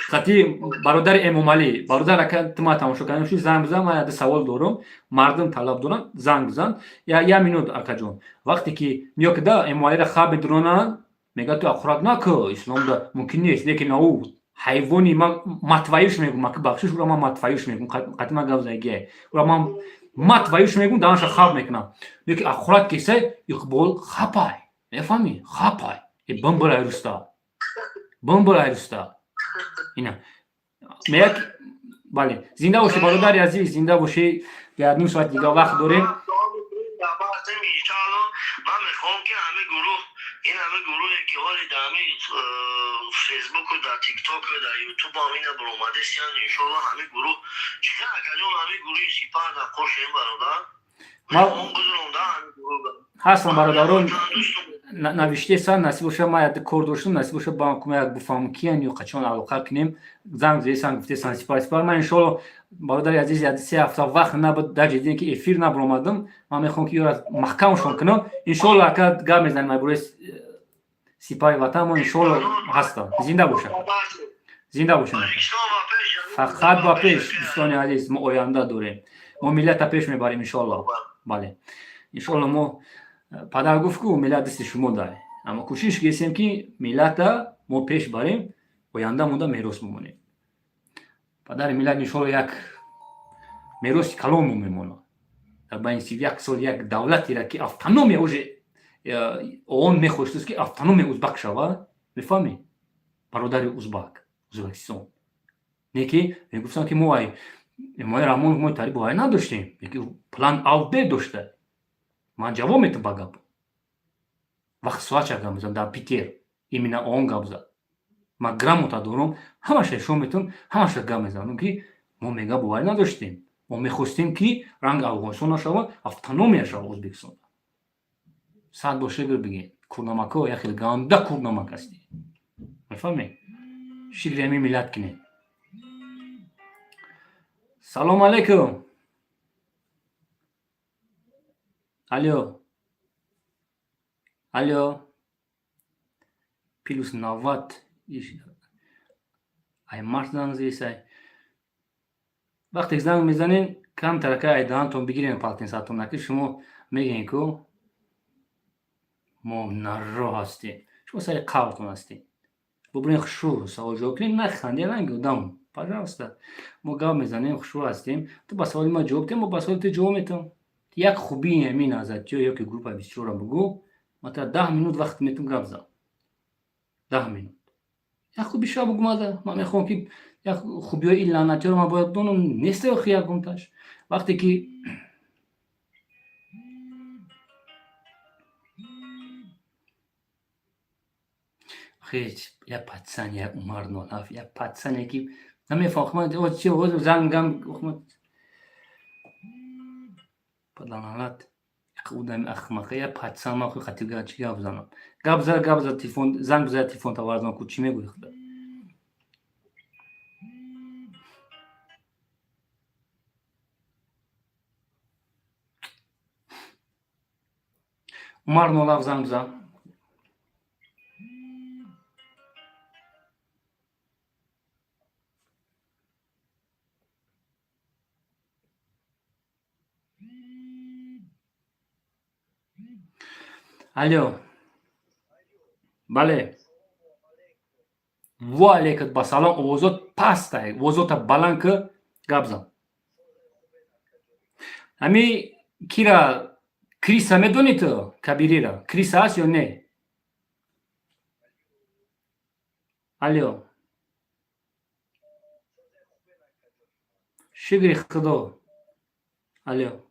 Хати бародари Эмомалӣ, бародар, ака, ту ма тамошо кардем, шу занг бизан, ман яде савол дорум, мардум талаб доранд, занг бизан. Я минут, акаҷон. Вақте ки нигоҳ куда Эмомалиро хаб медуронанд, мега ту ҳақорат наку, исломда мумкин нест, лекин ӯ ҳайвони ман матваюш мегум, ака, бахшиш, ура ман матваюш мегум, қати ман гап задагия. Ура ман матваюш мегум, даҳанша хаб мекунам. Лекин ҳақорат кесай, Иқбол хапай. Мефаҳмӣ? Хапай. Э бамбарай руста. Бамбарай руста. Ина. Меяк бале, зинда бошӣ, бародари азиз, зинда бошӣ. Як ним соат дига вақт дорем. Иншоалло, ман мехоҳам ки ҳамин гурӯҳ, ин ҳамин гурӯҳе ки ҳоли дар ҳамин Фейсбуку, дар Тиктоку, дар Ютуб ҳам ина баромадесиян, иншоалло ҳамин гурӯҳ чӣ акаҷон, ҳамин гурӯҳи сипаҳ дар қошем, бародар, мехоҳам гузаронда ҳамин гурӯҳ. Ҳастам, бародарон, навиштесан, насиб боша, ман як кор доштам, насиб боша, ба кума як бифаҳмам киян ё қачон алоқа кунем. Занг зесан, гуфтесан, сипар сипар. Ман иншоалло, бародари азиз, як 3 ҳафта вақт набуд, дар ҷиддие ки эфир набаромадам, ман мехоҳам ки ёра маҳкамшон кунам. Иншоалло, ака, гап мезанем ай бораи сипаҳи ватан, мо иншоалло ҳастам. Зинда боша. Зинда бошем. Фақат ба пеш, дӯстони азиз, мо оянда дорем. Мо миллата пеш мебарем иншоалло. Бале. Иншоалло, мо падар гуфт ку миллат дасти шумо дай. Аммо кӯшиш кесем ки миллата мо пеш барем, оянда монда мерос мемонем. Падари миллат иншоалло як мероси калон мо мемонад. Дар байни 31 сол як давлатеро ки автономия уже ООН мехостааст ки автономия узбак шавад, мефаҳмӣ? Бародари узбак, Узбекистон. Не ки мегуфтанд ки мо ай Эмомалӣ Раҳмонов мо тари боварӣ надоштем, леки план А Б дошта. Ман ҷавоб метам ба гап. Вақт соатша гап мезанам дар Питер, именно он гап зад. Ман грамота дорам, ҳамаша ишон метавон, ҳамаша гап мезанам ки мо мега боварӣ надоштем. Мо мехостем ки ранг Афғонистон нашавад, автономия шавад Узбекистон. Сад бор шукр бигем. Курнамакҳо як хел ганда курнамак ҳастед. Мефаҳмед? Шукри ҳамин миллат кунед. Салом алейкум. Алло. Алло. Плюс 90 ай мард занг зесай. Вақте занг мезанен, камтарака ай даҳантон бигирен полотенцатон, наки шумо мегӯен ку мо наро ҳастем. Шумо сари қавртон ҳастем. Бубинед, хушрӯ савол ҷавоб кунед, наханде ранги одам. Пожалуйста. Мо гап мезанем, хушрӯ ҳастем. Ту ба саволи ман ҷавоб диҳ, мо ба саволи ту ҷавоб метавам. Як хубии ҳамин азатиё ё ки группа 24-ро бугӯ, ман та 10 минут вақт метавам гап зан. 10 минут. Як хубиша бугӯ мада. Ман мехоҳам ки як хубиҳои ин лаънатиёро ман бояд донам, нест охи ягонташ. Вақте ки ҳеҷ як пацан, як Умар Нолаф, як пацане ки намефаҳмам, чи зангам паданалат одами ахмақа, як пацан, ман худ хати чӣ гап занам. Гап за, гап за, телефон занг биза, телефон таварзан ку, чӣ мегӯӣ худа? Умар Нолаф занг бизан. Алло. Бале. Ва алейкум ба салом. Овозот пастай, овозота баланд ки, гап зан. Ҳами кира криса медонӣ ту? Кабирира криса аст ё не? Алё, шукри худо. Алё,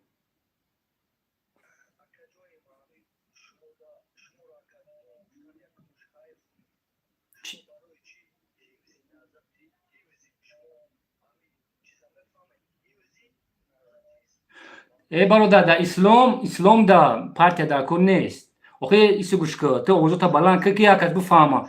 э бародар, дар ислом, ислом да партия дар кор нест. Охи, ису гӯш кӣ, ту овозота баланд кӣ, ки як кас бифаҳма.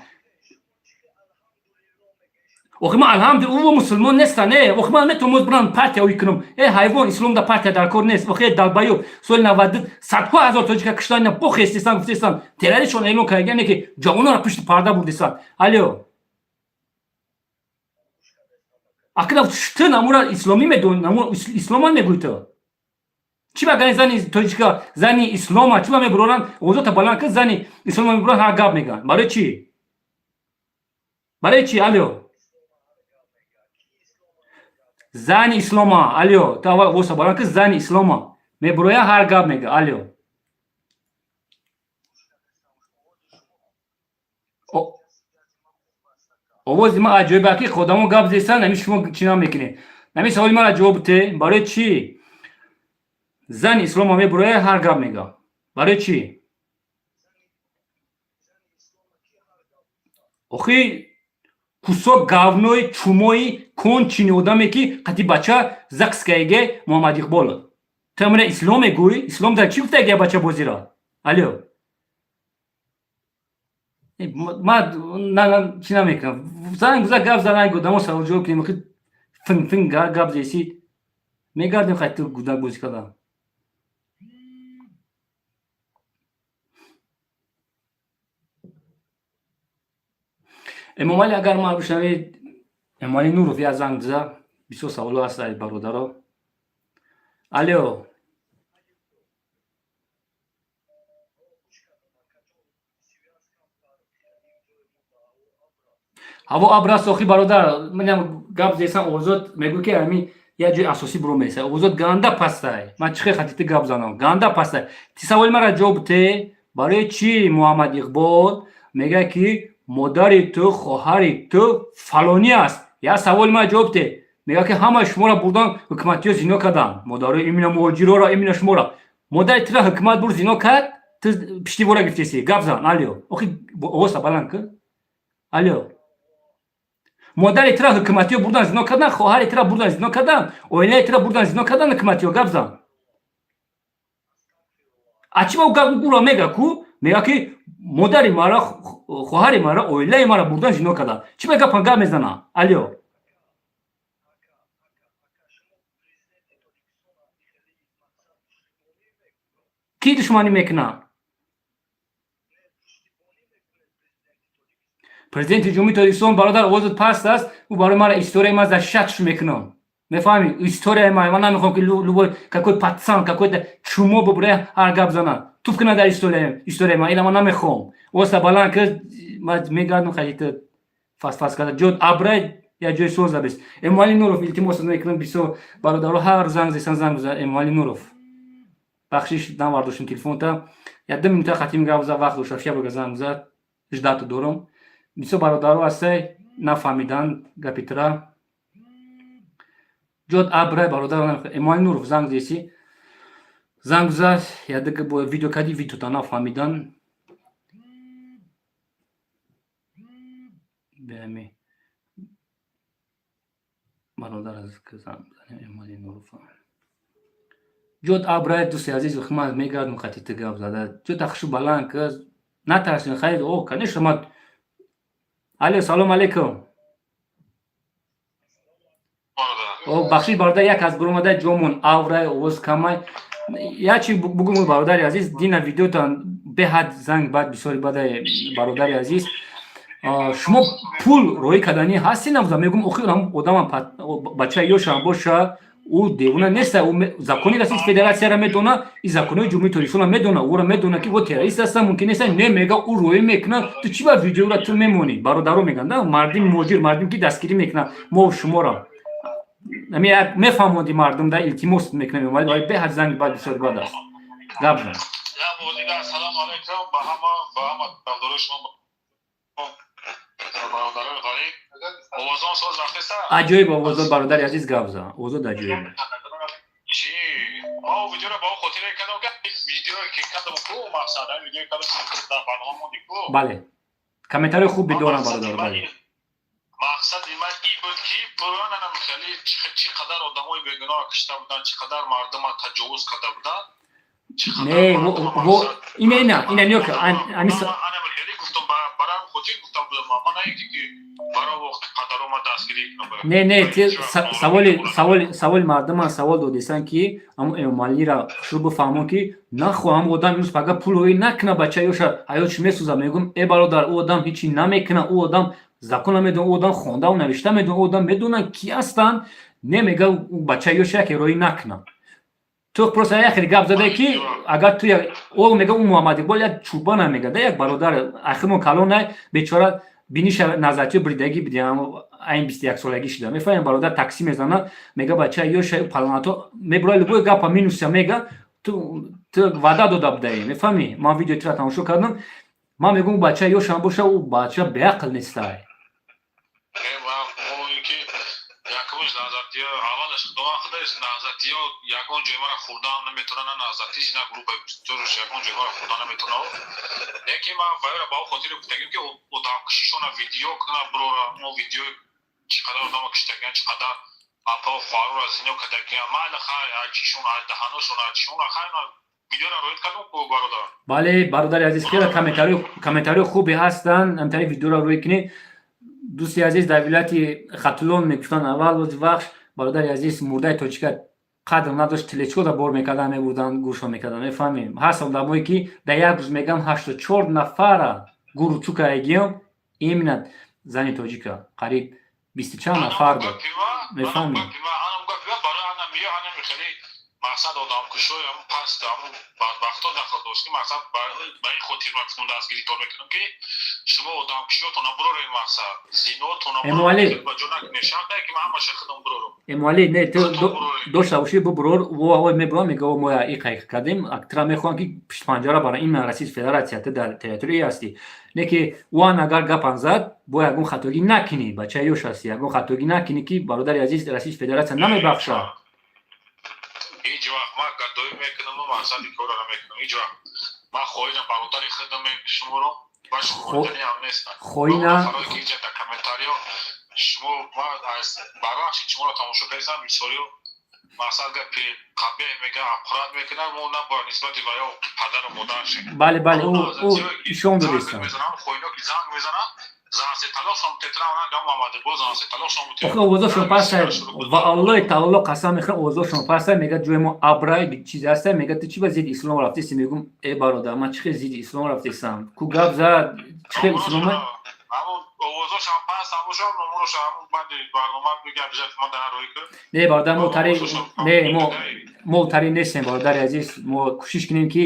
Охи, ман алҳамду ӯ мусулмон неста, не. Охи, ман метавонам бурам партия ӯй кунам. Э ҳайвон, ислом да партия дар кор нест. Охи, долбоёб, соли 92 садҳо ҳазор тоҷика киштан, ина бохестисан, гуфтесан, террористшон эълон карда, ки ҷавононро пушти парда бурдисан. Алё, акна ту намура исломӣ медони, намура исломан мегӯй ту. Чӣ ба зани тоҷика, зани ислома, чӣ ба мебуроранд? Овозота баланд ки, зани ислома мебуроранд, ҳар гап мегӯянд. Барои чӣ? Барои чӣ? Алё, зани ислома, алё, ту аввал овоза баланд ки, зани ислома мебуроя, ҳар гап мега. Алё, овози ман аҷоиба ки одамо гап зесан, ами шумо чӣ намекунед? Ами саволи мара ҷавоб те: барои чӣ зани ислома мебуроя, ҳар гап мега? Барои чӣ? Охи, кусок говнои чумои кончини одаме ки қати бача закскаеге Муҳаммад Иқбол, ту амина ислом мегӯӣ? Ислом дар чӣ гуфтаги бачабозира? Алё, ман чӣ намекунам. Занг за, гап зананг, одамо савол ҷавоб кунем. Охи, фин фин гап зесид, мегардем. Хай, ту гудак бозӣ кардам. Эмомалӣ, агар ман бишнавед, Эмомалӣ Нуров, як занг за. Бисёр саволо ҳаст, бародаро. Алё. Ҳаво абр аст. Охи бародар, манам гап зесам, овозот мегӯ ки ами як ҷои асосӣ буро меса. Овозот ганда пастай. Ман чӣ хел хатити гап занам? Ганда пастай. Ти саволи мара ҷавоб те: барои чӣ Муҳаммад Иқбол мегӯяд, ки модари ту, хоҳари ту фалонӣ аст? Як саволи мара ҷавоб те. Мегӯяд, ки ҳамаи шуморо бурдан ҳукуматиё зино карданд, модарои именно муҳоҷирора, именно шуморо. Модари тура ҳукумат бур, зино кард, ту пиштивора гирифтеси. Гап зан, алё. Охи, овоза баланд ки. Алё, модари тура ҳукуматиё бурдан, зино кардан, хоҳари тура бурдан, зино кардан, оилаи тура бурдан, зино кардан ҳукуматиё. Гап зан. А чӣ ба гап ура мега ку? Мега, ки модари мара, хоҳари мара, оилаи мара бурдан, зино кардан. Чӣ ба гапа гап мезана? Алё. Кӣ душманӣ мекунад? Президенти Ҷумҳурии Тоҷикистон, бародар, овозат паст аст. Ӯ барои мара историяи ман защищать мекунам, мефаҳмӣ? Историяи ман. Ман намехоҳам, ки любой какой пацан, какой-то чумо бубурая, ҳар гап занад, туф кунад дар историяи ман. Ина ман намехоҳам. Овоза баланд ки, ман мегардам. Хадита фас-фас карда ҷо абрай як ҷои соз забест. Эмомалӣ Нуров, илтимос мекунам. Бисёр бародаро ҳар занг зесан, занг бизан. Эмомалӣ Нуров, бахшиш, навардоштем телефонта. Як 2 минута хатим гап зад, вақт дошта шия бага занг зад. Ждать дорам. Бисёр бародаро ҳастай, нафаҳмиданд гапи тура. Ҷот абрай, бародар. Эмомалӣ Нуров, занг зеси, занг зад, ядага видео кади, видеота нафаҳмидан. Беами бародар занг Эмомалӣ Нуров. Ҷот абрай, дӯсти азиз, ман мегардам хати ту гап зада. Ҷота хушу баланд ки, натарсин. Хайр, о, конечно, ман. Алё, салом алейкум. О, бахшиш, бародар, як аз биромада ҷомон аврай, овоз камай. Як чи бугум, бародари азиз, дина видеотан беҳад занг бад, бисёри бадай. Бародари азиз, шумо пул роҳӣ карданӣ ҳастӣ? Набуда мегум, охир одамам бачаи ёшам боша. Ӯ девона неста, ӯ закони Российской Федерацияро медона и законҳои Ҷумҳурии Тоҷикистонро медона, ӯро медона, ки во террорист аста, мумкин неста. Не, мега, ӯ роӣ мекуна. Ту чӣ ба видеоро ту мемонӣ? Бародаро меган да, мардими муҳоҷир, мардим ки дастгирӣ мекунад мо шуморо, мефаҳмонди мардум да, илтимос мекунам. Вале беҳад занги бад, бисёр бад аст. Гап зан. Ассалому алайкум ба ҳама, ба ҳама тарафдорои шумо, бародарои ғариб. Овозон соз рафтеса? Аҷоиб овозот, бародари азиз, гап зан, овозот аҷоиб. Чи, мо видеоро ба хотире кардам, ки видеое ки кардам ку, мақсад ҳамин видеое кардам, дар барнома монди ку. Бале, комментариҳои хуб бидорам, бародар, бале. Мақсади ман ин буд, ки пуррананам хеле чӣ қадар одамои бегуноҳ кишта буданд, чӣ қадар мардума таҷовуз карда буданд. Не, ина, ина, ина ниё ка Анам хеле гуфтам, барам хотир гуфтам будам, ман на ки баро вақт падарома дастгирӣ кунам. Не, не, саволи, саволи, саволи мардуман савол додесан, ки ҳамун Эмомалира хушрӯ бифаҳмон, ки нахоҳам одам имрӯз пага пул ҳоӣ накуна, бача ёша ҳаётш месӯза. Мегӯм, э бародар, ӯ одам ҳечи намекуна, ӯ одам закон намедона, ӯ одам хондаву навишта медона, ӯ одам медонад, ки ҳастанд. Не, мега, бача ёша яке роӣ накуна. Ту просто як хеле гап задае, ки агар ту о мега, ӯ Муҳаммад Иқбол як чӯбана мега да, як бародар ахирмон калона, бечора, биниша назарчи бридагӣ бидиам, айн 21-солагӣ шида, мефаҳмем, бародар, такси мезана, мега, бача ёша паланато мебура, любой гапа минуса мега. Ту ваъда дода будаӣ, мефаҳмӣ? Ман видеои тура тамошо кардам. Ман мегӯм, бача ёшам боша, ӯ бача беақл нестай. Якумш, наҳзатиё аввалаш, худованд худоест, наҳзатиё ягон ҷой мара хӯрдан наметавона, на наҳзатиш, на группаи туруш ягон ҷой мара хӯрдан наметавона. Лекин ман вайра ба хотири гуфтагим, ки одамкушишона видео куна бирора, мо видео чӣ қадар одама киштагиан, чӣ қадар апа хоҳарора зино кардагиан. Майли, хай, чишон, даҳаношон, чишон, хай, видеоро роид кардам ку, бародар. Бале, бародари азиз, хеле комментариҳои хубе ҳастанд. Ҳамтари видеоро рӯй кунед, дӯсти азиз. Дар вилояти Хатлон мегуфтанд, аввал вахш, бародари азиз, мурдаи тоҷика қадр надошт, телечкода бор мекардан, мебурдан, гӯшо мекардан, мефаҳмем. Ҳаст одамое, ки дар як рӯз меган 84 нафара гуру чукаегиём, именно зани тоҷика қариб бисту чанд нафар буд, мефаҳмем. Мақсад одамкушои ҳамун паст, ҳамун бадбахто дахл дошт, ки мақсад ба ин хотир ман гуфтам, дастгиритон мекунам, ки шумо одамкушиётона буроред, мақсад зинотона ба ҷо накунед. Шарте ки ман ҳамаша худам бурорам. Эмомалӣ, не, ту дошта бошӣ, бубурор, во мебурам, мега, мо и қайқ кардем, актра мехоҳам, ки пиштпанҷара бара ин Российской Федерация, ту дар территория ҳастӣ. Не ки уан агар гапан зад, бо ягон хатогӣ накунӣ, бачаи ёш ҳастӣ, ягон хатогӣ накунӣ, ки, бародари азиз, Российской Федерация намебахшад. Ҳеҷ вақт ман гадоӣ мекунаму мақсади корро намекунам. Ҳеҷ вақт ман хоинам, бародари худам шуморо ва шумориданиам нестам. Хоина. Ки инҷа дар комментариё шумо, ман аз барвақти шуморо тамошо кардам, бисёриё мақсад гапи қабеҳ мега, аккурат мекунад. Мо набояд нисбати ва ё падару модар шем. Бале, ӯ ишон додестам. Мезанам, хоино ки занг мезанам, Охи, овозошон пасай, ва Аллоҳи таоло қасам мехӯрам, овозошон пасай. Мега, ҷои мо абрай чизе ҳастай. Мега, ту чӣ ба зидди ислом рафтеси? Мегум, э бародар, ман чӣ хел зидди ислом рафтесам? Ку гап зад, чӣ хел ислома? Овозошам пас, ҳамошам номуроша ҳамун баъди барнома бигап, ман дар рӯй кун. Не, бародар, мо тари не, мо тари нестем, бародари азиз. Мо кӯшиш кунем, ки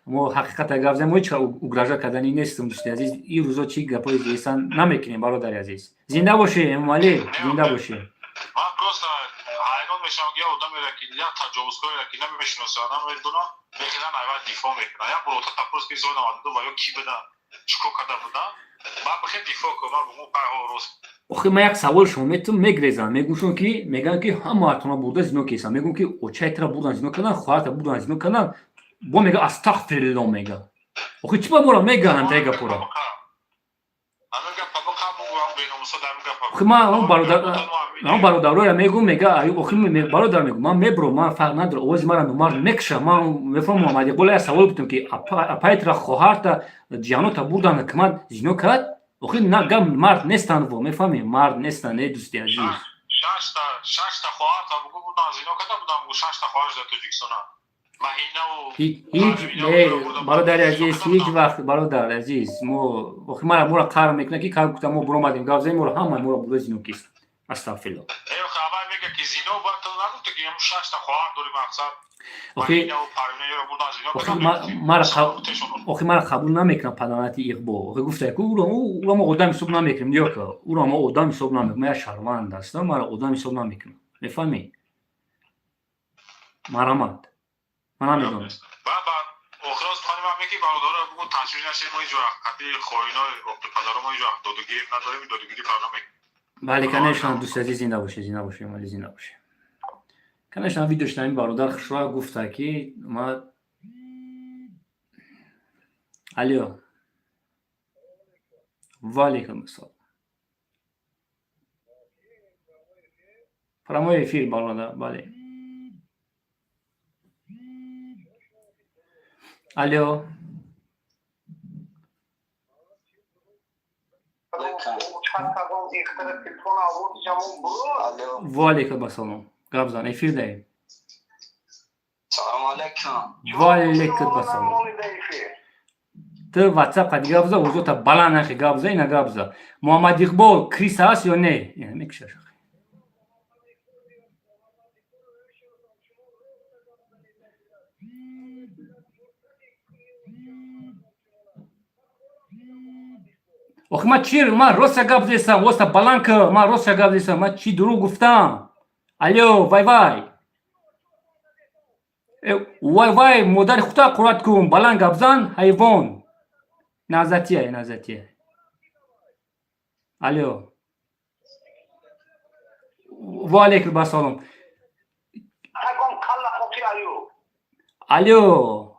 мо ҳақиқата гап занем. Мо ҳеҷ угрожать карданӣ нестем, дӯсти азиз. Ин рӯзо чӣ гапҳои зесан намекунем, бародари азиз. Зинда бошӣ, Эмомалӣ, зинда бошӣ. Ман просто ҳайрон мешавам, ки одамеро, ки як таҷовузкореро, ки намешиносам, намедонам, мехезан, айван дифоъ мекунад. Як бор тапурс ки соли 92 ва ё кӣ будан, чӣ кор карда будан, ман бихе дифоъ кун, ман бигӯм, пайҳо рост. Охи, ман як савол шумо метум, мегрезам. Мегӯм, ки мегӯям, ки ҳамаатона бурда зино кесам. Мегӯм, ки очайтра бурдан зино кардан, хоҳарта бурдан зино кардан. Бо мега, астағфирилло мега. Охи, чӣ ба мора меган ҳамтаи гапора? Охи, ман бародароя мегӯм, мега, охи, бародар, мегӯм, ман мебурам, ман фарқ надорам, овози мара номард мекуша. Ман мефаҳмам, Муҳаммад Иқбол, як савол бутум, ки апайтра, хоҳарта, ҷиҳанота бурдан, ҳукумат зино кард. Охи, на гап, мард нестанд во, мефаҳмӣ, мард нестанд, э дӯсти азиз. Шашта хоҳарта бугу бурдан зино карда будам, шашта хоҳарш дар Тоҷикистона. Ҳеҷ не, бародари азиз, ҳеҷ вақт, бародари азиз, мо охи мара мора қаҳр мекунад, ки кар гуфта, мо буромадем, гап занем, моро ҳама моро бурда зино кист. Астағфирулло. Аввал мега ки зино, баъд ту нагуфти ки шашта хоҳар дори, мақсад. Охи, мара қабул намекунам паданати Иқбол. Охи, гуфта ку уро мо одам ҳисоб намекунем. Ёка, уро мо одам ҳисоб намекунем. Ман як шаҳрванд ҳастам, мара одам ҳисоб намекунам, мефаҳмӣ? Марамат, ман намедонам. Охирон сухани ман меки, бародаро, бугу ташвиш нашед, мо ҳеҷ вақт қати хоинои оқи падаро мо ҳеҷ вақт додугирифт надорем, додугирифт намекунем. Бале, конечно, дӯсти азиз, зинда бошед, зинда бошед, вале зинда бошед. Конечно, видео шунавим, бародар хушро гуфта ки ма. Алё, ваалейкум ассалом. Прямой эфир, бародар, бале. Алё. Ваалейкум ассалом, гап зан, эфир даем. Салому алейкум. Ваалейкум ассалом. Ту ватсап қади гап за, узота баланд нахи гап за, ина гап за. Муҳаммад Иқбол крыса аст ё не? Мекушаш. Охи, ман чи, ман роста гап зесам, роста баланд ка, ман роста гап зесам, ман чӣ дурӯғ гуфтам? Алё, вай вай. Вай вай, модари хута қурат кун, баланд гап зан, ҳайвон. Назатия, назатия. Алё. Ва алейкум ассалом. Алё.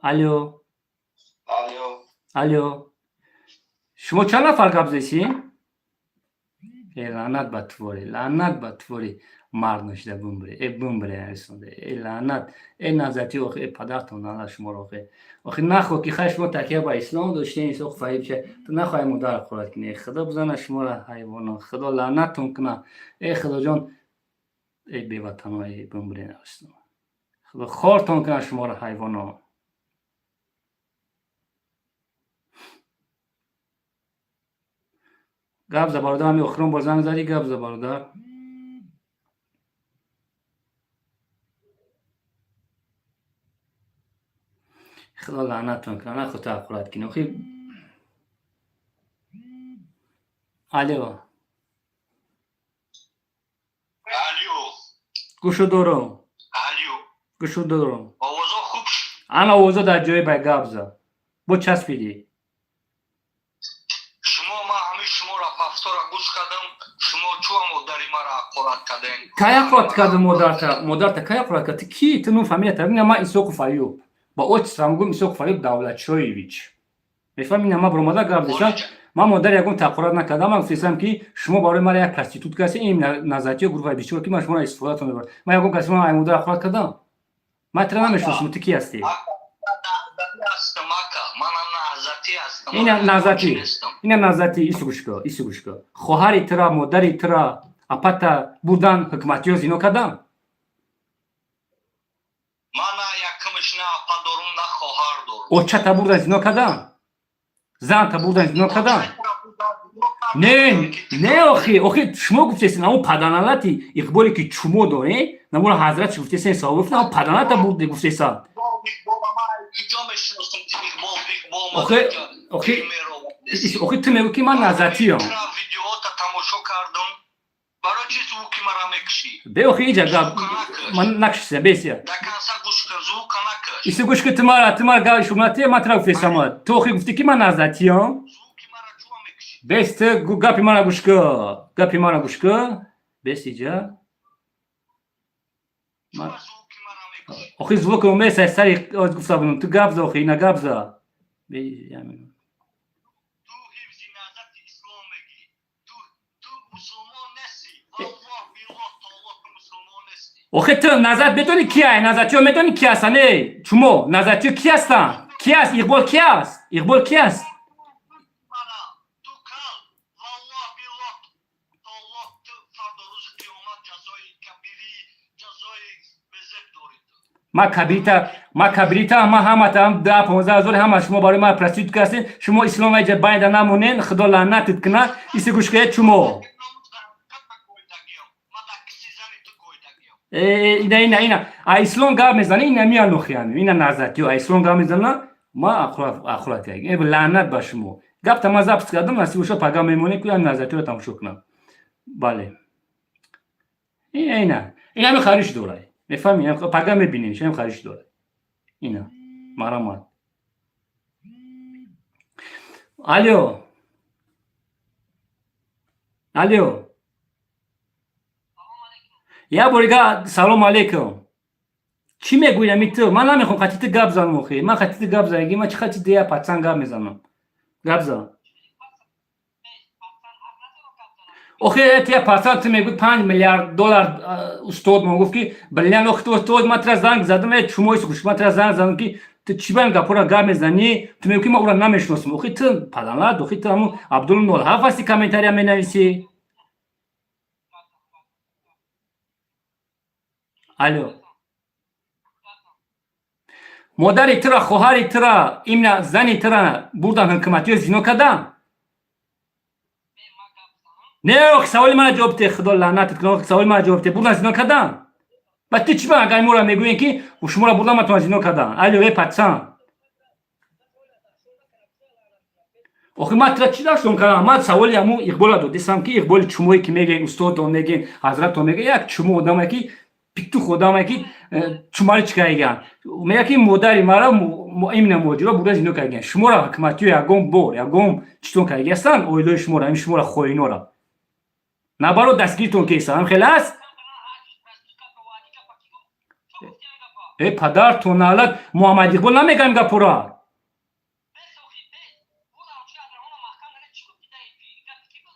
Алё. Алё. Алё. Шумо чанд нафар гап зесӣ? Э, лаънат ба твори, лаънат ба твори, мард ношида бумбре, э бумбре, арисонде, э лаънат, э назати, охи, э падартон лаънат шуморо, охи. Охи, нахо ки хай шумо такя ба ислом доштен, исоқ фаҳиб ша, ту нахоҳай модар қурат кунӣ, худо бизана шуморо, ҳайвоно, худо лаънаттон куна, э худоҷон, э беватано, э бумбре, арисонде. Худо хортон куна шуморо, ҳайвоно. Гап за, бародар, ҳами охирон бор занг задӣ, гап за, бародар. Худо лаънаттон кунад, нахо ту ақурат кунӣ. Охи, алё. Алё. Гӯшу дорум. Алё. Гӯшу дорум. Овозо хуб? Ана, овозо дар ҷои бай, гап за. Бо часпидӣ. Шумо, ман ҳамин шуморо ҳафтора гӯш кардам, шумо чӯа модари маро ҳақорат кардем? Кай ҳақорат кардам модарта? Модарта кай ҳақорат кард? Ту ки? Ту нум фамилията. Бина, ман Исоқов Аюб. Ба отчествам гум Исоқов Аюб Давлатшоевич. Мефаҳми, ина ман баромада гап зесам, ман модари ягон таҳқорат накардам, ман гуфтесам ки шумо барои мара як проститутка ҳастед, ин назатиё гурӯҳи бисёр ки ман шуморо истифодатон мебарам. Ман ягон каси ман ай модар ҳақорат кардам? Ман тура намешиносам, ту ки ҳастӣ? Ина назати, ина назати, ису гӯш кун, ису гӯш кун. Хоҳари тура, модари тура, апата бурдан ҳукуматиё зино кардам? Ман на якумш на апа дорум, на хоҳар дорум. Очата бурдан зино кардам? Занта бурдан зино кардам? Не, не, охи, охи, шумо гуфтесен, аммо паданалати Иқболе ки чумо дорем, намура ҳазрат гуфтесен, савоб гуфтен, аммо паданалата бурде гуфтесан. Охи, охи, охи, ту мегӯ ки ман назатиям. Видеота тамошо кардам. Барои чи звуки мара мекушӣ? Бе, охи, иҷа гап ман накшисем, бесия. До конца гӯш кун, звука накаш. Иси гӯш ки, ту мара гап шумати, ман тура гуфтесам. Ту охи гуфтӣ ки ман назатиям. Бес, ту гапи мара гӯш ку, гапи мара гӯш ку. Бес, иҷа. Охи, звук умеса сари гуфта будам. Ту гап за, охи, ина гап за. Бе, Ту ҳифзи наҳзати ислом мегӣ. Ту мусулмон нестӣ. Валлоҳ, биллоҳ, толлоҳ, ту мусулмон нестӣ. Охи, ту назар медонӣ ки ай? Назатиё медонӣ ки ҳастанд? Э, чумо? Назатиё ки ҳастанд? Ки аст? Иқбол ки аст? Иқбол ки аст? Мара, ту кал. Валлоҳ, биллоҳ, толлоҳ, ту фардо рӯзи қиёмат ҷазои кабирӣ, ҷазои безеб дорӣ ту. Ма кабирита, ма кабирита, ма ҳаматам 10-15 ҳазор, ҳама шумо барои ман проститутка ҳастед. Шумо ислом иҷа байда намонен, худо лаънатит кунад. Иси гӯш кунед, чумо. Ина, ина, ина. А ислом гап мезана, ина мианохиям. Ина назатиё, а ислом гап мезана, ма ахурат як. Э, лаънат ба шумо. Гапта ма запись кардам, насиб боша, пага мемонем, ки назатиёро тамошо кунам. Бале. Ина, ина. Ина ҳами хариш дорай. Мефаҳми? Пага мебинем, ҳам хариш дорай. Ина. Марамат. Алло. Алло. Як борига салом алейкум. Чӣ мегӯӣ ами ту? Ман намехоҳам хати ту гап занам охи. Ман хати ту гап задаги, ман чӣ хати ту я пацан гап мезанам. Гап зан. Охи ту я пацан, ту мегӯӣ 5 миллиард доллар устод мо гуфт ки бриллиант. Охи ту устод, ман тура занг задам, э чумои гӯш, ман тура занг задам ки ту чӣ ба ин гапҳоро гап мезанӣ? Ту мегӯӣ ки ман ӯро намешиносам. Охи ту паданалат, охи ту ҳамун Абдул 07 ҳасти, комментария менависӣ. Алло. Модари тура, хоҳари тура, имна зани тура бурдан ҳукуматиё зино карданд? Не, охи саволи мана ҷавоб те, худо лаънатат кунад, охи саволи мана ҷавоб те, бурдан зино карданд? Ба ту чӣ ба агар моро мегӯем ки шуморо бурдан матона зино карданд? Алло, э пацан. Охи ман тура чӣ дарсон кардам? Ман саволи ҳамун Иқбола додисам ки Иқболи чумое ки мегӯем, устодон мегӯем, ҳазратон мегӯем, як чумо одаме ки питух одаме ки чумари чӣ кардагиан. Мегӯяд ки модари мара имна муҳоҷиро бурда зино кардагиан. Шуморо ҳукуматиё ягон бор ягон читон кардаги ҳастанд оилаи шуморо, ҳамин шуморо хоинора? Наоборот, дастгиритон кесан. Ҳам хеле аст? Э, падартон налат, Муҳаммад Иқбол намегӯям гапора.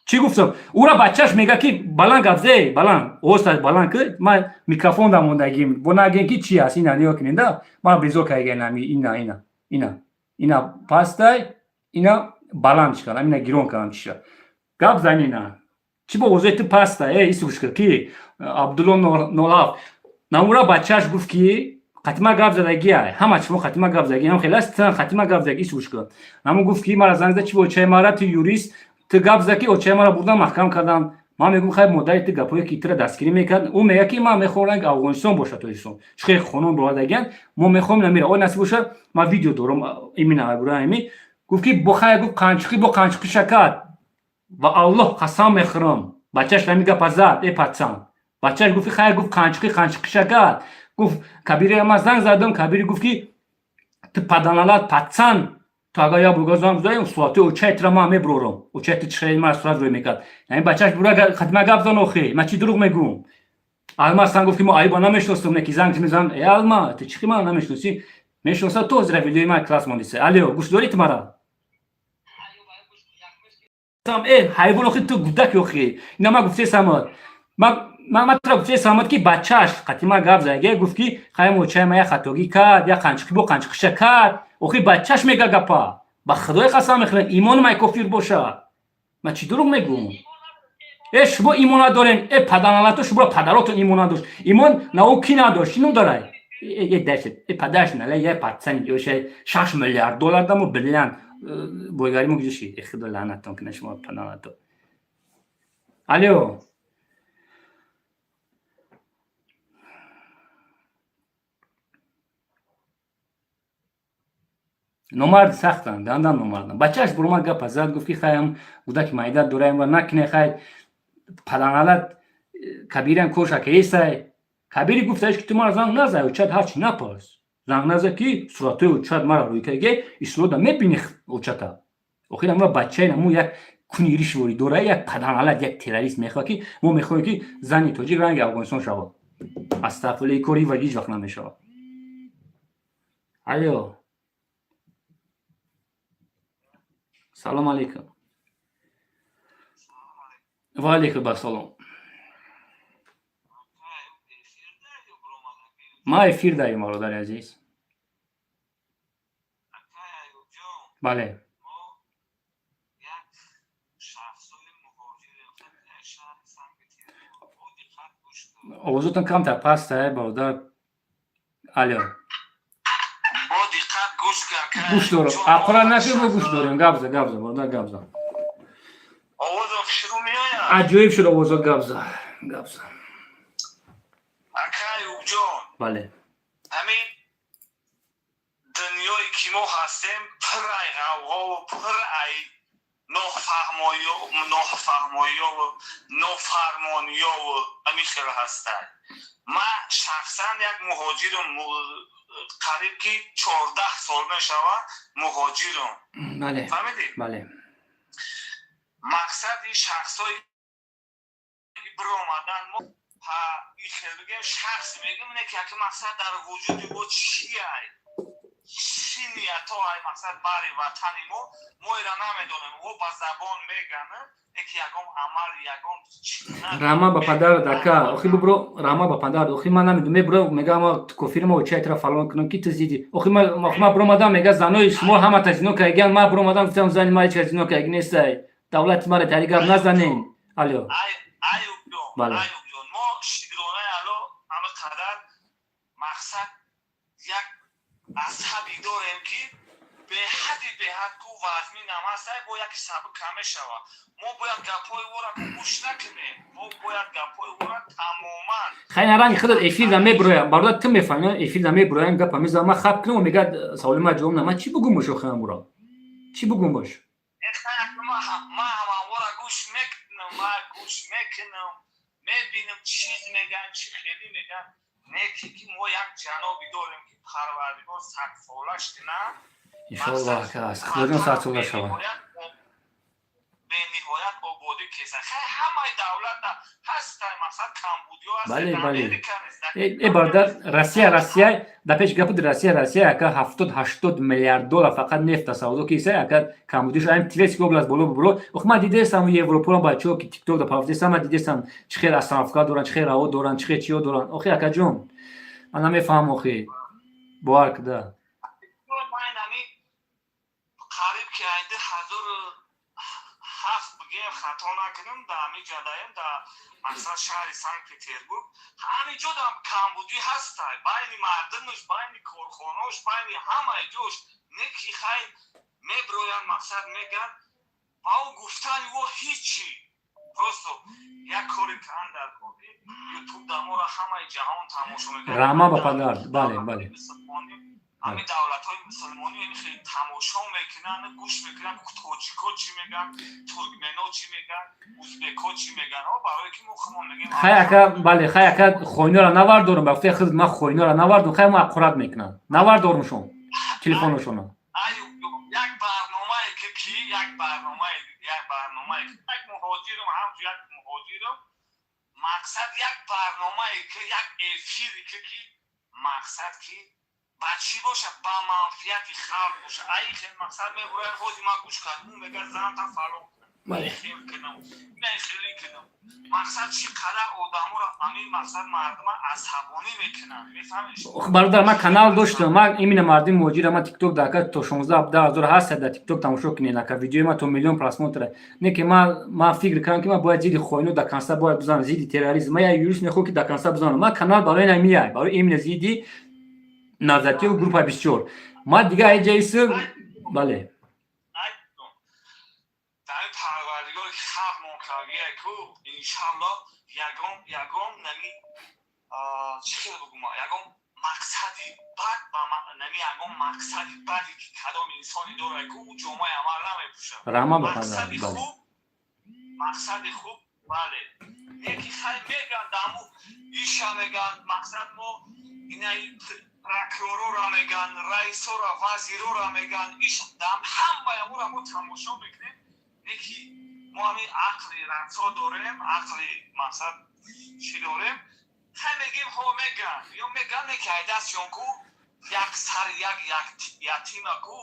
Чӣ гуфтам? Ура бачаш мега ки баланд гап зе, баланд, оста баланд ки ман микрофон да мондагим. Бо нагем ки чи аст, ина нигоҳ кунед да. Ман безор кардагиам ина, ина, ина. Ина пастай, ина баланд кардам, ина гирон кардам чиша. Гап зан ина. Чӣ бо овозои ту паста, э, исуш ки Абдулло 07. Намура бачаш гуфт ки қатима гап задагия, ҳама шумо қатима гап задаги, ҳам хеле аст, қатима гап задаги, исуш кун. Наму гуфт ки мара занг зад, чӣ бо чай мара, ту юрист, ту гап зад ки очаи мара бурдан маҳкам карданд. Ман мегӯм, хай, модари ту гапҳое ки тура дастгирӣ мекард, ӯ мегӯяд ки ман мехоҳам ранг Афғонистон бошад, Тоҷикистон. Чӣ хеле хонон бировардагиянд, мо мехоҳем намира. Ой, насиб бошад, ман видео дорам именно Ибраҳими. Гуфт ки бо хай, гуфт қанчиқӣ бо қанчиқӣ шакад. Ва Аллоҳ қасам мехӯрам. Бачаш ҳамин гапа зад, э пацан. Бачаш гуфт ки хай, гуфт қанчиқӣ қанчиқӣ шакад. Гуфт Кабире ман занг задам, Кабири гуфт ки ту паданалат пацан, ту агар як бурга занг задаем, сурати очаи тура ман мебурорам. Очаи ту чӣ ман сурат рӯй мекард. Яъне бачаш бура хатима гап зан охи. Ман чӣ дурӯғ мегӯм? Алмаз сан гуфт ки мо Аюба намешиносем, не ки занг мезанам. Э Алма, ту чӣ ман намешиносӣ? Мешиноса то зира видеои ман класс мондиса. Алло, гӯш дорӣ ту мара? Э, ҳайвон охи, ту гудаки охи. Ина ман гуфтесам, ман тура гуфтесам ки бачаш қатима гап задаги, гуфт ки хай мочаи ман як хатогӣ кард, як қанчиқӣ бо қанчиқиша кард. Охи бачаш мега гапа. Ба худои қасам мехӯрам, имони май кофир боша. Ман чӣ дурӯғ мегӯм? Э, шумо имон надорем, э паданалато, шуморо падаротон имон надошт. Имон на ӯ ки надошт, чӣ ном дорай? Э, дашт, э падараш нале, я пацан, ёша 6 миллиард доллар даму бриллиант бойгари мо гижиши. Э, худо лаънаттон кунад шумо паданалато. Алло. Номарди сахтанд, гандан номарданд. Бачааш буромад гапа зад, гуфт ки хаям гудаки майда дораем ва накне, хай паданалат Кабирам коша кесай. Кабири гуфтааш ки ту мара занг назай, очат ҳарчи напарс. Занг наза ки суратҳои очат мара рӯй карге, ислода мебини очата. Охир амра бачаи наму як куни ришвори дора, як паданалат, як террорист мехоҳад ки мо мехоҳем ки зани тоҷик ранги Афғонистон шавад. Астағфируллоҳ, кори ва ҳеҷ вақт намешавад. Алло. Салом алейкум. Ва алейкум ассалом. Ма эфир даем, бародари азиз. Бале. Овозотон камтар паста, бародар. Алло. Гӯш дорам. Ақора нашуд, мо гӯш дорем. Гап за, гап за, бародар, гап за. Аҷоиб шуд овозот, гап за. Гап за. Ака Бале. Ҳамин дунёе ки мо ҳастем, пур ай ғавғову пур ай нофаҳмоиёву нофармониёву ҳамин хел ҳастад. Ман шахсан як муҳоҷирам, қариб ки 14 сол мешавад муҳоҷирам. Фаҳмидӣ? Бале. Мақсади шахсҳое биромадан, мо хел бигем, шахс мегем, не ки яки мақсад дар вуҷуди мо чиай, чӣ ниятҳо ай, мақсад бари ватани мо, мо ира намедонем. О ба забон меган, яки ягон амал, ягон. Рама ба падар дака, охи бубро, рама ба падар, охи ман намедонам, мебро, мега ма кофир, ма чай тра фалон кунам ки ту зиди. Охи ма бромадам, мега занои шумо ҳамата зино кардагиан. Ма бромадам, гуфтам, зани ма ҳеҷ кас зино кардаги нестай, давлати мара тари гап назанен. Алё. Бале, Аюбҷон, мо шикронаи Алло, ҳама қадар мақсад як асаби дорем, ки беҳади беҳад ку вазмин ам ҳастай, бо яки сабр кам мешавад. Мо бояд гапҳои ӯра гӯш накунем, мо бояд гапҳои ӯра тамоман. Хайна ранги худат эфирда меброям, бародар, ту мефаҳми, эфирда меброям, гапа мезанам, ман хаб кунам, мега саволи ма ҷавоб на. Ман чӣ бугум бош, охирам буро чӣ бугум бош? Ман ҳамавора гӯш мекунам, ман гӯш мекунам, мебинам, чиз меган, чӣ хеле меган. Не ки мо як ҷаноби дорем, ки Парвардигор садсола шудина. Иншоаллоҳ, ка Худоҷон садсола шавад. Бениҳоят ободӣ кеса. Хай, ҳамаи давлата ҳастай, мақсад камбудиё. Бале, бале. Э бародар, Россия, Россия да пеш гап буд, Россия, Россия ака, 70-80 миллиард доллар фақат нефта савдо киса, ака, камбудиш ам Тверский область боло боло. Ох, ман дидесам Европоро, бачаҳо ки Тикток да пафтесам, ман дидесам, чӣ хел остановка доранд, чӣ хел раво доранд, чӣ хел чиё доранд. Охи, акаҷон, ман намефаҳмам, охи, бовар куда. Қариб ки айди 1007 бигем, хато накунам, да ҳамин ҷадаем, да мақсад шаҳри Санкт Петербург, ҳамин ҷо дам камбудӣ ҳастай, байни мардумаш, байни корхонаош, байни ҳамаи ҷош. Не ки хай меброянд, мақсад меган, ба ӯ гуфтани ӯ ҳичи, просто як кори кан дар Ютуб дамора ҳамаи ҷаҳон тамошо мекунад. Рама ба падар, бале. Ҳамин давлатҳои мусулмонӣ хеле тамошо мекунанд, гӯш мекунанд, тоҷико чӣ меган, туркмено чӣ меган, узбеко чӣ меган, барое ки мо худмон мегем. Хай, ака, бале, хай, ака, хойнора навардорам, ба гуфтаи худ ман хойнора навардорам. Хай, мо аққурат мекунам, навардормшон телефоношона. Як барномае ки як барномае, як муҳоҷирам, ҳамчу як муҳоҷирам, мақсад як барномае ки, як эфире ки мақсад ки ба чӣ боша, ба манфиати халқ боша. Ай хел мақсад мебурад. Ҳози ман гӯш кардам, ӯ мега занта фалон хел кунам, хеле кунам. Мақсад чӣ қадар одаморо ҳамин мақсад мардума асабонӣ мекунанд, мефаҳмиш? Бародар, ман канал доштам, ман именно мардуми муҳоҷира, ман Тикток да, ака, то 16-17 ҳазор ҳаст дар Тикток, тамошо кунед, ака, видеои ман то миллион просмотра. Не ки ман фикр кардам, ки ман бояд зидди хоино до конца бояд бизанам, зидди терроризм. Ман як юрист мехоҳам, ки до конца бизанам. Ман канал барои намияй, барои именно зидди Назатиёв, группа 24. Ман дига ҳеҷ. Бале. Дар Парвардигори халқ монкардия ку, иншалло, ягон нами, чӣ хел бугум, ягон мақсади бад нами, ягон мақсади бади ки кадом инсоне дорад ку, ӯ ҷомаи амал намепӯшад. Раҳмат ба. Мақсади хуб, мақсади хуб, бале. Неки хай меган, даму иша меган, мақсад мо инаи прокуророра меган, раисора, вазирора меган, иш дам ҳамаи амура мо тамошо мекунем. Неки мо ҳамин ақли рақсо дорем, ақли мақсад чӣ дорем, хай мегем, ҳо, меган ё меган, неки ай дастшон ку як сар як ятима ку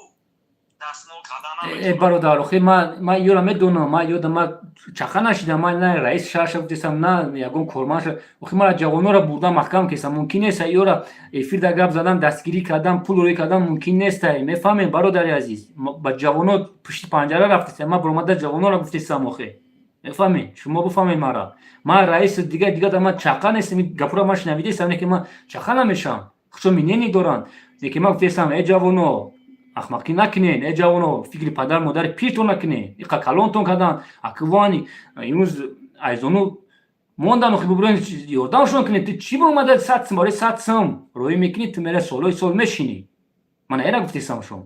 дастмол кардан. Э бародар, охи ман ёра медонам, ман ёдам, ман чақа нашидам, ман на раиси шаҳр шудесам, на ягон корманд. Охи мара ҷавонора бурдан, маҳкам кесам, мумкин нест. Ёра эфирда гап задан, дастгирӣ кардан, пул рӯй кардан мумкин нест, мефаҳмем, бародари азиз. Ба ҷавоно пушти панҷара рафтесам, ман баромада ҷавонора гуфтесам, охи мефаҳмед, шумо бифаҳмед мара. Ман раиси дига дига, ман чақа нестам, гапура ман шунавидесам, не ки ман чақа намешавам, хушо мнение доранд. Лекин ман гуфтесам: э ҷавоно, ахмақӣ накунед, э ҷавоно, фикри падар модари пиртон накунед, иқа калонтон кардан, аквани имрӯз айзону. Мондан, охи, бубурен, ёрдамшон кунед. Ту чӣ омада 100 сум, барои 100 сум роҳӣ мекунӣ, ту мера солҳои сол мешинӣ. Мана эра гуфтесам шон,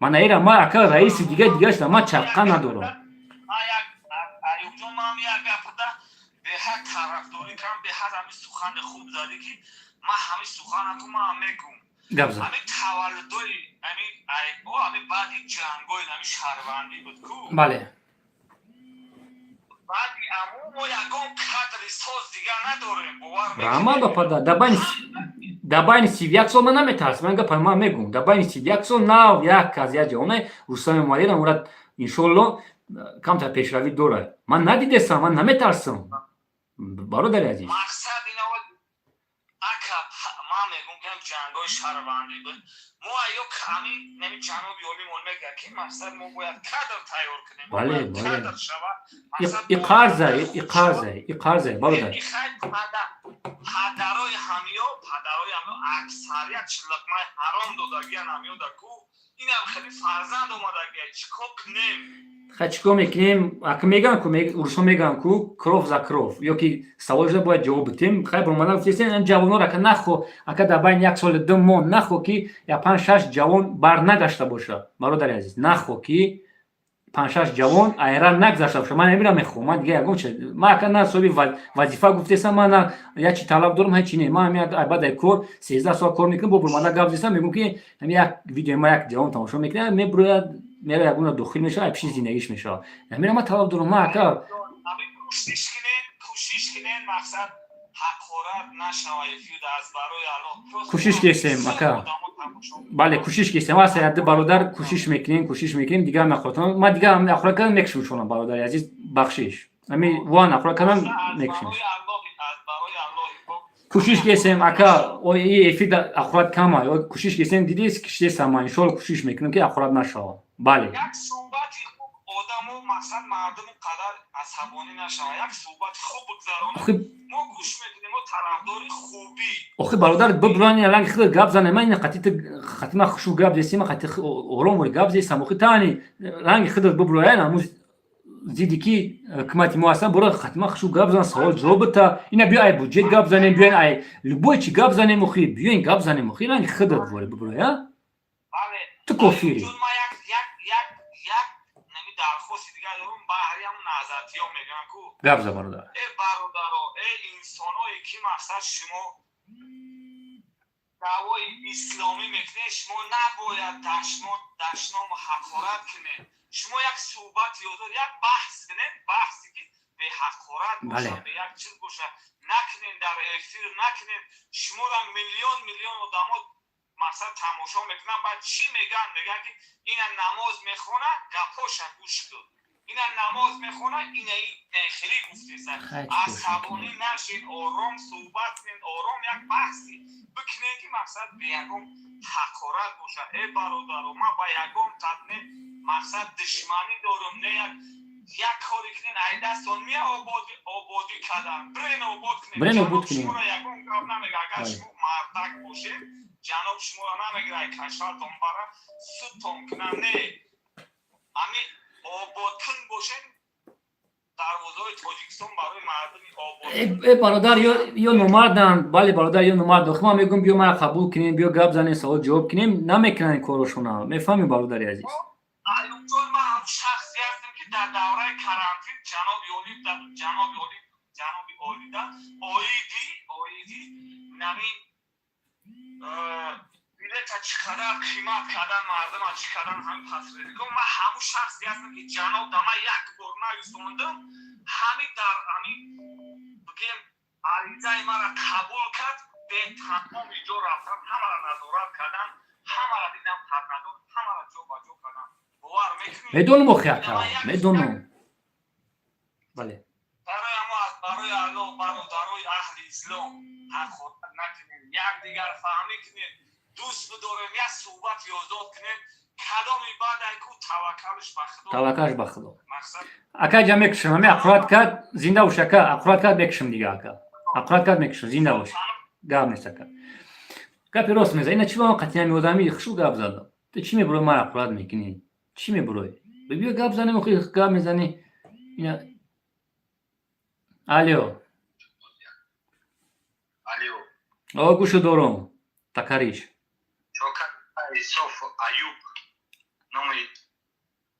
мана эра ма, ака, раиси дига дигашта ман чаққа надорам. Аюбҷон, ман як гапда беҳад тарафдорӣ кардам, беҳад ҳамин сухани хуб задӣ, ки ман ҳамин суханаку ман мегум. Гап зад. Ҳамин таваллудои ҳамин баъди ҷангои ҳамин шаҳрвандӣ буд ку. Бале. Баъди аму мо ягон кадри соз дига надорем, бовар. Раҳмат ба падар. Дар байни 31 сол ман наметарсам, ман гапа ман мегум. Дар байни 31 сол нав як кас, як ҷавоне, Рустами Эмомалиро, мурад, иншолло, камтар пешравӣ дорад. Ман надидесам, ман наметарсам, бародари азиз. Мақсад ина, ака, ман мегум, ки ҷангои шаҳрвандӣ буд, мо аю ками неми ҷаноби олимон мегӯяд, ки мақсад мо бояд кадр тайёр кунем. Бале. Кадр шава. И қарза, и қарза, и қарза, бародар. Падарои ҳамиё аксарият чиллақмаи ҳаром додагиян ҳамиё да ку, инам хеле фарзанд омадагия, чӣ кор кунем? Ха, чӣ кор мекунем? Ака, мегӯям ку, урусҳо мегӯям ку, кровь за кровь, ё ки савол шуда, бояд ҷавоб битем. Хай, баромада гуфтесен, ҷавонҳоро, ака, нахо, ака, дар байни як соли 2 моҳ нахо, ки я панҷ шаш ҷавон барнагашта боша, бародари азиз, нахо, ки панҷ-шаш ҷавон айран нагзашта боша. Ман амира мехоҳам, ман дига ягон чи, ман, ака, на соҳиби вазифа гуфтесам, ман на як чи талаб дорам, ҳеч чи не. Ман ҳами баъд кор 13 сол кор мекунам, бо бурмада гап зесам, мегӯм, ки ҳами як видеои ма як ҷавон тамошо мекунад, мебурояд, мера, ягона дохил мешавад, пиши зиндагиш мешавад. Амира ман талаб дорам, ман, ака. Кӯшиш кунен, мақсад ҳақорат нашава эфир аз барои Аллоҳ. Кӯшиш кесем, ака, бале, кӯшиш кесем. Аса яды бародар, кӯшиш мекунем, кӯшиш мекунем. Дигар мехотам, ман дигар ҳақорат кардам, мекушем шумо, бародари азиз, бахшиш. Ами ван ҳақорат кардам, мекушем. Кӯшиш кесем, ака, и эфир ҳақорат кама, кӯшиш кесем. Дидис, киштесама, иншоалло, кӯшиш мекунем, ки ҳақорат нашава, бале. Як суҳбати хуб, одамо, мақсад мардуму қадар асабонӣ нашава, як суҳбати хуб бигзаронем, мо гӯш мекунем, мо тарафдори хубӣ. Охи, бародар, бибурани, ранги худ гап зане. Ман ина қати қати ман хушу гап зесим, қати ором гап зесам. Охи, таани ранги худат бибуроян, ҳамун зиди ки ҳукумати мо ҳастан, буро, қати ман хушу гап зан, савол ҷавоб бита. Ина биё, ай буҷет гап занем, биёин, ай любой чи гап занем. Охи, биёин, гап занем. Охи, ранги худат воре бибуроя, ту кофири. Дархости дигар дорум, баҳри ҳам наҳзатиё мегӯям ку. Гап за, бародар. Э, бародаро, э, инсоное, ки мақсад шумо даъвои исломӣ мекунед, шумо набояд дашному ҳақорат кунед. Шумо як суҳбати озод, як баҳс кунед, баҳсе ки беҳақорат бошад, бе як чиз бошад, накунед, дар эфир накунед. Шуморо миллион миллион одамо мақсад тамошо мекунанд. Баъд чӣ мегӯянд? Мегӯянд, ки ина намоз мехонад, гапоша гӯш кун, ина намоз мехонад, ина хеле гуфтеса. Асабонӣ нашед, ором суҳбат кунед, ором як баҳси бикунед, ки мақсад бе ягон ҳақорат бошад. Э, бародаро, ман ба ягон тад не мақсад душманӣ дорум, не як коре кунед, ай дастон мия ободӣ кардан, бирен, обод кунед. Бирен, обод кунед. Шуморо ягон гап намега. Агар шумо мардак бошед, ҷаноб шуморо намегирад, кашвартон бара судтон кунам, не. Ами ободкун бошед, дарвозаҳои Тоҷикистон барои мардуми обод. Э, бародар, ё номарданд, бале, бародар, ё номард. Охи, ман мегӯм, биё, мара қабул кунем, биё, гап занем, савол ҷавоб кунем, намекунанд ин корошона, мефаҳмӣ, бародари азиз? Аюбҷон, ман ҳам шахсе ҳастем, ки дар давраи карантин ҷаноби олӣ, ҷаноби олида оиди намин билета чӣ қадар қимат кардан, мардума чӣ кардан, ҳамин посредникон, ман ҳамун шахсе ҳастам, ки ҷаноб да ман як бор нависондам, ҳамин дар ҳамин бигем аризаи маро қабул кард, бетамоми ҷо рафтам, ҳамаро назорат кардам, ҳамаро дидам, ҳақнадор, ҳамаро ҷо ба ҷо кардам, бовар мекунӣ? Медонам, охи, ака, медонам, бале. Барои ҳамо, барои Аллоҳ, бародарои аҳли ислом, ҳақорат накунем, якдигар фаҳмӣ кунем, дӯст бидорем, як суҳбати озод кунем. Кадоми баъд ку, таваккалш ба Худо. Таваккалш ба Худо. Мақсад. Ака ҷа, мекушам, ами ақурат кард, зинда бош, ака, ақурат кард, мекушам дига, ака, ақурат кард, мекушам, зинда бош, гап нест, ака, гапи рост меза. Ина чӣ ба ман қатъиян меодами хушу гап задам? Ту чӣ мебурой, ман ақурат мекунӣ? Чӣ мебурой? Биё, гап занем, охи, гап мезанӣ. Ина, алё. О, гӯшу дорум, такариш. Исоф Аюб номи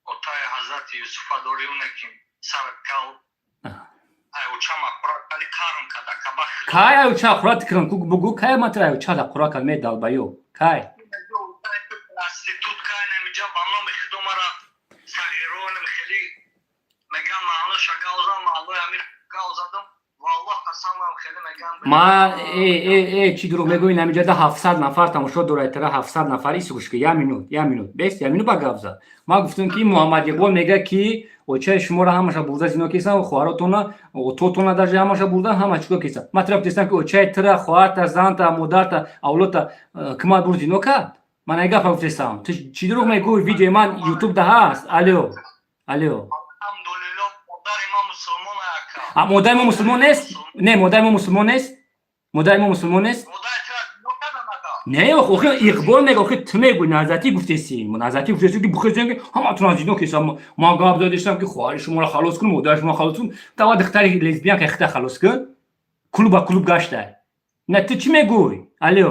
отаи ҳазрати Юсуфа дори, уне ки сарат кал айочама қура кали, қарм када каба. Кай айоча қурат кирам? Бугу, кай ма тра айоча да қура кал ме, далбаё, кай? Институт кай намиҷа ба номи худомара сағироним хеле мегам, маъноша гавзам, маънои ҳамин гав задам, валлоҳ қасамам, хеле мегам. Ма э э э чӣ дурӯғ мегӯӣ? Намиҷада 700 нафар тамошо дорад, тара 700 нафар. Исгӯш ки, я минут, я минут, бес, я минут ба гап зад. Ма гуфтам, ки Муҳаммад Иқбол мега, ки очаи шуморо ҳамаша бурда зино кисан, хоҳаротона, ототона даже ҳамаша бурда, ҳама чико кисан. Ма тара гуфтестам, ки очаи тира, хоҳарта, занта, модарта, авлодта кимат бурд, зино кард. Ман ай гапа гуфтестам. Ту чӣ дурӯғ мегӯӣ? Видеои ман Ютуб да ҳаст. Алё, алё. Алҳамдулиллоҳ, модари ма мусулмон, ака. А модари мо мусулмон нест? Не, модари мо мусулмон нест, модари мо мусулмон нест. Модари тира зино кардам, ака? Не, охи Иқбол мега, охи ту мегӯй, Назатӣ гуфтеси, Назатӣ гуфтеси, ки бухезем, ки ҳаматон зино кесам. Ман гап задестам, ки хоҳари шуморо халос кун, модари шуморо халос кун. Тава духтари лесбиянка хита халос кун, клуб ба клуб гаштай. На, ту чӣ мегӯй? Алё.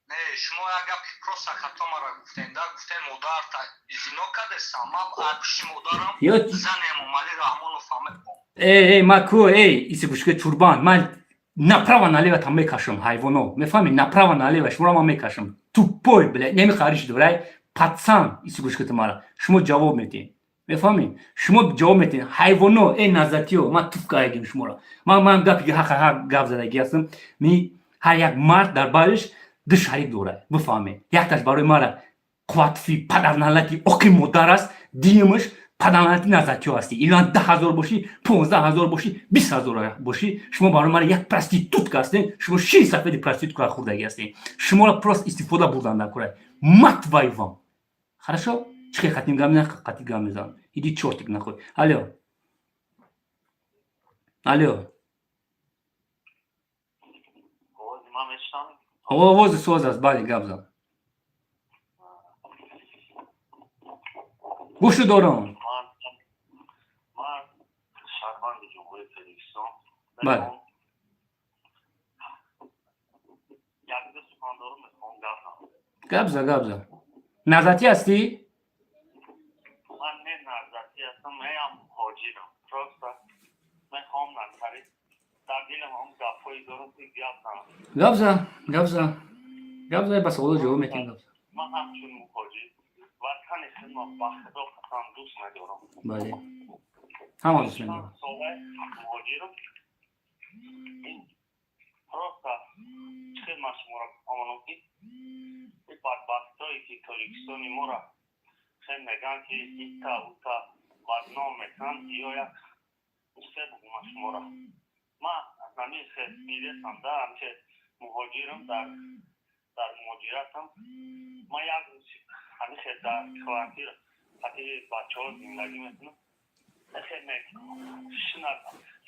Не, шумо як гапи просто хато мара гуфтем да, гуфтем модарта зино кардесам. Ман пушти модарам зани Эмомалӣ Раҳмонов. Э, э, ма ку, эй, иси гӯшка, чурбан, ман направо налево там мекашам, ҳайвоно, мефаҳми? Направо налево шуморо ман мекашам. Тупой, бля, неми хариш дорай, пацан. Иси гӯшка, ту мара шумо ҷавоб метиҳед, мефаҳмӣ? Шумо ҷавоб метиҳед, ҳайвоно. Э, назатиё, ман туф кардагим шуморо. Ман гапи ҳақ ҳақ гап задагӣ ҳастам. Ми ҳар як мард дар бариш ду шарик дорад, бифаҳмед. Якташ барои мара қувватфи падарналати оқи модар аст, дуюмаш падарналати назатиё ҳастӣ. Илан 10 000 бошӣ, 15 000 бошӣ, 20 000 бошӣ, шумо барои мара як проститутка ҳастед. Шумо шири сафеди проститутка хӯрдагӣ ҳастед. Шуморо просто истифода бурдан накунад, мать твою вам. Хорошо, чӣ хел хатим гап мезан, қатӣ гап мезан. Иди чёртик нахуй. Алло, алло. Овози ман мешунавед? Овози соз аст, бале, гап зан, гӯшу дорам. Ман шаҳрванди Ҷумҳурии Тоҷикистон. Бале. Як-ду сухан дорам, мехоҳам гап занам. Гап за, гап за. Назатӣ ҳастӣ? Ман не назатӣ ҳастам, меам муҳоҷирам. Просто мехоҳам назари дар дилам ҳам гапҳое дорам, ки гап занам. Гап за, гап за, гап за, ба саволо ҷавоб метиҳем, гап за. Ман ҳамчун муҳоҷир ватани худро ба худо қасам дӯст медорам. Бале, ҳама дӯст медорам. Чанд сола муҳоҷирам. Ин просто чӣ хел ман шуморо бифаҳмонам, ки ин бадбахтое ки Тоҷикистони моро хел мегӯянд, ки ита ута бадном мекунанд, ё як се бугум ман шуморо. Ман ҳамин хел дидесам да, ҳамин муҳоҷирам, дар муҳоҷиратам. Ман як рӯз ҳамин хел дар квартира қати бачаҳо зиндагӣ мекунам. Хел шунад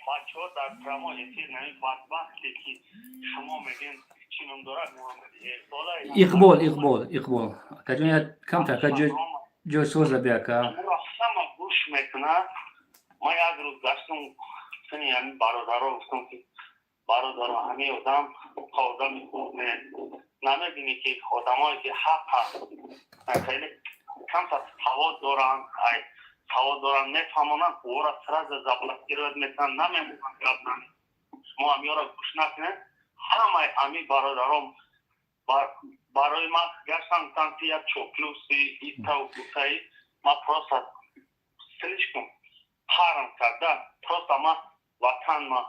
бачаҳо дар прямой эфир нами бадбахте ки шумо мегӯед, чӣ ном дорад, Иқбол, Иқбол, Иқбол акаҷон, як камтар ака ҷой соза би, ака. Ҳама гӯш мекунад. Ман як рӯз гаштам сини ҳамин бародаро, гуфтам, ки бародаро, ҳамин одам одами хуб не, намебинӣ, ки одамое ки ҳақ ҳаст, хеле камтар савод доранд, ай савод доранд, мефаҳмонанд, ора сразу заблокировать мекунанд, намемонанд гап занед. Шумо ҳамиёро гӯш накунед. Ҳамаи ҳамин бародаром барои ман гаштан, гуфтанд, ки як чоплюси итау утаи. Ман просто слишком ҳарм карда, просто ман ватан ма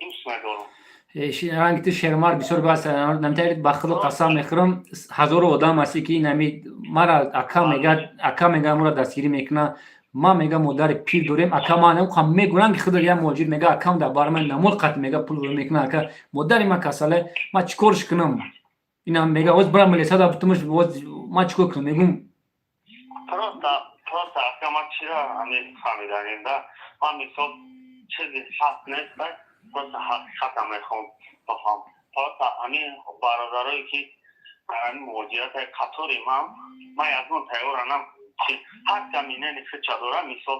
дӯст медорам. Ранги ту шермар бисёр бас намитавонед. Ба худо қасам мехӯрам, ҳазору одам ҳасти, ки нами мара ака мега, ака мега, моро дастгирӣ мекуна. Ман мега модари пир дорем, ака, ман мегӯям, ки худо як муҳоҷир мега, акам дар бар ман намол қат мега пул рӯ мекуна. Ака, модари ман касале, ман чӣ корш кунам? Инам мега, оз бира милисада бутумаш, оз ман чӣ кор кунам, мегум. Просто ака, ман чира ҳамин фаҳмиданем да, ман мисол чизи ҳақ нест, просто ҳақиқата мехоҳам бифаҳмам. Просто ҳамин бародарое ки ҳамин муҳоҷирати қатори ман ягон тайёранам, ҳар ка минени худча дорам. Мисол,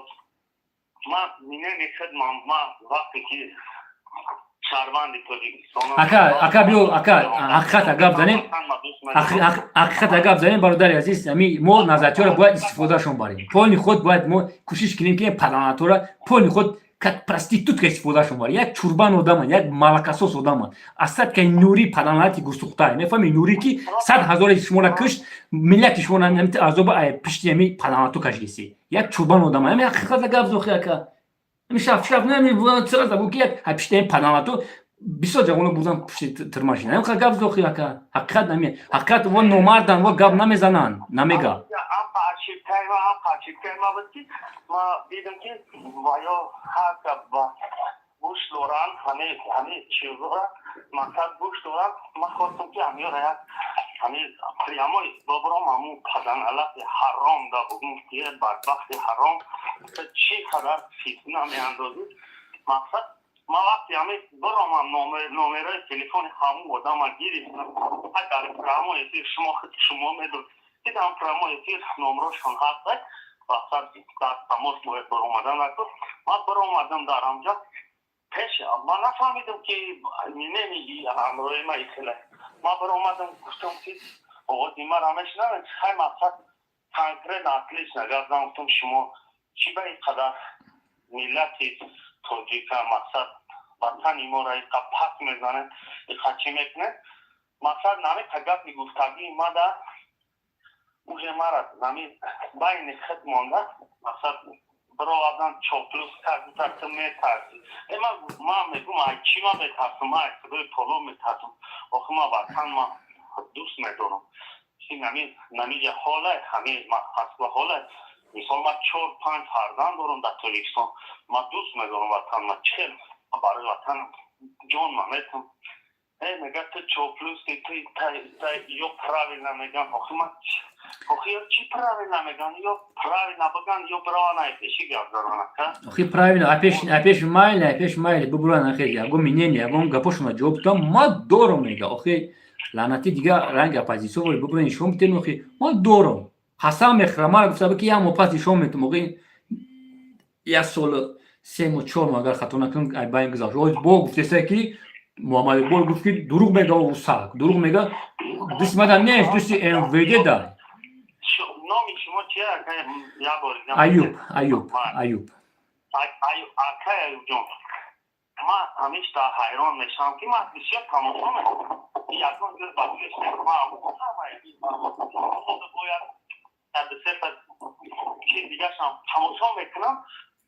ман минени худ, ман вақте ки Шаҳрванди Тоҷикистон. Ака, ака, биё, ака, ҳақиқата гап занем, ҳақиқата гап занем, бародари азиз. Ами мо назарчиёро бояд истифодашон барем. Полный худ бояд мо кӯшиш кунем, ки паданатора полный худ как проститутка истифодашон барем. Як чурбан одаман, як молокосос одаман. Асад ка нури паданалати гусухта, мефаҳми? Нури, ки 100 000-и шуморо кушт, миллати шуморо азоба пишти ами паданалату кашидеси. Як чурбан одаман. Ами ҳақиқата гап зохи, ака. Ами шаф шаф нами сразу бу ки як пишти ами паданалату бисёр ҷавоно бурдан пушти тирмашина. Ами гап зохи, ака. Ҳақиқат нами ҳақиқат. Во номардан, во гап намезананд, намега. Ошибкаи ма буд, ки ма дидам, ки ва ё ҳар ба гӯш доранд, ҳами чизора мақсад гӯш доранд. Ма хостам, ки ҳамёра як ҳами прямой бобуром, ҳамун паданалати ҳаром да бугум, ки бадбахти ҳаром, чӣ қадар фитна меандозӣ. Мақсад, ма вақти ҳами биромам, номерои телефони ҳамун одама гирифтам дар прямой эфир. Шумо шумо медон, дидам, прямой эфир номрошон ҳаст. Мақсад, дар тамос бояд баромадан накун. Ман баромадам дар ҳамҷа пеш. Ман нафаҳмидам, ки неми ҳамроҳи ма ихела. Ман баромадам, гуфтам, ки оғози мара мешунавед? Хай, мақсад, конкретно, отлично гап зам. Гуфтам, шумо чӣ ба ин қадар миллати тоҷика, мақсад, ватани моро иқа пас мезанед, иқа чӣ мекунед? Мақсад, намиқа гапи гуфтагии мада уже мара нами байни хид монда. Мақсад, бировардан, чоплус кард, ту метарсӣ. Э, ман мегум, ай чӣ ман метарсам? Ман ай худои толо метарсам. Охи ман ватан ман дӯст медорам. Чи нами намиҷа ҳоле ҳами ҳасба ҳоле. Мисол, ман чор панҷ фарзанд дорам дар Тоҷикистон. Ман дӯст медорам ватан. Ман чел барои ватан ҷон ман метам. Э, мега, ту чоплуси, ту ё правильно меган. Охи ман, охи ё чӣ правильно меган? Ё правильно биган, ё бирован ай пеши гап занан, ака. Охи правильно, апеш майли, апеш майли бубуран. Ахи ягон мнение, ягон гапошона ҷавоб додам, ма дорам, мега. Охи лаънати, дига ранги оппозитсион вори бубуран, нишон битем. Охи ма дорам, қасам мехӯрам. Мара гуфта ки як моҳ пас нишон метум. Охи як сол, 3 моҳ, 4 моҳ, агар хато накунам, ай байн гузашт. Бо гуфтеса, ки Муҳаммад Иқбол гуфт, ки дурӯғ мега, сак дурӯғ мега, дусти мада нест, дусти МВД да. Номи шумо чи? Аюб, Аюб, Аюб. Акай Аюбҷон, ман ҳамеша ҳайрон мешавам, ки ман бисёр тамошо мекунам, ягон ҷой ба гӯш бояд сета чиз дигашам тамошо мекунам.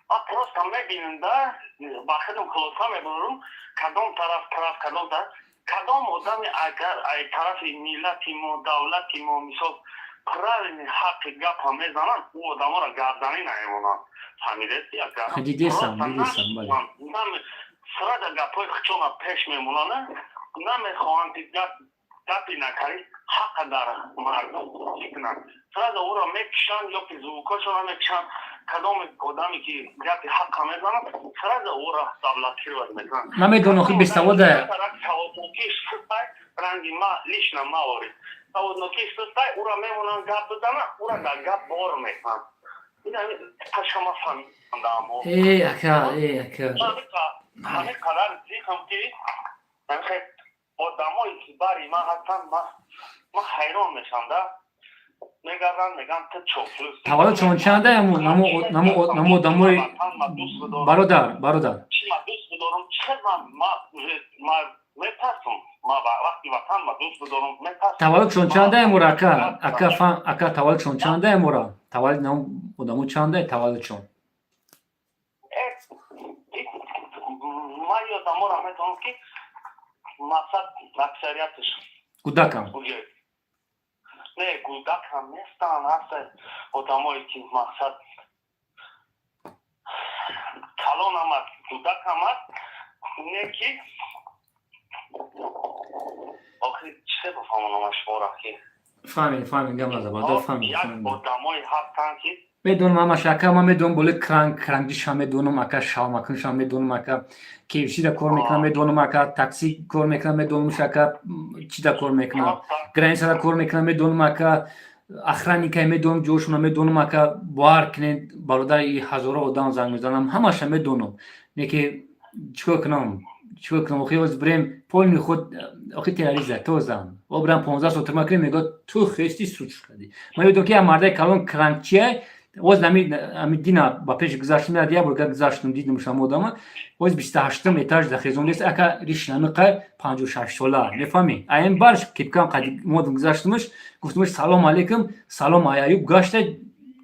Ман просто мебинам да, ба худам хулоса мебарам, кадом тараф, кадом тараф, кадом одами агар ай тарафи миллати мо, давлати мо, мисол, правильный ҳаққи гапа мезананд, ӯ одаморо гарданӣ намемонанд. Фаҳмидед, ака? Дидесам, дидесам, бале. Сразу гапҳои хучона пеш мемонанд, намехоҳанд, ки гапи накарӣ ҳаққа дар мардум чӣ кунанд. Сразу ӯро мекушанд ё ки звукошонро мекушанд. Кадом одаме ки гапи ҳаққа мезанад, сразу ӯро заблокировать мекунанд. Намедонам, охи бесавода. Саводнокиш сустай, ранги ма лично маворид, саводнокиш сустай, ӯро мемонанд гап бизана, ӯро дар гап бор мекунанд. Ташама фаҳмидаам. Э, ака, э, ака. Ҳамин қадар зиқам, ки одамое ки бари ман ҳастанд, ман ҳайрон мешавам да, мегарданд, мегӯянд, ту чоплус. Таваллудшон чанда намо одамои, бародар, бародар? Чи ма дӯст бидорам, чӣ ма метарсам? Ма вақти ватан ма дӯст бидорам, метарсам. Таваллудшон чанда эмура, ака, ака, фа, ака, таваллудшон чанда эмура? Таваллуд намо одамо чанда таваллудшон? Э, ман ёдамора метавонам, ки мақсад, аксариятш Кӯдакам? Не, кӯдакам нестанд. Ҳаста одамое ки, мақсад, калонам аст, кӯдакам аст, не ки охи чӣ бифаҳмонам шуморо, ки Фаҳмид, фаҳмид, гап наза, бародар, фаҳмид. Як одамое ҳастанд, ки Медонам ҳамаш, ака. Ман медонам, боли кранг крангишам медонам, ака, шалмакуншам медонам, ака, KFC-да кор мекунам, медонам, ака, такси кор мекунам, медонам, ака, чида кор мекунам, границада кор мекунам, медонам, ака, охранникай медонам, ҷошуна медонам, ака. Бовар кунед, бародар, и ҳазоро одам занг мезанам, ҳамаша медонам. Не ки чикор кунам? Чикор кунам охи? Оз бирем полный худ охи террориза тозам. О, бирам 15 сол тюрьма кунем, мегӯяд, ту хести суд кардӣ. Ман ёдам, ки як мардаи калон кранчия оз ами дина ба пеш гузаштам, як бор гузаштам, дидам шам одама, оз 28-ум этаж да хезондест, ака риш намиқай, 56 сола, мефаҳмӣ? Аин барш кепкам қади модам, гузаштамаш, гуфтамаш: «Салом алейкум». Салом аюб гашта,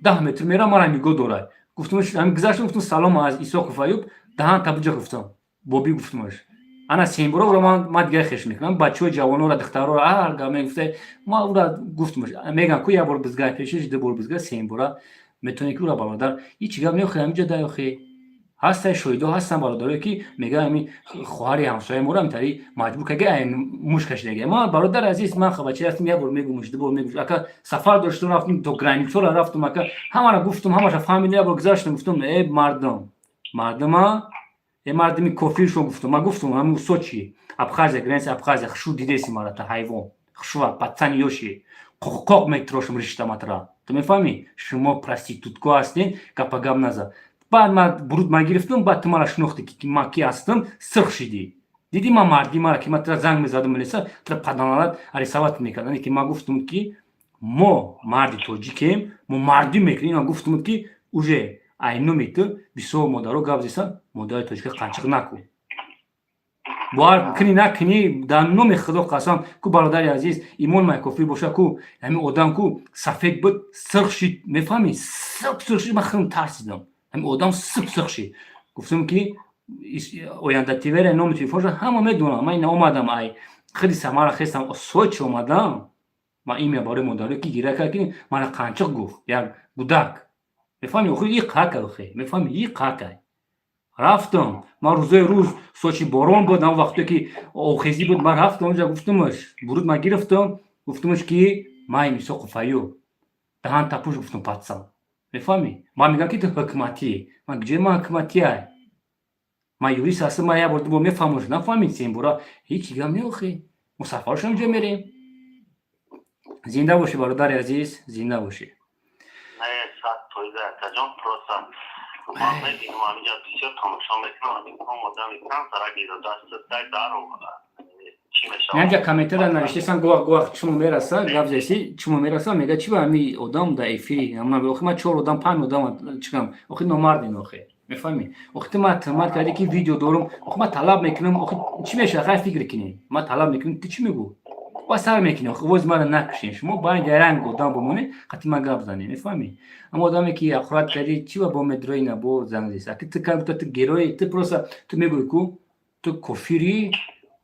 10 метр мера, мара нигоҳ дорад. Гуфтамаш, ами гузаштам, гуфтам: «Салом аз Исоқов Аюб». Даҳан табуҷа гуфтам, бобӣ гуфтамаш. Ана сембуро ура ман дигар хеш мекунам, бачаҳои ҷавонора, духтарора ҳар гап мегуфта, ма ура гуфтамаш. Мегам ку, як бор бизгай пешиш, ду бор бизгай, сембура метавонӣ ки ура, бародар, ҳичи гап неохи. Ҳамиҷа даёхи ҳастай, шоҳидо ҳастан, бародарое ки мегӯян, ами хоҳари ҳамсояи моро амтари маҷбур карда, муш кашидаги. Ма, бародари азиз, ман бача ҳастам, як бор мегумш, ду бор мегумш. Ака, сафар доштам, рафтем то границаро, рафтам, ака, ҳамаро гуфтам, ҳамаша фаҳмидам. Як бор гузаштам, гуфтам: «Э мардум, мардума, э мардуми кофиршо», гуфтам. Ма гуфтам: «Ҳами Сочи, Абхазия, граница Абхазия, хушу дидеси мара, та ҳайвон, хушува пацани ёши қоқ метирошам риштаматра, ту мефаҳмӣ? Шумо проститутко ҳастен, гапа гап наза». Баъд ман буруд ма гирифтам, баъд ту мара шинохтӣ, ки ман ки ҳастам, сирх шидӣ, дидӣ, ман марди мара ки ман тра занг мезадам, милиса тра паданалат арестовать мекард. Ки ман гуфтам, ки мо марди тоҷикем, мо мардӣ мекунем. Ман гуфтам, ки уже айнуми ту бисёр модаро гап зесан, модари тоҷика қанчиқ накун, бовар кунӣ накунӣ, дар номи Худо қасам ку, бародари азиз, имон май кофир боша ку, ҳамин одам ку сафед буд, сирх шид, мефаҳмӣ? Сирх сирх шид. Ман хеле тарсидам, ҳамин одам сирх сирх шид. Гуфтам, ки Оянда ТВра номи телефонша ҳама медонам. Ман ина омадам, ай хеле самара хестам, Сочи омадам. Ман имя барои модаре ки гира кард, ки мана қанчиқ гуфт як гудак, мефаҳмӣ? Охи и қака, охи, мефаҳмӣ, и қакай. Рафтам ман рӯзои рӯз, Сочи борон буд, ҳамон вақте ки охезӣ буд. Ман рафтам онҷа, гуфтамаш, буруд ман гирифтам, гуфтамаш, ки ман Исоқов Аюб, даҳан тапуш, гуфтам, пацан, мефаҳмӣ? Ман мегӯям, ки ту ҳукматӣ. Ман ҷои ман ҳукматиай, ман юрист ҳастам, ман як бор дубор мефаҳмам. Нафаҳмид сенбура, ҳеҷ гап не. Охи мо сафаршам ҷо мерем. Зинда бошӣ, бародари азиз, зинда бошӣ. Акаҷон, просто ман мебинам, ҳаминҷа бисёр тамошо мекунам, ҳамин одами камтарак дастдай даро чӣ мешавад. Инҷа комментария навиштесан, гувах гувах чумо мераса, гап зеси чумо мераса, мега: «Чи ба ҳами одам дар эфири?» Охи ман чор одам, панҷ одам чикам, охи номардин, охи, мефаҳмӣ? Охи ту ман туҳмат кардӣ, ки видео дорум. Охи ман талаб мекунам, охи чӣ мешавад? Хай, фикр кунем, ман талаб мекунам, ту чӣ мегӯ? Ба сар мекунӣ. Охи воз мара накушен, шумо байни ранг одам бимонед, қати ман гап занед, мефаҳмӣ? Аммо одаме ки ақурат кардӣ, чӣ ба бо медрои на бо занг зест? Аки ту как будто ту герой, ту просто ту мегӯӣ ку ту кофирӣ,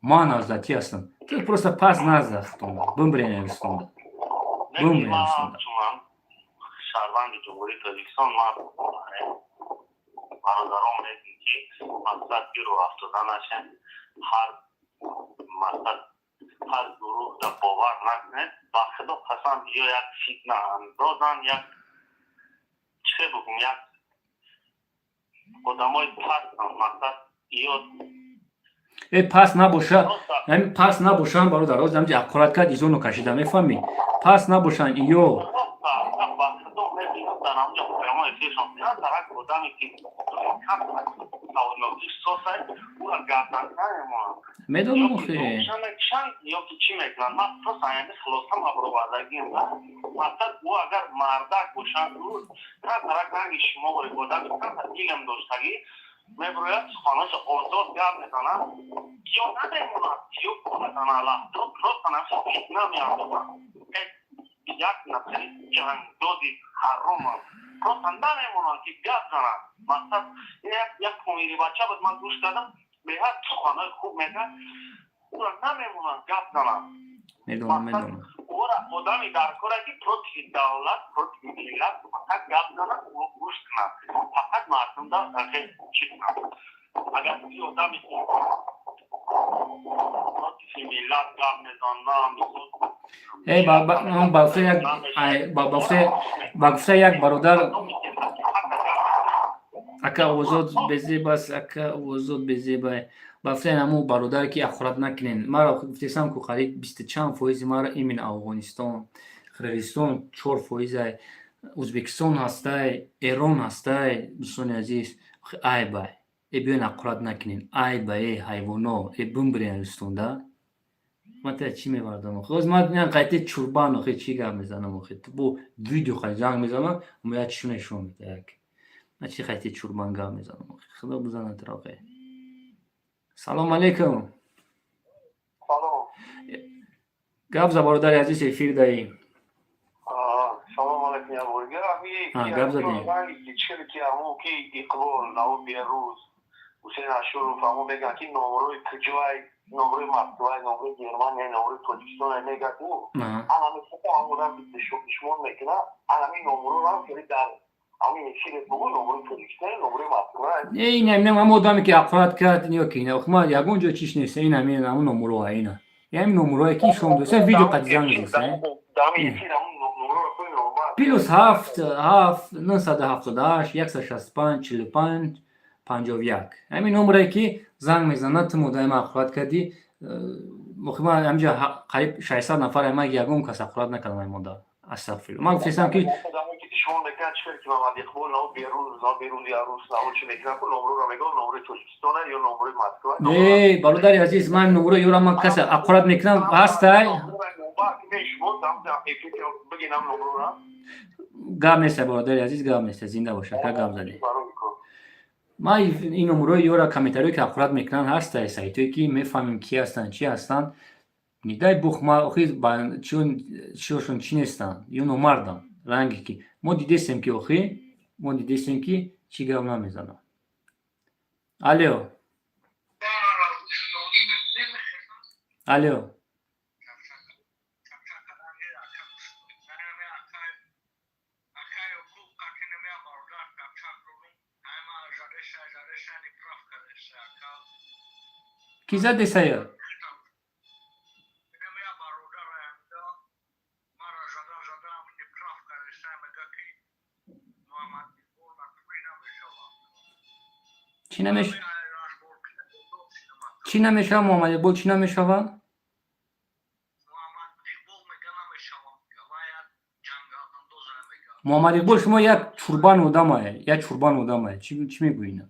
ман азатӣ ҳастам. Ту просто пас назахтонда бимбирен арестонда, бимбирен арестонда. Шаҳрванди Ҷумҳурии Тоҷикистон, ман бародарон мегӯм, ки мақсад биру афтода нашем, ҳар мақсад, ҳар гурӯҳда бовар накунед. Ба Худо қасам, ё як фитна андозанд, як чӣ бигӯм, як одамои пастанд, мақсад ё Э, пас набоша, пас набошанд, бародар, оз ҳамҷа аққурат кард, изону кашида, мефаҳмӣ? Пас набошанд ё Ба Худо, мебинам, дар ҳамҷа прямой эфиршон дар як одаме ки саводнокӣ ура гардан намемонад. Медонам, охе. Ё ки чӣ мекунанд? Ман просто аями хулоса мабаровардагиам. Мақсад, ӯ агар мардак бошанд, камтарак ранги шумо одами камтар илм доштагӣ мебирояд, суханоша озод гап мезанад, ё намемонад, ё просто нафи фитна меандозад. Як нафари ҷангдоди ҳаромам просто намемонанд, ки гап занад. Мақсад, як помири бача буд, ман гӯш кардам, беҳад суханои хуб мекард, ура намемонанд гап занад. Медонам, медонам. Ора одами дар кора, ки против давлат, против миллат фақат гап занад, гӯш кунад, фақат мардумда чӣ кунад. Агар одами против миллат гап мезанам. Э, ба гуфтаи як бародар, ака Озод безеб аст, ака Озод безеба. Ба гуфтаи ҳамун бародаре, ки ахурат накунен, маро гуфтесам, ку қариб бисту чанд фоизи маро именно Афғонистон, Қирғизистон 4 фоизай, Ӯзбекистон ҳастай, Эрон ҳастай. Дӯстони азиз, айбай. Э, биён, аққурат накунен, айба, э, ҳайвоно, э, бимбирен рустонда. Ман тира чӣ мевардам охи? Ҳоз ман қайти чурбан охи, чӣ гап мезанам охи? Бо видео хай занг мезанам, мо як чишо нишон меда як. Ман чӣ қайти чурбан гап мезанам охи? Худо бизанад тира охи. Салом алейкум. Салом. Гап за, бародари азиз, эфир даӣ. Салом алейкум, гап задем. Ки ки Иқбол нав Берӯз Ҳусейн Ашуров амо мегӯянд, ки номрои куҷоай, номрои Москвай, номрои Германия, номрои Тоҷикистон мегӯяд. Ӯ анами одам душмон мекунад, анами номрорам ки дар ҳамин эфире бугӯ, номрои Тоҷикистон, номрои Москва. Не, ин ҳам одаме ки аққурат кард, ё ки ма ягон ҷо чиш нест, ин ҳамин ҳамун номроа, ина ҳамин номрое ки шом доста видео қад занг зеста. +7 7 978 165 45 51. Ҳамин номре ки занг мезанад, ту мудаима аққурат кардӣ. Охи, ман ҳамҷа қариб 600 нафар, ман ягон кас аққурат накардам. Ай модар, астағфирулло, ман гуфтестам ки шумо мекунад чӣ ки Мамад Иқбол нав Берӯз, нав Берӯзи Арус, нав чӣ мекунад, ку номрора мегӯям, номрои Тоҷикистон ё номрои Москва. Не, бародари азиз, ман номрои ёра ман касе аққурат мекунам ҳастай. Шумо бигинам номрора. Гап неста, бародари азиз, гап неста, зинда бошад, ка гап задӣ. Ман ин номрои ёра комментариое ки аққурат мекунанд ҳастай, сайтое ки мефаҳмем ки ҳастанд, чӣ ҳастанд. Не дай бог, ма охи чиошон чӣ нестанд ё номарданд, ранге ки мо дидестем, ки охи мо дидестем, ки чӣ гап намезанам. Алё, алё. Ки задесая? Чӣ намешава, Муҳаммад Иқбол, чӣ намешава? Муҳаммад Иқбол, шумо як чурбан одамае, як чурбан одамае, чӣ мегӯӣ ина?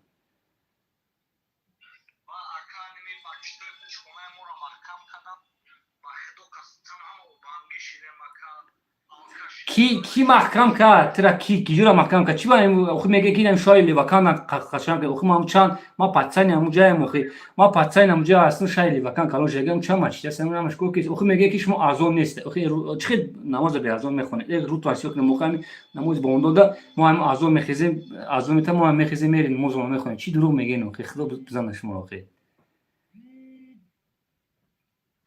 Ки маҳкам кард тира? Ки киҷура маҳкам кард? Чӣ охи мега, ки шои Левакан қашан? Охи, ман чанд ма патсани ҳамуҷаем, охи ма патсани ҳамуҷа ҳастм, шаи Левакан калон шагам, чанд мачид аст, ҳамаш ко ки охи мега, ки шумо азон нест. Охи, чӣ хел намоза беазон мехонед? Э, руту асиёк мо ҳами намоз ба он дода, мо ҳам азон мехезем, азон мета, мо ҳам мехезем, мерем, намозро мехонем. Чӣ дурӯғ мегӯен, охи, худо бизана шуморо. Охи,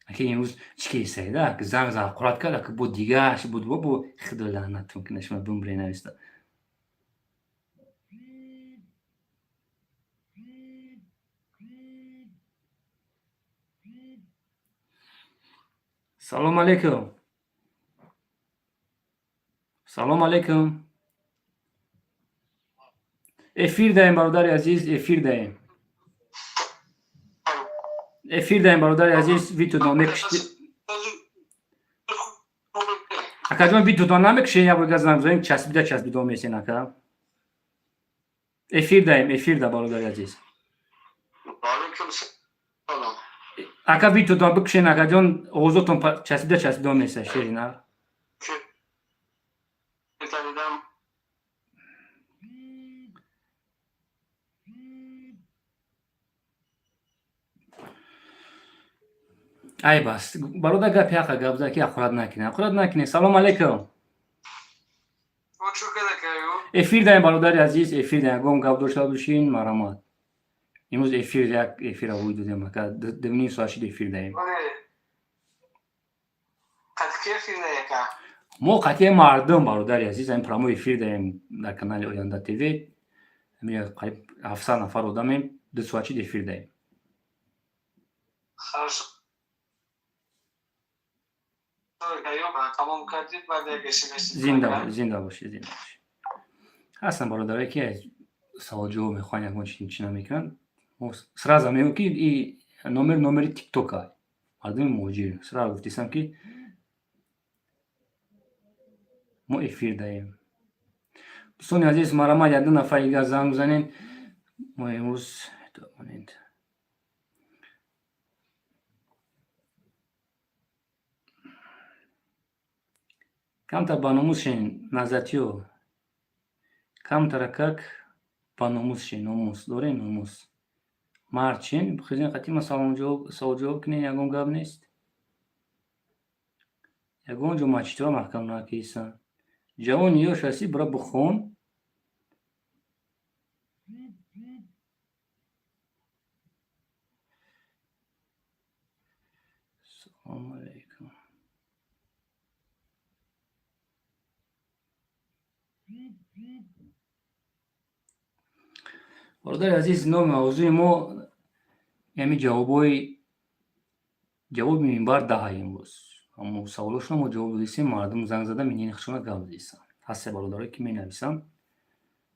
аки имрӯз чӣ кесайда, занг зад, қурат кард, аки бо дигааш буд, бо худо лаънатон кунад шумо, бумбре нависта. Салом алейкум, салом алейкум, эфир даем, бародари азиз, эфир даем, эфир даем, бародари азиз. Витудон мекушти, акаҷон, витудон намекушед, як бор занг бизанем, часпида часпидон месен, ака. Эфир даем, эфир да, бародари азиз. Ака, витудон бикушен, акаҷон, овозотон часпида часпидон меса, шерина. Айб аст, бародар, гапи ҳақа гап зад, ки аққурат накунед, аққурат накунед. Салом алейкум. Эфир даем, бародари азиз, эфир даем. Ягон гап дошта бошин, марҳамат. Имрӯз эфир як эфира ҳуй додем, ака, 2:30 соат шид, эфир даем. Мо қатъияи мардум, бародари азиз, ҳамин прямой эфир даем дар канали Оянда ТВ. Қариб 700 нафар одамем, 2 соат шид, эфир даем. Зинда, зинда бошед, зинда бошед. Ҳастанд бародарое ки саволҷавоб мехоҳанд, ягон чи намекунанд. Сразу мегӯм, ки и номер номери тиктока, мардуми муҳоҷир. Сразу гуфтисам, ки мо эфир даем. Дӯстони азиз, марҳамат, як ду нафар дигар занг бизанем. Мо имрӯз Монед. Камтар ба номус шен, назатиё. Камтаракак ба номус шен, номус дорен, номус. Мард шен, хизен қатима савол-ҷавоб кунен, ягон гап нест. Ягон ҷо масҷидҳо маҳкам накисан. Ҷавони ёш ҳастӣ, бира бихон. Салому алайкум. Бародари азиз, номи мавзӯи мо ями ҷавобҳои ҷавоби минбар даҳа имрӯз. Аммо саволошона мо ҷавоб додисем, мардум занг зада минини худшона гап задисанд. Ҳасте бародарое ки менависанд.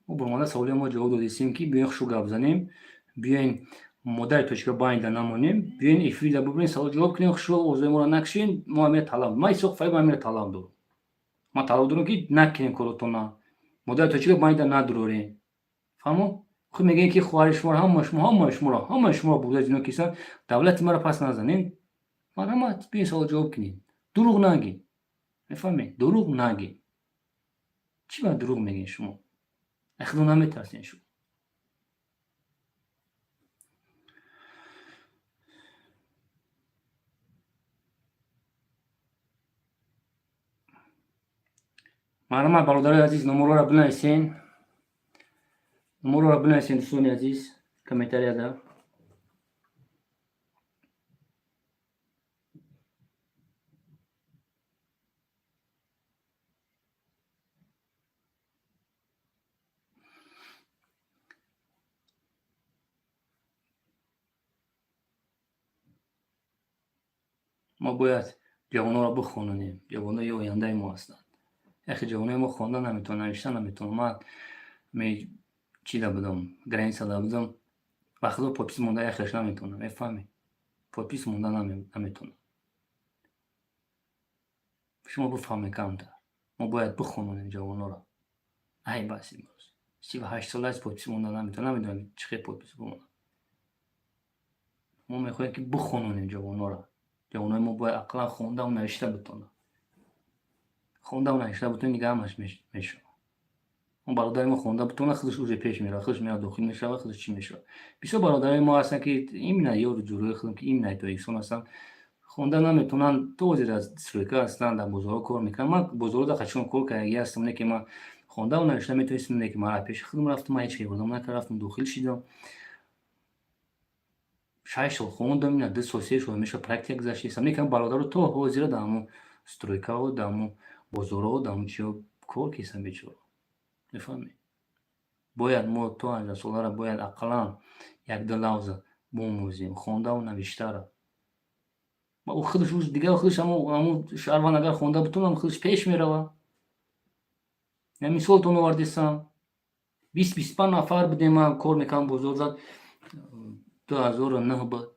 Мо баромада саволи мо ҷавоб додисем, ки биёен хушу гап занем, биёен модари точка байнда намонем, биёен эфирда бубинем, савол ҷавоб кунем, хушу овозои моро накушем. Мо амира талаб, ман Исоқ Фарид амира талаб дорам. Ман талаб дорам, ки накунем коротона. Модари точка байнда надурорем. Фаҳмо? Худ мегӯем, ки хоҳари шуморо, ҳама шумо, ҳамаи шуморо, ҳамаи шуморо бурда зино кисан, давлати маро пас назанен. Марҳамат, биёен савол ҷавоб кунем. Дурӯғ нагин. Мефаҳмед? Дурӯғ нагин. Чӣ ба дурӯғ мегӯед шумо? Ай худо наметарсен шумо. Марҳамат, бародарои азиз, номерҳоро бинависен. Номерҳоро бинависен, дӯстони азиз, комментарияда. Мо бояд ҷавонҳоро бихононем. Ҷавонои ояндаи мо ҳастанд. Яхе ҷавонои мо хонда наметавонанд, навишта наметавонанд. Ман чида будам, границада будам, ба худо подпись монда яхеш наметавонам, мефаҳмед? Подпись монда наметавонам. Шумо бифаҳмед камтар. Мо бояд бихононем ҷавонҳоро. Ай бас имрӯз. 38 сола аст, подпись монда наметавонам, намедонам чӣ хел подпись бимонам. Мо мехоҳем, ки бихононем ҷавонҳоро. Ҷавонои мо бояд ақаллан хондаву навишта битонанд. Хондаву навишта битонад, дига ҳамаш мешавад. Он бародари мо хонда битонад, худаш уже пеш меравад, худаш меравад, дохил мешавад, худаш чӣ мешавад. Бисёр бародарои мо ҳастанд, ки именно ёру ҷӯрои худам, ки именно тоҷикистон ҳастанд, хонда наметавонанд, то ҳозир аз стройка ҳастанд, дар бозорҳо кор мекунанд. Ман бозорҳо дар қачон кор кардагӣ ҳастам, не ки ман хондаву навишта метавонистам, не ки ман аз пеши худам рафтам, ман ҳеҷ ке ёрдам накард, рафтам, дохил шидам. 6 сол хондам, ина 2 сол, 3 сол мешавад, практика гузаштаистам. Не ки бародаро то ҳозира дар ҳамон стройкаҳо, дар ҳамон бозорҳо, дар ҳамон чиҳо кор кесанд бечора. Мефаҳмед? Бояд мо то 18 соларо бояд ақаллан як-ду лавза бомӯзем, хондаву навиштаро. Ӯ худаш дигар худаш ҳамон шаҳрванд агар хонда битонад, худаш пеш меравад. Я мисолтон овардисам. 20-25 нафар будем, ман кор мекардам бозор зад 2009 буд.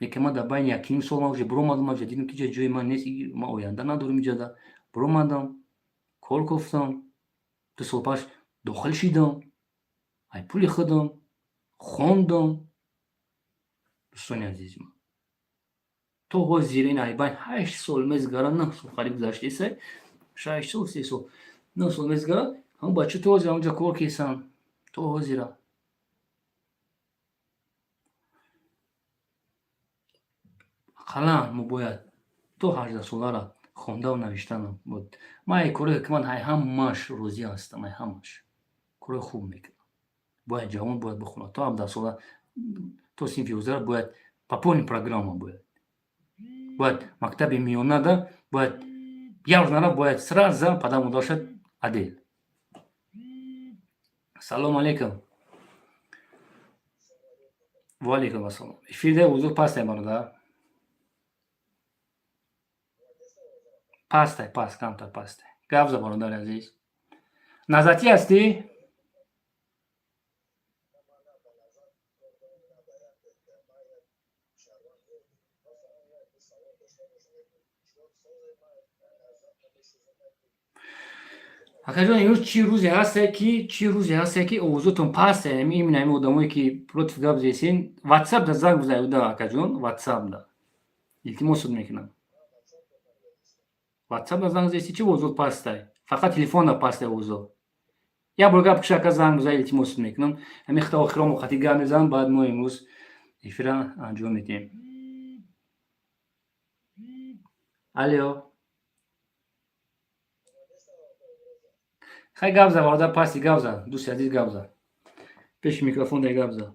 Лекин ман дар байни якним сол ман уже биромадам, ман уже дидам, ки ҷа ҷои ман нест, ман оянда надорам иҷода. Биромадам, кор кофтам, 2 сол пас дохил шидам, ай пули худам, хондам. Дӯстони азизи ман, то ҳозир ин ай байн 8 сол мезгара, 9 сол қариб гузаштаиса, 6 сол, 3 сол, 9 сол мезгара, ҳамон бача то ҳозир ҳамонҷо кор кесанд, то ҳозира. Ақаллан мо бояд то 18 соларо хондаву навиштан буд. Ман ай кори ҳукумат ай ҳамааш розӣ ҳастам, ай ҳамааш. Кори хуб мекунам. Бояд ҷавон бояд бихонад. То 17 сола, то синфи 11 бояд по полной программа бояд. Бояд мактаби миёнада бояд як рӯз нарафт, бояд сразу падар модарша адел. Салому алейкум. Ва алейкум ассалом. Эфирда ҳузур пастай, бародар. Пастай, паст, камтар пастай. Гап за, бародари азиз. Назатӣ ҳастӣ? Акаҷон, имрӯз чӣ рӯзе ҳасте, ки чӣ рӯзе ҳасте, ки овозотон пасте? Именно ами одамое ки против гап зесен, ватсап да занг бизанед, акаҷон, ватсап да, илтимосот мекунам. Ватсап да занг зести, чӣ овозот пастай? Фақат телефон да пастай овозо. Як бор гап киша, ака, занг бизан, илтимосот мекунам. Ҳамин хита охиромо хати гап мезанам, баъд мо имрӯз эфира анҷом медиҳем. Алё, хай, гап за, бародар, пасти, гап за, дӯсти азиз, гап за, пеши микрофон дай гап за.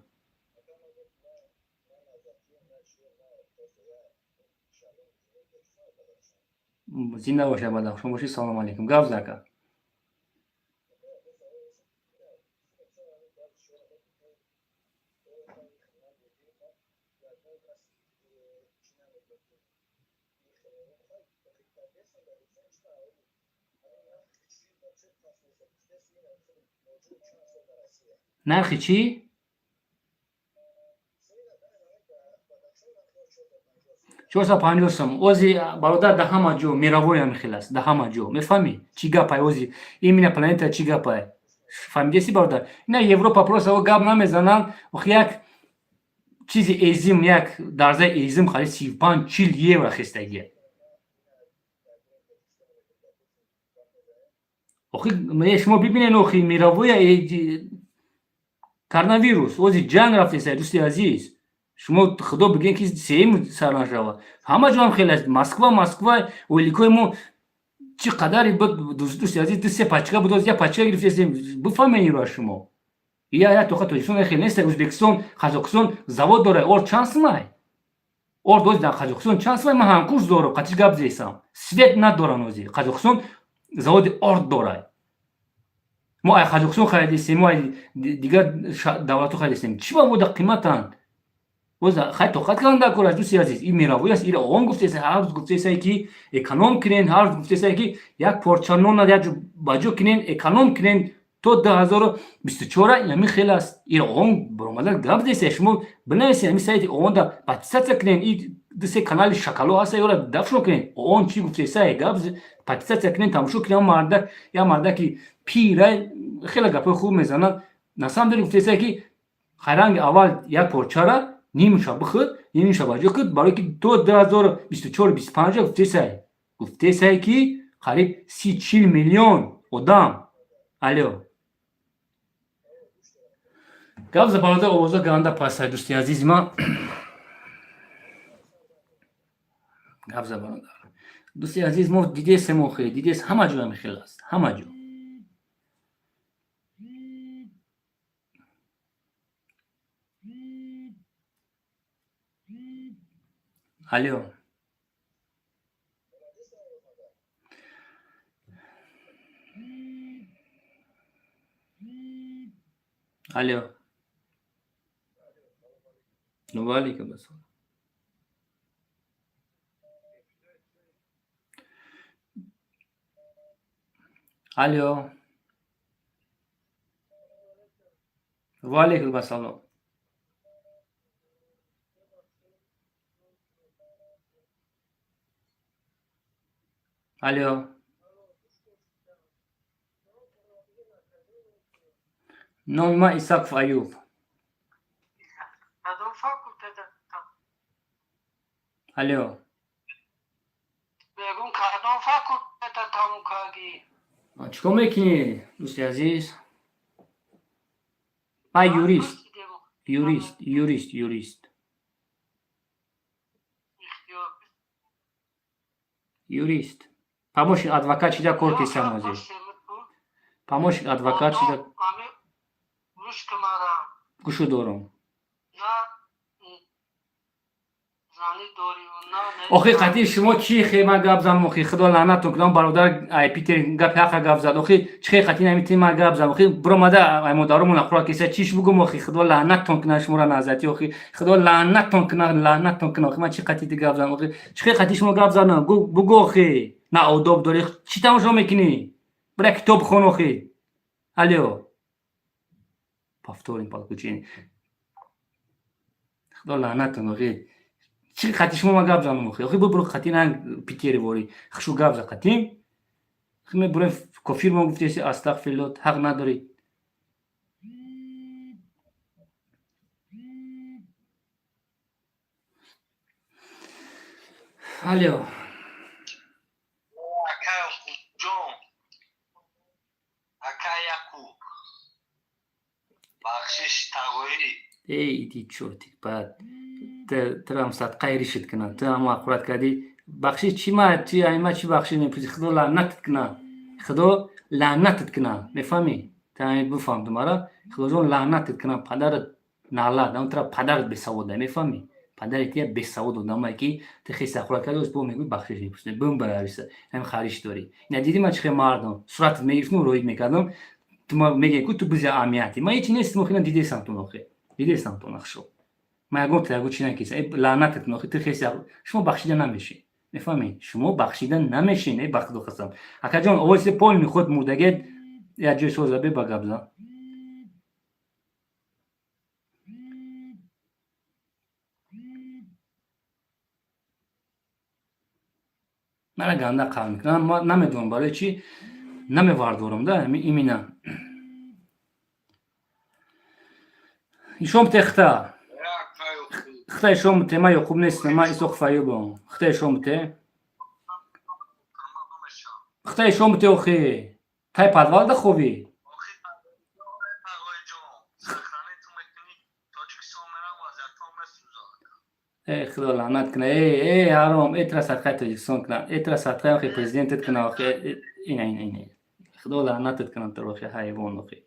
Зинда боша, Бадахшон бошӣ, салому алейкум, гап за, ака. Нархи чӣ? 450 сом ози, бародар, да ҳама ҷо мировой ҳами хел аст, да ҳама ҷо. Мефаҳмӣ, чӣ гапай? Ози именно планета чӣ гапай, фаҳмидеси, бародар? Ина Европа просто гап намезананд. Ох, як чизи эзим, як дарзаи эзим хари 35-40 евро хестагия. Охи шумо бибинед, охи мировой коронавирус, ози ҷанг рафтеса, дӯсти азиз. Шумо худо бигӯед, ки сеюм сар нашава. Ҳама ҷо ҳам хеле аст. Москва, Москва, ойликои мо чӣ қадари, дӯсти азиз, ду се пачка буд, як пачка гирифтесем. Бифаҳмед инро шумо. Я я тоқа Тоҷикистон хеле нест. Ӯзбекистон, Қазоқистон завод дорад. Орд чанд сумай? Орд ози дар Қазоқистон чанд сумай? Ман ҳамкурс дорам, қатиш гап зесам. Свет надоранд ози. Қазоқистон заводи орд дорад. Мо ай Қазоқистон харидистем, мо ай дигар давлатҳо харидистем. Чӣ ба вода қиматанд? Боз хай, тоқат кардан дар кор аст, дӯсти азиз. Ин мировой аст. Ира он гуфтеса, ҳар рӯз гуфтеса, ки эконом кунен, ҳар рӯз гуфтеса, ки як порча нона як ҷо ба ҷо кунен, эконом кунен то 2024. Ҳамин хел аст. Ира он баромада гап зеса. Шумо бинависед, ҳамин сайти ООНда подписаться кунен. И ду се канали шакало ҳаста, ёра дафшон кунен. ООН чӣ гуфтеса, гап подписаться кунен, тамошо кунен. Мардак, як мардаки пира, хеле гапҳои хуб мезанад. На самом деле гуфтеса, ки хайранги аввал як порчара нимша бихӯд, нимша ба ҷо куд, барое ки то 2024-25 гуфтесай, гуфтесай, ки қариб 30-40 миллион одам. Алё, гап за, бародар, овоза ганда пасай, дӯсти азизи ман, гап за, бародар. Дӯсти азиз, мо дидесем, охи дидес, ҳама ҷо ҳами хел аст, ҳама ҷо. Алло, алло, ва алейкум ассалом. Алло, ва алейкум ассалом. Алло, номи ман Исаков Аюб. Кадом факултета? Алло. Мегум, кадом факултета тамом кардӣ? Чӣ кор мекунӣ, дӯсти азиз? Ман юрист, юрист, юрист, юрист, юрист, помощник адвокат шида кор кесам ҳозир, помощник адвокат шида. Гӯш ки мара. Гӯшу дорам. На занӣ дорӣ, на Охи, қатъи шумо чӣ хе ман гап занам? Охи, худо лаънатон кунам, бародар, ай Питер гапи ҳақа гап зад. Охи, чӣ хе қатъи намитини ман гап занам? Охи, биромада ай модаромон ахӯра кеса, чиш бугум? Охи, худо лаънатон кунад шуморо, назати. Охи, худо лаънатон кунад, лаънатон кунад. Охи, ман чӣ қатъи ти гап занам? Охи, чӣ хе қатъи шумо гап занам? Бугу, охи, на одоб дорӣ. Чӣ тамошо мекунӣ? Бира китоб хон, охи. Алло, повторим подключение. Худо лаънатон, охи, чӣ қати шумо ман гап занам? Охи, охи, бубуро, қати ранг Питери вори хушу гап за қатим. Мебурем кофир мо гуфтеси, астағфирулло, ҳақ надорӣ. Алло. Акай Ёқубҷон, акай Яқуб, бахшиш, тағоӣ. Эй, иди чёрти, баъд тирам садқаи ришит кунам. Ту ҳамо ҳақорат кардӣ, бахшиш чӣ? Ма чи ма чӣ бахшиш мепурсӣ? Худо лаънатат кунад, Худо лаънатат кунад, мефаҳмӣ? Ту ҳамин бифаҳм, ту мара Худоҷон лаънатат кунад, падарат налат, ам тира падарат бесавода, мефаҳмӣ? Падари тия бесавод одамае ки ту хеси ҳақорат карди, бо мегӯй бахшиш мепурсӣ. Бум барариса, ҳамин хариш дорӣ. Ина дидӣ, ман чӣ хел мардам? Суратат мегирифтум, роид мекардам. Ту ма мегӯй ку ту бизи аҳамияти ман ҳечи нестим. Охи, ина дидесам тун, охи, дидесам тун, ахшо ман ягон ту ягон чи накиса. Лаънатат кун, охи, ту хеси. Шумо бахшида намешӣ, мефаҳмӣ? Шумо бахшида намешин. Э, ба Худо қасам, акаҷон, овози полный худ мурдагет, як ҷои соза бе ба гап зан. Мара ганда қабл мекунам, ман намедонам барои чӣ намевардорам да имина ишом техта хта ишом те. Ма Ёқуб нестам, ма Исоқ Фаюбам. Хта ишом те, хта ишом те. Охи, тай подвал да хобӣ. Э, Худо лаънат куна. Э, э, ҳаром, э, тра садқаи Тоҷикистон куна, э, тра садқаи, охи, президентат куна, охи, ина, ина, ина, Худо лаънатат куна туро, охи, ҳайвон, охи.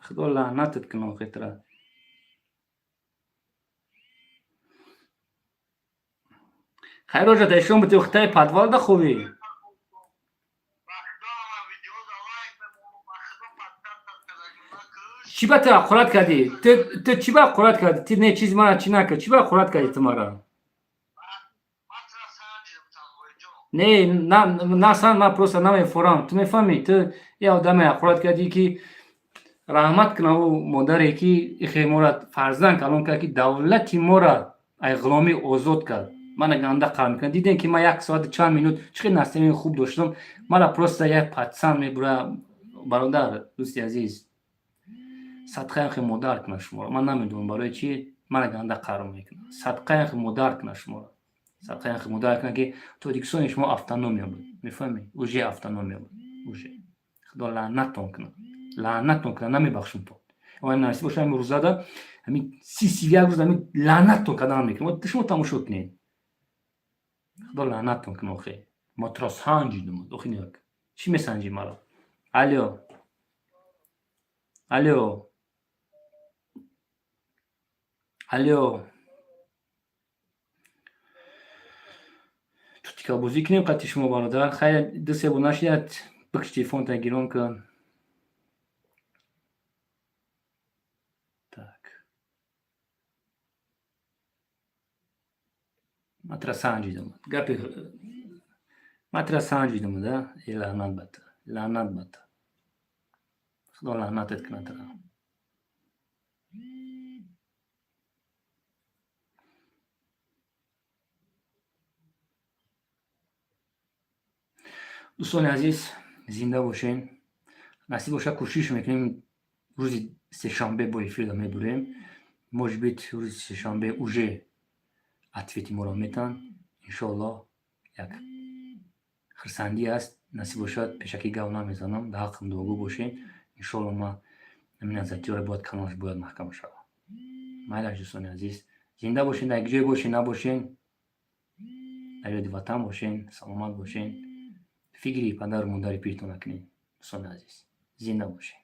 Худо лаънатат куна, охи, тра. Хайроҷа, ишон бути, ухтаи подвал да хобӣ. Чӣ ба ту ҳақорат кардӣ? Ту чӣ ба ҳақорат кардӣ? Ти не чиз мара чӣ накард? Чӣ ба ҳақорат кардӣ ту мара? Не, насан, ман просто намефорам, ту мефаҳмӣ? Ту я одаме ҳақорат кардӣ, ки раҳмат кунам ӯ модаре ки ихе мора фарзанд калон кард, ки давлати мора ай ғуломӣ озод кард. Мана ганда қабл мекунам. Дидем, ки ман як соату чанд минут чӣ хел настроение хуб доштам. Мара просто як пацан мебура. Бародар, дӯсти азиз, садқаям хе модар кунад шуморо. Ман намедонам барои чӣ мана ганда қарор мекунам. Садқаям хе модар кунад шуморо, садқаям хе модар кунад, ки Тоҷикистони шумо автономия буд, мефаҳмӣ? Уже автономия буд, уже. Худо лаънаттон кунад, лаънаттон кунад, намебахшумтон. Насиб боша, ҳамин рӯзада, ҳамин 31 рӯз ҳамин лаънаттон карда намекунам. Шумо тамошо кунед. Худо лаънаттон кунад, охе. Ма туро санҷидум, охи, нигоҳ, чӣ месанҷӣ маро? Алё, алё, алё. Тутикабозӣ кунем қати шумо, бародар? Хайр, ду се бор нашият, бикш телефонта, гирон кун. Так, ман тура санҷидам, гапи ман тура санҷидам да. Э, лаънат ба ту, лаънат ба ту, Худо лаънатат кунад тура. Дӯстони азиз, зинда бошен. Насиб боша, кӯшиш мекунем, рӯзи сешанбе бо эфирда мебурем. Может быть, рӯзи сешанбе уже ответи моро метан, иншоаллоҳ. Як хирсандӣ аст, насиб бошад. Пешакӣ гав намезанам, дар ҳаққам дуогӯ бошен. Иншоалло, ма ҳамин азатиёро бояд, каналаш бояд маҳкам шавад. Майлаш, дӯстони азиз, зинда бошен, дар ҷое бошен, набошен, дар ёди ватан бошен, саломат бошен. Фикри падару модари пиртон накунед, дӯстони азиз, зинда бошед.